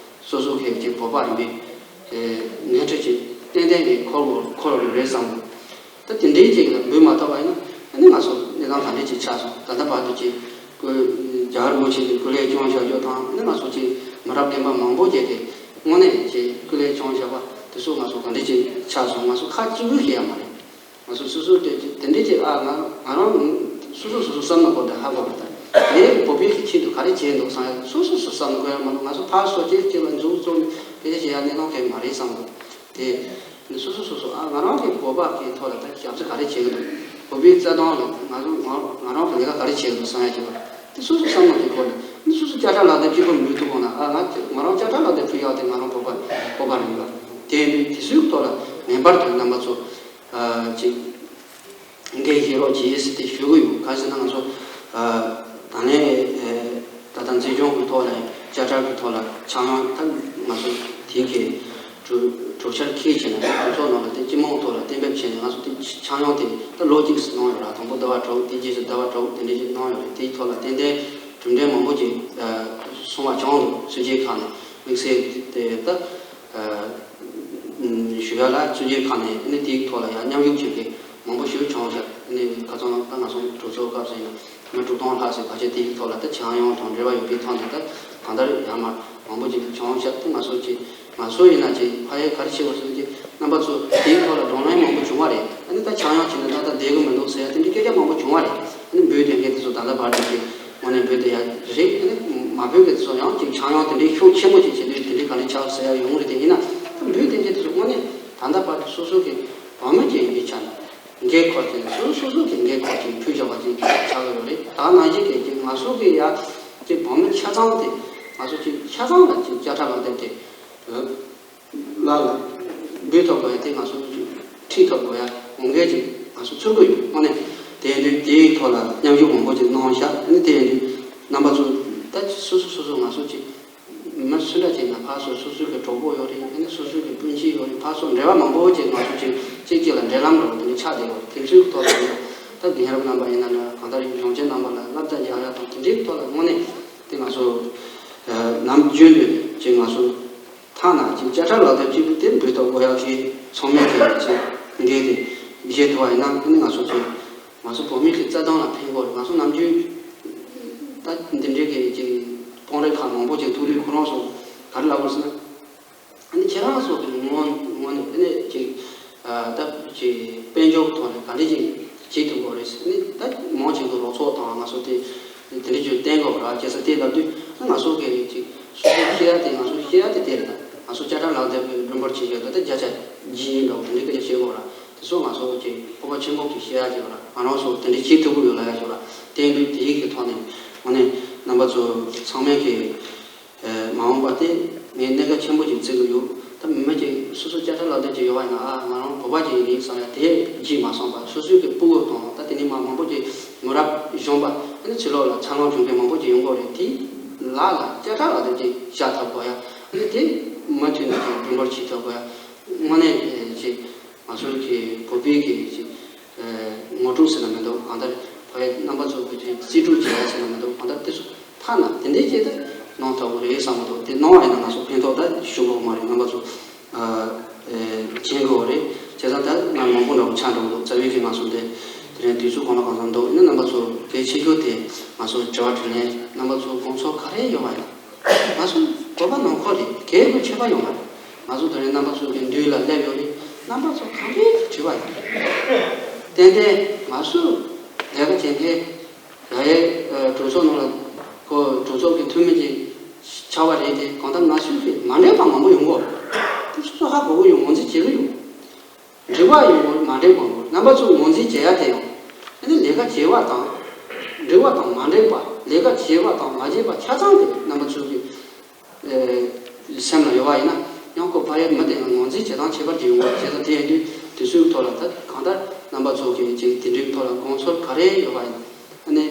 སོ་སོ་གི་ཅིག་བོད་པ་ཡིན་པའི་ངན་འཕྲི་ཅིག་ཏན་ཏན་གི་འཁོར་འཁོར་རེད་བསམ་གི་འདུག་ད་དེ་འདྲའི་ཅིག་ལ་འབུལ་མ་ཐོབ་པ་ཡིན་ན་ཨ་ནི་ང་ཚོ་གནས་སྟངས་ག་འདྲ་ཅིག་ཆགས་སོང་། ད་ལྟ་བར་དུ་ཅིག་སྐུ་རྒྱལ་བ་རིན་པོ་ཆེ་གི་སྐུ་ལས་སྐྱོང་བཞག་རྒྱུ་དང་ཨ་ནི་ང་ཚོ་ཅིག་མི་རབས་རྒན་པ་མང་པོ་བྱས་ཏེ་དངོས་གནས་ཅིག་སྐུ་ལས་སྐྱོང་བཞག་པ་དེ་ཚོ་ང་ཚོ་ག་འདྲ་ཅིག་ཆགས་སོང་། ང་ཚོ་ཁ་གཅིག་པུ་ཞིག་ཡང་མ་རེད། ང་ཚོ་སོ་སོ་དེ་དེ་འདྲའི་ཅིག་ཨ་ང་ང་རང་སོ་སོ་སོ་སོ་བསམ་ན་གོ་ད་ཧ་གོ་མ་ད་ངས་བོད་པའི་གི་ཆེད་དུ་ག་རེ་བྱས་འདུག་བསམ་ཡ་སོ་སོ་སོ་བསམ་དགོས་ཡ་མ་གཏོགས་ང་ཚོ་ཕར་ཚུར་གཅིག་གཅིག་ལ་མཛུབ་བཙུགས་ནས་སྐད་ཆ་བཤད་ཡ་གནས་སྟངས་གང་ཡང་མ་རེད་བསམ་འདུག་དེ། འདི་སོ་སོ་སོ་སོ་ཨ་ང་རང་གི་བོད་པ་གི་ཐོག་ལ་ད་ཞབས་ཕྱི་ག་རེ་བྱེད་ཀྱི་འདུག་བོད་པའི་རྩ་དོན་ལ་ང་ཚོ་ང་ང་རང་གི་ལས་ཀ་ག་རེ་བྱེད་ཀྱི་འདུག་བསམ་ཡ་ཅིག་ཡོད་རེད། འདི་སོ་སོ་བསམ་བློ་དེ་འཁོར་ནས་འདི་སོ་སོ་དཔྱ་ཁྲལ་ལག་དེབ་གཅིག་པུ་མི་ཐུབ་གོང་ན་ཨ་ང་ང་རང་དཔྱ་ཁྲལ་ལག་དེབ་ཕུལ་ཡག་དེ་ང་རང་བོད་པ་བོད་པ་རེད་ལ། དེ་ཡིན་དུས་དེ་ཚོའི་ཐོག་ལ་ངེས་པར་དུ་རྣམ་པ་ཚོ་ཨ་ཅིག་འགན་བཞེས་རོགས་གྱིས་ཟེར་ཏེ་ཞུ་གི་ཡོད། གང་ཟེར་ན་ང་ཚོ་ཨ་ད་ནས་ཨ་ད་ལྟ་འཛིན་སྐྱོང་གི་ཐོག་ལ་དཔྱ་ཁྲལ་གི་ཐོག་ལ་ཆག་ཡང་ད་ང་ཚོ་དེ་གི་གྲོས་གྲོས་འཆར་འཁྱེར་བྱས་ནས་གྲོས་ཚོགས་ནང་ལ་དེ་སྤྱི་དམངས་ཐོག་ལ་གཏན་འབེབས་བྱས་ནས་ང་ཚོ་དེ་ཆག་ཡང་དེ་ད་ལོ་གཅིག་གནང་ཡོད་ར། དང་པོ་ཟླ་བ་དྲུག་དེ་རྗེས་སུ་ཟླ་བ་དྲུག་དེ་འདྲ་ཞིག་གནང་ཡོད་རེད། དེའི་ཐོག་ལ་ཏན་ཏན་གྲུབ་འབྲས་མང་པོ་ཅིག་སོང་བ་བྱུང་འདུག་སྲིད་བྱུས་ཁག་ནས་དམིགས་བསལ་དེ་ད། ཞུ་ཡ་ལ་བཙུན་གྱི་ཁ་ནས་ཨ་ནི་དེའི་ཐོག་ལ་ཡང་མཉམ་ཞུགས་བྱེད་མཁན་མང་པོ་ཞིག་བྱུང་ཤག་ཨ་ནི་ཁ་སང་ད་ང་ཚོ་གྲོས་ཚོགས་སྐབས་སུ་ཡིན་ན་མི་དྲུག་སྟོང་ལྷག་ཟེར་ཕལ་ཆེར་དེའི་ཐོག་ལ་ད་ཆག་ཡང་དང་འབྲེལ་བ་ཡོད་པའི་ཐོག་ནས་ད་གང་ལྟར་ཡར་མར་མང་པོ་ཅིག་བྱུང་ཤག་དེ་ང་ཚོ་ཅིག་ང་ཚོ་ཡིན་ན་ཅིག་ཕ་ཡུལ་ག་རེ་བྱེད་དགོས་ཟེར་ན་ཅིག་རྣམ་པ་ཚོ་དེའི་ཐོག་ལ་བགྲོ་གླེང་མང་པོ་བྱུང་བ་རེད། ཨ་ནི་ད་ཆག་ཡང་བྱས་ན་ད་ལྟ་བསྡད་དགོས་མི་འདུག་ཟེར་ཡ་དེ་འདྲའི་སྐད་ཆ་མང་པོ་བྱུང་བ་རེད། ཨ་ནི་འབོད་དེ་མཁན་དེ་ཚོ་ད་ལྟ་བར་དུ་ཅིག་དངོས་གནས་འབོད་དེ་ཡ་རེད། ཨ་ནི་མ་འབོད་མཁན་དེ་ཚོ་ཡང་ཅིག་ཆག་ཡང་དེ་འདྲའི་ཤུགས་ཆེན་པོ་ཅིག་བྱེད་དུས་དེ་འདྲའི་ག་ལེ་ཆགས་ཟེར་ཡ་ཡོང་གི་རེད། དེ་ཡིན་ན་ད་འབོད་དེ་མཁན་དེ་ཚོ་དངོས་གནས་ད་ལྟ་བར་དུ་སོ་སོ་གི་བུད་མེད་ཅིག་ཡིན་པའི་ཆ་ནས་འགན་འཁུར་དེ་སོ་སོ་སོ་གི་འགན་འཁུར་དེ་ཕུལ་བཞག་པ་ཅིག་ཆགས་ཀྱི་ཡོད་རེད། ད་ནང་བཞིན་གི་ཅིག་ང་ཚོ་གི་ཡ་ཅིག་བུད་མེད་ཆ་ཚང་དེ་ང་ཚོ་ཅིག་ཆ་ཚང་ལ་ཅིག་དཔྱ་ཁྲལ་ལག་དེབ་དེ། ལ་ལ་འབུལ་ཐོབ་དགོས་ཡ་དེ་ང་ཚོ་ཁྲིད་ཐོབ་དགོས་ཡ་འོང་མཁན་ཅིག་ང་ཚོ་ཚུར་དགོས་ཡོད། དངོས་གནས་དེ་ཡིན་དུས་དེའི་ཐོག་ལ་མཉམ་ཞུགས་མང་པོ་ཅིག་གནང་ཤག་ཨ་ནི་དེ་ཡིན་དུས་རྣམ་པ་ཚོ་ད་སོ་སོ་སོ་སོ་ང་ཚོ་ཅིག་མི་སུ་འདྲ་ཅིག་ན་ཕར་ཚུར་སོ་སོའི་གི་གྲོགས་པོ་ཡོད་རེད། ཨ་ནི་སོ་སོའི་གི་སྤུན་མཆེད་ཡོད་རེད། ཕར་ཚུར་འབྲེལ་བ་མང་པོ་ཅིག་ང་ཚོ་ཅིག་གཅིག་གཅིག་ལ་འབྲེལ་ལམ་འདྲ་བོ་དེ་འདྲ་ཆགས་བསྡད་ཡོད་རེད། དེ་ཚོའི་ཐོག་ལ་ཡིན་ན་ད་རྒན་རབས་རྣམ་པ་ཡིན་ན་འདྲ་གང་ལྟར་གཞོན་སྐྱེས་རྣམ་པ་ལ་བསླབ་བྱ་རྒྱག་ཡ་དང་དེ་འདྲའི་ཐོག་ལ་དངོས་གནས་དེ་ང་ཚོ་ནམ་རྒྱུན་དུ་ཅིག་ང་ཚོ། ཐ་ན་ཅིག་དཔྱ་ཁྲལ་ལག་དེབ་གཅིག་པུ་དེ་འབུལ་ཐོབ་དགོས་ཡག་གི་ཚང་མས་ཀྱི་ཅིག་འགན་དེ་བཞེས་ཐུབ་པ་ཡིན་ན་ཨ་ནི་ང་ཚོ་ཚོ་ང་ཚོ་བོད་མི་གི་རྩ་དོན་ལ་ཕན་གྱི་རེད། ང་ཚོ་ནམ་རྒྱུན་ད་འདི་འདྲའི་གི་ཅིག་དཔོན་རིགས་ཁག་མང་པོ་ཅིག་ཐུག་དུས་ཁོ་རང་ཚོ་ག་རེ་ལབ་དགོས་ཟེར་ན་ཨ་ནི་ཁྱེད་རང་ཚོ་གི་ངོ་ངོ་ནས་ཨ་ནི་ཅིག་ད་ཅིག་དཔལ་འབྱོར་གི་ཐོག་ནས་ག་འདྲ་ཅིག་བྱེད་ཐུབ་དགོས་རེད། ཨ་ནི་ད་མང་ཆེ་གི་རོགས་ཚོགས་དང་ང་ཚོ་དེ། དེ་འདྲ་ཅིག་བསྟན་དགོས་ར་བྱས་ཙང་དེ་ལབ་དུས་ང་ཚོ་གི་ཅིག་སོ་སོ་ཤེས་ཡ་དེ་ང་ཚོ་ཤེས་ཡ་དེ་དེ་རེད། ད་ང་ཚོ་དཔྱ་ཁྲལ་ལག་དེབ་ཀྱི་མགྲོན་པོར་བྱེད་ཡོད་ད་ལྟ་བརྒྱ་ཆ་བཞི་འདྲ་བོ་དེ་འདྲ་སྐད་ཆ་བཤད་དགོས་ར། དེ་ཚོ་ང་ཚོ་ཅིག་སྤོབས་པ་ཆེན་པོ་གི་བཤད་ཡ་ཅིག་ར། ང་རང་ཚོ་དེ་འདྲ་བྱེད་ཐུབ་ཀྱི་ཡོད་ལབ་ཡ་ཅིག་ར། དེ་ཡིན་དུས་དེའི་གི་ཐོག་ནས་དངོས་གནས་རྣམ་པ་ཚོ་ཚང་མས་གི་མ་འོངས་པ་དེ་ངས་གནད་འགག་ཆེན་པོ་ཅིག་བརྩི་གི་ཡོད། ད་མི་མང་ཅིག་སོ་སོ་དཔྱ་ཁྲལ་ལག་དེབ་ཅིག་ཡོད་པ་ཡིན་ན་ཨ་ང་རང་བོད་པ་ཅིག་ཡིན་བསམ་ཡ་དེ་བརྗེད་མ་སོང་བར་སོ་སོའི་གི་སྤུ་གུ་དང་ད་དེ་ནས་མ་མང་པོ་ཅིག་མི་རབས་གཞོན་པ་ཨ་ནི་ཕྱི་ལོགས་ལ་འཚར་ལོངས་བྱུང་མཁན་མང་པོ་ཅིག་ཡོང་གི་རེད། དེ་ལ་ལ་དཔྱ་ཁྲལ་ལག་དེབ་ཅིག་བཞག་ཐུབ་དགོས་ཡ། ཨ་ནི་དེ་མུ་མཐུད་ནས་ཅིག་མགྲོན་པོར་བྱེད་ཐུབ་དགོས་ཡ། དངོས་གནས་ཅིག་ང་ཚོའི་གི་བོད་པའི་གི་ཅིག་ངོ་སྤྲོད་ཟེར་ན་མི་འདུག་གང་ལྟར་བོད་རྣམ་པ་ཚོ་གི་ཅིག་རྩིས་སྤྲོད་བྱེད་ཡ་ཟེར་ན་མི་འདུག་གང་ལྟར་དེ་ཚོ་ཐ་ན་དེ་འདྲའི་ཅིག་ད་གནང་ཐུབ་ཀྱི་རེད་བསམ་གྱི་འདུག་དེ་གནང་བ་ཡིན་ན་ང་ཚོ་ཕན་ཐོགས་ད་ཞུ་དགོས་མ་རེད། རྣམ་པ་ཚོ་མཁྱེན་དགོས་རེད། བྱས་ཙང་ད་ང་མང་པོ་འདྲ་བོ་ཆགས་འགྲོ་གི་འདུག་རྩ་བའི་གི་ང་ཚོ་འདི་དེ་རིང་དུས་ཚོད་གང་ལ་གང་འཚམ་འདུག་ཡིན་ན་རྣམ་པ་ཚོ་གལ་ཆེ་རྒྱུ་དེ་ང་ཚོ་དྲི་བ་དྲིས་ལན་རྣམ་པ་ཚོ་དགོངས་ཚུལ་ག་རེ་ཡོད་པ་ཡིན། ང་ཚོ་བོད་པ་ནང་ཁོག་རེད། གལ་དགོས་ཆོད་པ་ཡོད་མ་རེད། ང་ཚོ་དེ་རིང་རྣམ་པ་ཚོ་གི་མདུན་ལ་སླེབས་ཡོད་རེད། རྣམ་པ་ཚོ་གང་འདྲའི་དྲི་བ་ཡོད་རེད། ཏན་ཏན་ང་ཚོ་ལས་ཀ་བྱེད་མཁན་ཡ་ཡའི་གྲོས་ཚོགས་ནང་ལ་ཁོ་གྲོས་ཚོགས་ཀྱི་འཐུས་མི་ཅིག་ཆགས་པ་རེད་དེ་གང་ལྟར་ང་ཚོའི་གི་མ་འགྲིག་པ་མང་པོ་ཡོང་གི་ཡོད་རེད། དེ་ཚོ་ཧ་གོ་གི་ཡོད། ངོས་འཛིན་བྱེད་ཀྱི་ཡོད། འགྲིག་པ་ཡོང་གི་མ་འགྲིག་པ་ཡོང་གི་རྣམ་པ་ཚོ་ངོས་འཛིན་བྱེད་ཡ་དེ་ཡང་ཨ་ནི་ལས་ཀ་བྱེད་པ་དང་འགྲིག་པ་དང་མ་འགྲིག་པ་ལས་ཀ་བྱེད་པ་དང་མ་བྱེད་པ་ཆ་ཚང་དེ་རྣམ་པ་ཚོ་གི་སེམས་ལ་ཡོད་པ་ཡིན་ན་ཡང་ཁོ་ཕ་ཡུལ་མི་དེ་ངོས་འཛིན་བྱེད་སྟངས་ཁྱད་པར་ཅིག་ཡོང་གི་རེད། བྱས་ཙང་དེ་ཡིན་དུས་དེ་ཚོའི་ཐོག་ལ་ད་གང་ལྟར་རྣམ་པ་ཚོ་གི་ཅིག་དེ་འདྲའི་ཐོག་ལ་དགོངས་ཚུལ་ག་རེ་ཡོད་པ་ཡིན་ན་ཨ་ནི་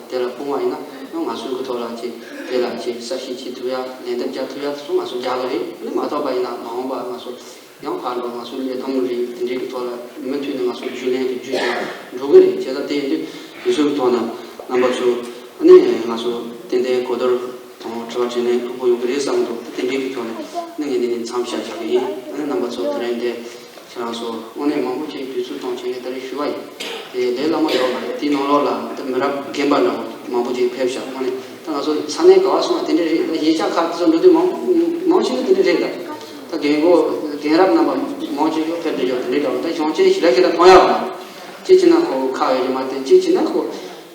དེ་ལ་སྤུངས་པ་ཡིན་ན་ཡང་ང་ཚོའི་གི་ཐོག་ལ་ཅིག་ དེ་ལ་ཅིག་གསལ་བཤད་བྱེད་ཐུབ་ཡ། ལན་འདེབས་རྒྱག་ཐུབ་ཡ་དེ་ཚོ་ང་ཚོ་རྒྱག་གི་རེད། ཨ་ནི་མ་གཏོགས་པ་ཡིན་ན་མ་འོངས་པ་ང་ཚོ་ཡང་ཕར་འགྲོ། ང་ཚོ་ལས་དོན་རེད། དེ་འདྲའི་གི་ཐོག་ལ་མུ་མཐུད་ནས་ང་ཚོ་རྒྱུན་ལས་ཀྱི་བརྒྱུད་དེ་འགྲོ་གི་རེད། བྱས་ཙང་དེ་ཡིན་དུས་དེ་ཚོའི་ཐོག་ནས་རྣམ་པ་ཚོ་ཨ་ནི་ང་ཚོ་ཏན་ཏན་གོ་བསྡུར་དང་དྲི་བ་དྲིས་ལན་ཕུལ་དགོས་ཡོང་གི་རེད་བསམ་གི་འདུག་དེ་འདྲའི་གི་ཐོག་ནས་ཨ་ནི་ངས་འདི་ནས་མཚམས་བཞག་བཞག་གི་ཡིན། ཨ་ནི་རྣམ་པ་ཚོ་དེ་རིང་འདི། ཁྱེད་རང་ཚོ་དངོས་གནས་མང་པོ་ཅིག་དུས་ཚོད་གཏོང་བྱས་ནས་ད་རེས་ཞུ་བ་ཡིན། དེ་ལས་སླ་མོ་ཡོད་མ་རེད། དེའི་ནང་ལོགས་ལ་ད་མི་རབས་རྒན་པ་འདྲ་བོ་མང་པོ་ཅིག་ཕེབས་ཤག་དངོས་གནས་ད་ང་ཚོ་ས་གནས་ག་བ་སོང་ན་དེ་འདྲ་རེད། ད་གཞིས་ཆགས་ཁག་དེ་ཚོ་འགྲོ་དུས་མང་མང་ཆེ་གི་དེ་འདྲ་རེད། ད་ད་རྒན་གོག་རྒན་རབས་རྣམ་པ་མང་ཆེ་ཤོས་ཕེབས་འདྲ་ཡོད། དེ་འདྲ་འདྲ་བོ་ད་གཞོན་སྐྱེས་ཞེ་དྲག་ཞེ་དྲག་མཐོང་ཡག་མ་རེད། གཅིག་བྱས་ན་ཁོ་ཁག་ཡོད་ཀྱི་མ་རེད། གཅིག་བྱས་ན་ཁོ་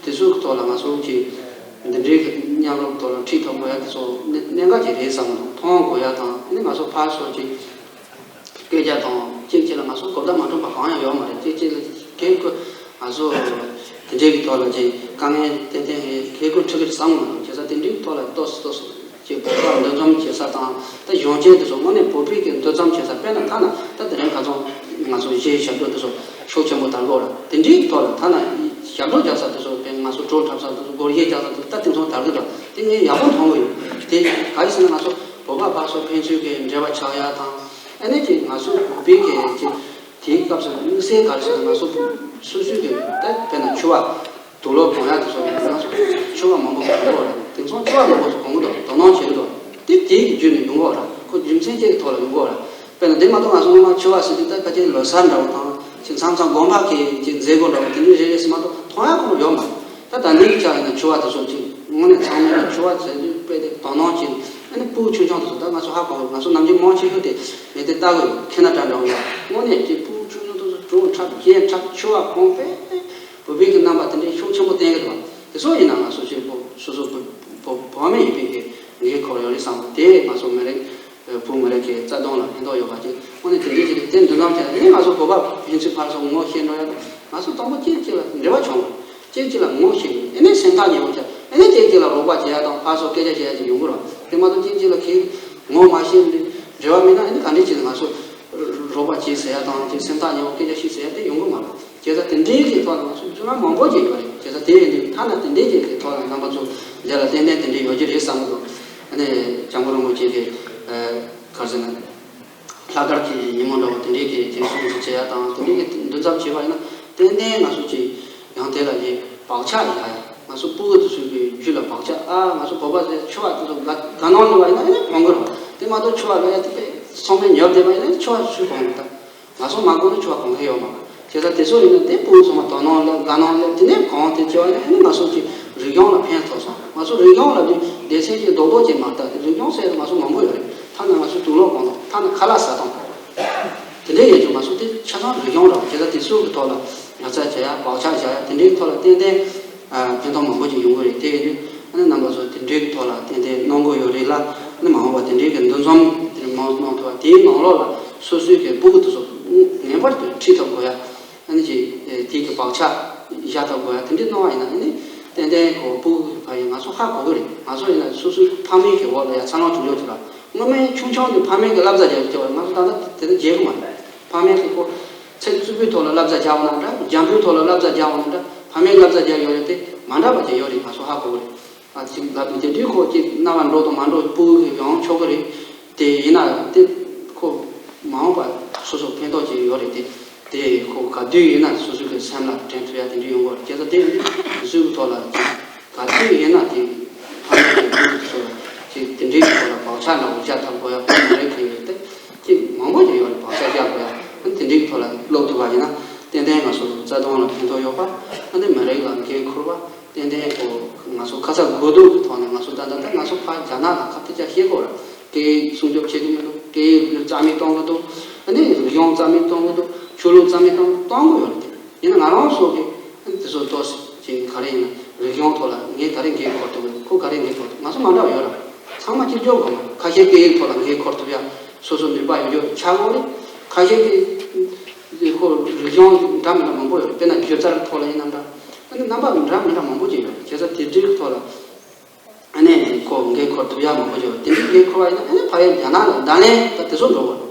དེ་ཚོའི་ཐོག་ལ་ང་ཚོ་ཅིག་འདི་འདྲའི་གི་མཉམ་རུབ་ཐོག་ལ་ཁྲིད་ཐུབ་དགོས་ཡ་དེ་ཚོ་གནད་འགག་ཅིག་རེད་བསམ་གི་འདུག་མཐོང་དགོས་ཡ་དང་ཨ་ནི་ང་ཚོ་ཕར་ཚུར་ཅིག་སྐད་ཆ་དང་གཅིག་གཅིག་ལ་ང་ཚོ་གོ་བརྡ་མ་འཕྲོད་པ་གང་ཡང་ཡོད་མ་རེད། གཅིག་གཅིག་ལ་གལ་ཁོ་ང་ཚོ་དེ་འདྲའི་གི་ཐོག་ལ་ཅིག་དཀའ་ངལ་ཏན་ཏན་ཧེ་གལ་ཁོ་འཕྲད་ཀྱི་བསམ་གི་མ་རེད། བྱས་ཙང་དེ་འདྲའི་གི་ཐོག་ལ་ཏོག་ཙམ་ཏོག་ཙམ་ཅིག་བོད་པ་འདུ་འཛོམས་བྱེད་ས་དང་ད་གཞོན་སྐྱེས་དེ་ཚོ་དངོས་གནས་བོད་པའི་གི་འདུ་འཛོམས་བྱེད་ས། དཔེར་ན་ཐ་ན་ད་དེ་རིང་ཁ་སང་ང་ཚོ་གཞིས་ཞབས་བྲོ་དེ་ཚོ་ཤུགས་ཆེན་པོ་དར་གོ་ར། དེ་འདྲའི་གི་ཐོག་ལ་ཐ་ན་ཞབས་བྲོ་རྒྱག་ས་དེ་ཚོ་དཔེར་ང་ཚོ་བྲོ་འཁྲབ་ས་དེ་ཚོ་སྒོར་གཞས་རྒྱག་ས་དེ་ཚོ་ད་དེང་སང་དར་གི་འདུག་དེ་ངས་ཡག་པོ་མཐོང་གི་ཡོད། དེ་ག་རེ་ཟེར་ན་ང་ཚོ་བོད་པ་ཕར་ཚུར་ཕན་ཚུན་གི་འབྲེལ་བ་ཆགས་ཡ་དང་། ཨ་ནི་ཅིག་ང་ཚོ་བོད་པའི་གི་ཅིག་དེའི་སྐབས་སུ་དམིགས་བསལ་ག་རེ་ཟེར་ན་ང་ཚོ་སོ་སོའི་གི་ད་དཔེར་ན་ཕྱུ་པ་དུག་ལོག་གོན་ཡ་དེ་ཚོ་ཡིན་ན་ང་ཚོ་ཕྱུ་པ་མང་པོ་གོན་གི་ཡོད་རེད། དེང་སང་ཕྱུ་པ་མང་པོ་ཚོ་གོན་གི་འདུག་དོ་སྣང་བྱེད་གི་འདུག་དེ་དེའི་བརྒྱུད་ནས་ཡོང་གི་ཡོད་རེད། ཁོ་རྒྱུ་མཚན་ཅིག་གི་ཐོག་ལ་ཡོང་གི་ཡོད་རེད། དཔེར་ན་དེ་མ་གཏོགས་ང་ཚོ་སྔོན་མ་ཕྱུ་པ་ཟེར་དུས་ད་ཕལ་ཆེར་ལོ་གསར་འདྲ་བོ་དང་ཅིག་མཚམས་མཚམས་དགོན་པ་གི་ཅིག་མཛད་སྒོ་འདྲ་བོ་དེ་འདྲའི་རེ་རེ་ཟེར་མ་གཏོགས་མཐོང་ཡ་ཁོ་རང་ཡོད་མ་རེད། ད་ད་ནི་ཆ་ཡིན་ན་ཕྱུ་པ་དེ་ཚོ་ཅིག་དངོས་གནས་ཚང་མས་ཕྱུ་པ་ཟེར་དུས་དཔེ་དེ་དོ་སྣང་བྱེད། ཨ་ནི་སྤུ་གུ་ཆུང་ཆུང་དེ་ཚོ་ད་ང་ཚོ་ཧ་གོ་གི། ང་ཚོ་ནམ་རྒྱུན་མང་ཆེ་ཤོས་དེ་མི་དེ་ལྟ་གི་ཡོད། ཁེ་ན་ཌ་འདྲ་བོ་ལ་དངོས་གནས་ཀྱི་སྤུ་གུ་ཆུང་ཆུང་དེ་ཚོ་བྲོ་འཁྲབ་རྒྱན་འཁྲབ་ཕྱུ་པ་གོན་པས་བོད་པའི་གི་རྣམ་པ་དེ་འདྲའི་ཤུགས་ཆེན་པོ་བསྟན་གི་འདུག་དེ་ཚོ་ཡིན་ན་ང་ཚོ་ཅིག་བོད་སོ་སོ་བོད་བོད་བོད་མི་ཡིན་པའི་གི་འགན་ཁུར་ཡོད་རེད་བསམ། དེ་ང་ཚོ་མི་རིགས་བོད་མི་རིགས་ཀྱི་རྩ་དོན་ལ་ཕན་ཐོགས་ཡོད་པ་ཅིག་དངོས་གནས་དེ་འདྲའི་ཅིག་དེ་འདུ་འཛོམས་བྱས་ནས་ང་ཚོ་བོད་པ་ཕན་ཚུན་ཕར་ཚུར་ངོ་ཤེས་འགྲོ་ཡ། ང་ཚོ་དང་པོ་གཅིག་གཅིག་ལ་འབྲེལ་བ་བྱུང་། གཅིག་གཅིག་ལ་ངོ་ཤེས་ནས་ཨ་ནི་སེམས་ཐག་ཉེ་བོ་བྱས། ཨ་ནི་གཅིག་གཅིག་ལ་རོགས་པ་བྱེད་ཡ་དང་ཕར་ཚུར་སྐད་ཆ་བཤད་ཡ་ཅིག་ཡོང་གི་རེད། དེ་མ་གཏོགས་གཅིག་གཅིག་ལ་གི་ངོ་མ་ཤེས་ནས་འབྲེལ་བ་མེད་ན་ཨ་ནི་ག་འདྲ་ཅིག་ང་ཚོ་རོགས་པ་བྱེད་ཟེར་ཡ་དང་ཅིག་སེམས་ཐག་ཉེ་བོ་སྐད་ཆ་བཤད་ཟེར་ཡ་དེ་ཡོང་གི་མ་རེད། བྱས་ཙང་དེ་འདྲའི་གི་ཐོག་ལ་ང་ཚོ་བརྒྱུད་རིམ་མང་པོ་ཅིག་ཡོད་རེད། བྱས་ཙང་དེ་ཡིན་དུས་ཐ་ན་དེ་འདྲའི་གི་ཐོག་ལ་རྣམ་པ་ཚོ་འདི་ལ་ཏན་ཏན་དེ་འདྲའི་ཡོད་ཀྱི་རེད་བསམ་གི་འདུག་ཨ་ནི་སྐྱབས་མགོན་རིན་པོ་ཆེ་གི་ག་རེ་ཟེར་ན། ལྷག་དཀར་གྱི་ཉིན་མོ་འདྲ་བོ་དེ་འདྲའི་གི་ཅིག་སྲུང་བརྩི་བྱེད་ཡ་དང་དེ་འདྲའི་གི་འདུ་འཛོམས་བྱེད་པ་ཡིན་ན་ཏན་ཏན་ང་ཚོ་ཅིག་ཡང་དེ་ལ་ཅིག་བག་ཆགས་ཡོད་ཡ། ང་ཚོ་སྤུ་གུ་དེ་ཚོའི་གི་རྒྱུད་ལ་བག་ཆགས། ཨ་ང་ཚོ་བོད་པ་ཟེར་ཕྱུ་པ་དེ་ཚོ་དགའ་དགའ་སྣང་ཡོད་པ་ཡིན་ན་ཨ་ནི་གོན་གི་རེད། དེ་མ་གཏོགས་ཕྱུ་པ་ལ་ཡ་དེ་དཔེ་ཚང་མས་ཉོབ་བསྡད་པ་ཡིན་ན་ཕྱུ་པ་སུས་གོན་གི་ད། ང་ཚོ་མ་གོན་ན་ཕྱུ་པ་གོན་མཁན་ཡོད་མ་རེད། བྱས་ཙང་དེ་ཚོ་ཡིན་ན་དེ་སྤུ་གུ་ཚང་མ་དོ་སྣང་སླེབས་དགའ་སྣང་སླེབས་དེ་ནས་གོན་དེ་བྱས་པ་ཡིན་ན་ཨ་ནི་ང་ཚོ་ཅིག་རིག་གཞུང་ལ་ཕན་ཐོགས་སོང་། ང་ཚོ་རིག་གཞུང་ལབ་དུས་སྡེ་ཚན་གྱི་རྡོག་རྡོག་ཅིག་མ་གཏོགས་དེ་རིག་གཞུང་ཟེར་ཡ་ང་ཚོ་མང་པོ་ཡོད་རེད། ཐ་ན་ང་ཚོ་དུག་ལོག་གོན་སྟངས། ཐ་ན་ཁ་ལག་ཟ་སྟངས། དེ་འདྲའི་ཡོད་ཀྱང་ང་ཚོ་དེ་ཆ་ཚང་རིག་གཞུང་རེད། བྱས་ཙང་དེ་ཚོའི་གི་ཐོག་ལ་ཉར་ཚགས་བྱེད་ཡ་བག་ཆགས་བཞག་ཡ་དེ་འདྲའི་གི་ཐོག་ལ་ཏན་ཏན་ཕན་ཐོགས་མང་པོ་ཅིག་ཡོང་གི་རེད། དེ་ཡིན་དུས་ཨ་ནི་རྣམ་པ་ཚོ་དེ་འདྲའི་གི་ཐོག་ལ་ཏན་ཏན་གནང་དགོས་ཡོད་རེད་ལ། ཨ་ནི་མ་འོངས་པ་དེ་འདྲའི་གི་འདུ་འཛོམས་དེ་མང་གནང་ཐུབ་པ། དེའི་ནང་ལོགས་ལ་སོ་སོའི་གི་སྤུ་གུ་དེ་ཚོ་ངེས་པར་དུ་ཁྲིད་ཐུབ་དགོས་ཡ། ཨ་ནི་ཅིག་དེའི་གི་བག་ཆགས་བཞག་ཐུབ་དགོས་ཡ། དེ་འདྲའི་གནང་བ་ཡིན་ན་ཨ་ནི་ཏན་ཏན་གོ་སྤུ་གུ་གི་ཕ་ཡུལ་ང་ཚོ་ཧ་གོ་གི་རེད། ང་ཚོ་ཡིན་ན་སོ་སོའི་ཕ་མའི་གི་འོག་ལ་ཡ་འཚར་ལོངས་བྱུང་ཆོག་ཅིག་ལ་སྔོན་མའི་ཆུང་ཆུང་དུས་ཕ་མའི་གི་བསླབ་བྱ་རྒྱག་ཅིག་བ་ང་ཚོ་ད་ལྟ་དེ་འདྲ་བརྗེད་གི་མ་རེད། ཕ་མའི་གི་ཁོ་ཚིག་རྩུབ་པོའི་ཐོག་ལ་བསླབ་བྱ་རྒྱག་འོང་ན་འདྲ། འཇམ་པོའི་ཐོག་ལ་བསླབ་བྱ་རྒྱག་འོང་ན་འདྲ། ཕ་མའི་བསླབ་བྱ་རྒྱག་ཡོད་རེད་དེ་མ་འདྲ་བ་ཅིག་ཡོད་རེད། ང་ཚོ་ཧ་གོ་གི་རེད། ཨ་ཅིག་ལབ་ནས་དེ་དུས་ཁོ་ཅིག་རྣ་བ་འགྲོ་དང་མ་འགྲོ་སྤུ་གུ་གི་ཡོང་ཆོག་གི་རེད། དེ་ཡིན་ན་དེ་ཁོ་མ་འོངས་པ་སོ་སོ་ཕན་ཐོགས་ཅིག་ཡོད་རེད་དེ། དེ་ཁོ་ག་དུས་ཡིན་ན་སོ་སོ་གི་སེམས་ལ་དྲན་ཐུབ་ཡ་དེ་འདྲ་ཡོང་གི་རེད། བྱས་ཙང་དེ་ཡིན་དུས་དེ་ཚོའི་གི་ཐོག་ལ་ཅིག་ག་དུས་ཡིན་ན་དེ་ཕ་མའི་གི་སྤུ་གུ་དེ་ཚོ་ལ་ཅིག་དེ་འདྲའི་གི་ཐོག་ལ་བག་ཆགས་འདྲ་བོ་བཞག་ཐུབ་དགོས་ཡ། ཁོ་མི་རེད་མཁན་ཡོད་དེ་ཅིག་མང་པོ་ཅིག་ཡོད་རེད། བག་ཆགས་བཞག་དགོས་ཡ། དེ་འདྲའི་གི་ཐོག་ལ་སློབ་ཐུབ་པ་ཡིན་ན་ཏན་ཏན་ང་ཚོ་རྩ་དོན་ལ་ཕན་ཐོགས་ཡོད་པ། ཨ་ནི་མི་རིགས་ལ་འགན་འཁུར་བ། ཏན་ཏན་ཁོ་ང་ཚོ་ཁ་ཚ་དགོས་གཏུག་གི་ཐོག་ནས་ང་ཚོ་ད་ལྟ་ད་ང་ཚོ་ཕར་རྒྱ་ནག་ལ་ཁ་གཏད་བཅག་ཤེས་དགོས་ར། སྐད་ཡིག་སྲུང་སྐྱོབ་བྱེད་ཀྱི་མི་འདུག་སྐད་ཡིག་རྩ་མེད་གཏོང་གི་འདུག་ཨ་ནི་རིག་གཞུང་རྩ་མེད་གཏོང་གི་འདུག་ཆོས་ལུགས་རྩ་མེད་གཏོང་གཏོང་གི་ཡོད་རེད། ཡིན་ན་ང་རང་ཚོ་གི་ཨ་ནི་དེ་ཚོ་ཏོག་ཙམ་ཅིག་ག་རེ་ཡིན་ན་རིག་གཞུང་ཐོག་ལ་ངས་ག་རེ་འགན་འཁུར་ཐུབ་ཀྱི་ཁོ་ག་རེ་འགན་འཁུར་ཐུབ། ང་ཚོ་མ་འདྲ་བ་ཡོད་ར། ཚང་མ་གཅིག་གྱུར་དགོས་མ་རེད། ཁ་ཤས་སྐད་ཡིག་ཐོག་ལ་འགན་འཁུར་ཐུབ་ཡ་སོ་སོ་ནུས་པ་ཡོད་རྒྱུ་ཆགས་དགོས་རེད། ཁ་ཤས་ཀྱི་ཁོ་རིག་གཞུང་འདྲ་མི་འདྲ་མང་པོ་ཡོད་རེད། དཔེར་ན་སྒྱུ་རྩལ་ཐོག་ལ་ཡིན་ན་འདྲ། ཨ་ནི་རྣམ་པ་འདྲ་མི་འདྲ་མང་པོ་ཅིག་ཡོད་རེད། བྱས་ཙང་དེ་འདྲའི་ཐོག་ལ་ཨ་ནི་ཁོ་འགན་འཁུར་ཐུབ་ཡ་མང་པོ་ཅིག་ཡོད་རེད། དེ་འདྲའི་འགན་འཁུར་བ་ཡིན་ན་ཨ་ནི་ཕ་ཡུལ་རྒྱ་ནག་ལ་བརྡ་ལན་ད་དེ་ཚོ་འགྲོ་དགོས་རེད།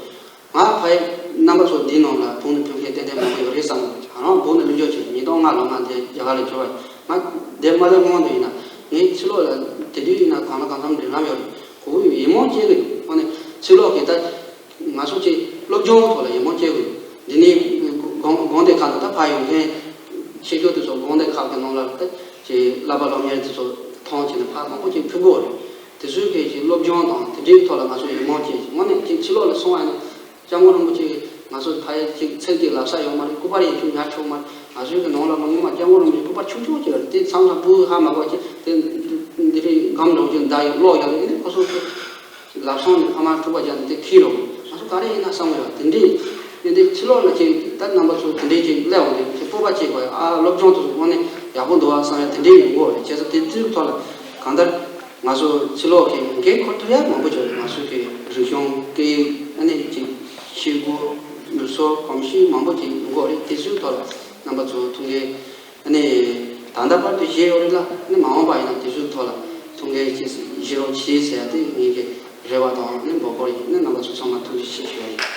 ང་ཕ་ཡུལ་རྣམ་པ་ཚོ་འདིའི་ནང་ལ་བུ་ནི་ཕུགས་ཀྱི་ཏན་ཏན་མང་པོ་ཡོད་རེད་བསམ་གི་འདུག་ང་རང་བུ་ནི་ལུས་འཇོག་བྱས་ཉིས་སྟོང་ལྔ་ལོ་ང་འདི་རྒྱ་གར་ལ་འབྱོར་བ་ཡིན། ང་འདིར་མ་སླེབས་སྔོན་དུ་ཡིན་ན་ངའི་ཕྱི་ལོགས་ལ་ དེ་དུས་ཡིན་ན་གང་ལ་གང་འཚམ་འབྲེལ་ལམ་ཡོད་རེད། གོ་གི་ཡོད། ཡིད་སྨོན་སྐྱེ་གི་ཡོད། ཨ་ནི་ཕྱི་ལོགས་ཀྱི་ད་ང་ཚོ་ཅིག་སློབ་སྦྱོང་ཐོག་ལ་ཡིད་སྨོན་སྐྱེ་གི་ཡོད། འདི་ནས་དགོངས་དགོངས་དེ་ཁ་ནས་ད་ཕར་ཡོང་མཁན་ཆེ་ཤོས་དེ་ཚོ་དགོངས་དེ་ཁག་གི་ནང་ལ་ད་ཅིག་བསླབ་པ་སློབ་གཉེར་དེ་ཚོ་མཐོང་བྱས་ནས་ཕར་མང་པོ་ཅིག་ཕུལ་གི་ཡོད་རེད། དེ་ཚོའི་གི་ཅིག་སློབ་སྦྱོང་དང་དེ་འདྲའི་ཐོག་ལ་ང་ཚོ་ཡིད་སྨོན་སྐྱེ་ཅིག་དངོས་གནས་ཅིག་ཕྱི་ལོགས་ལ་སོང་བ་ཡིན་ན། སྐྱབས་མགོན་རིན་པོ་ཆེ་ང་ཚོ་ཕ་ཡུལ་གཅིག་ཚེ་གཅིག་ལབ་ས་ཡོད་མ་རེད། སྐུ་པར་ཡིན་ཆོག་ཉར་ཆོག་མ་རེད། ང་ཚོའི་གི་ནང་ལ་ལོ་ངོ་མ་སྐྱབས་མགོན་རིན་པོ་ཆེ་སྐུ་པར་ཆུང་ཆུང་ཅིག་རེད། དེ་མཚམས་མཚམས་སྤུ་ཧ་མ་གོ་ཅིག་དེ་འདི་རེད་སྒམ་འགྲོ་རྒྱུ་མདའ་ཡོད་གློག་ཡོད་ཡིན་ནའི་ཁོ་ཚོ་ལབ་སོང་ནས་ཕ་མ་ཐུག་པ་རྒྱབ་ནས་དེ་ཁྱེར་རོགས། ང་ཚོ་ག་རེ་ཡིན་ན་བསམ་གི་ཡོད། དེ་འདྲས་ཡིན་དེ་ཕྱི་ལོགས་ལ་ཅིག་ད་རྣམ་པ་ཚོ་དེ་འདྲས་ཅིག་སླེབས་འོང་དེ་ཅིག་སྤོབས་པ་སྐྱེ་དགོས། ཨ་སློབ་སྦྱོང་དེ་ཚོ་དངོས་གནས་ཡག་པོ་འདུག་ཨ་བསམ་ཡ་དེ་འདྲས་ཡོང་གི་ཡོད་རེད། བྱས་ཙང་དེ་ཚོའི་ཐོག་ལ་གང་ལྟར། ང་ཚོ་ཕྱི་ལོགས་ཀྱི་འགན་འཁུར་ཐུབ་ཡ་མང་པོ་ཅིག་ང་ཚོ་གི་རིག་གཞུང་སྐད་ཡིག་ཨ་ནི་ཅིག་ཤེས་དགོས། ལུགས་སྲོལ་གོམས་གཤིས་མང་པོ་ཅིག་ཡོང་གི་རེད། དེ་ཚོའི་ཐོག་ལ་རྣམ་པ་ཚོ་ཐུགས་འགན་ཨ་ནི་ད་ལྟ་བར་དུ་བཞེས་ཡོད་རེད་ལ། ཨ་ནི་མ་འོངས་པ་ཡིན་ན་དེ་ཚོའི་ཐོག་ལ་ཐུགས་འགན་ཅིག་བཞེས་རོགས་གྱིས་ཟེར་ཡ་དེ་ངེད་ཀྱི་རེ་བ་དང་ཨ་ནི་འབོད་སྐུལ་ཡིན། ཨ་ནི་རྣམ་པ་ཚོ་ཚང་མ་ཐུགས་རྗེ་ཆེ་ཞུ་ཡ་ཡིན།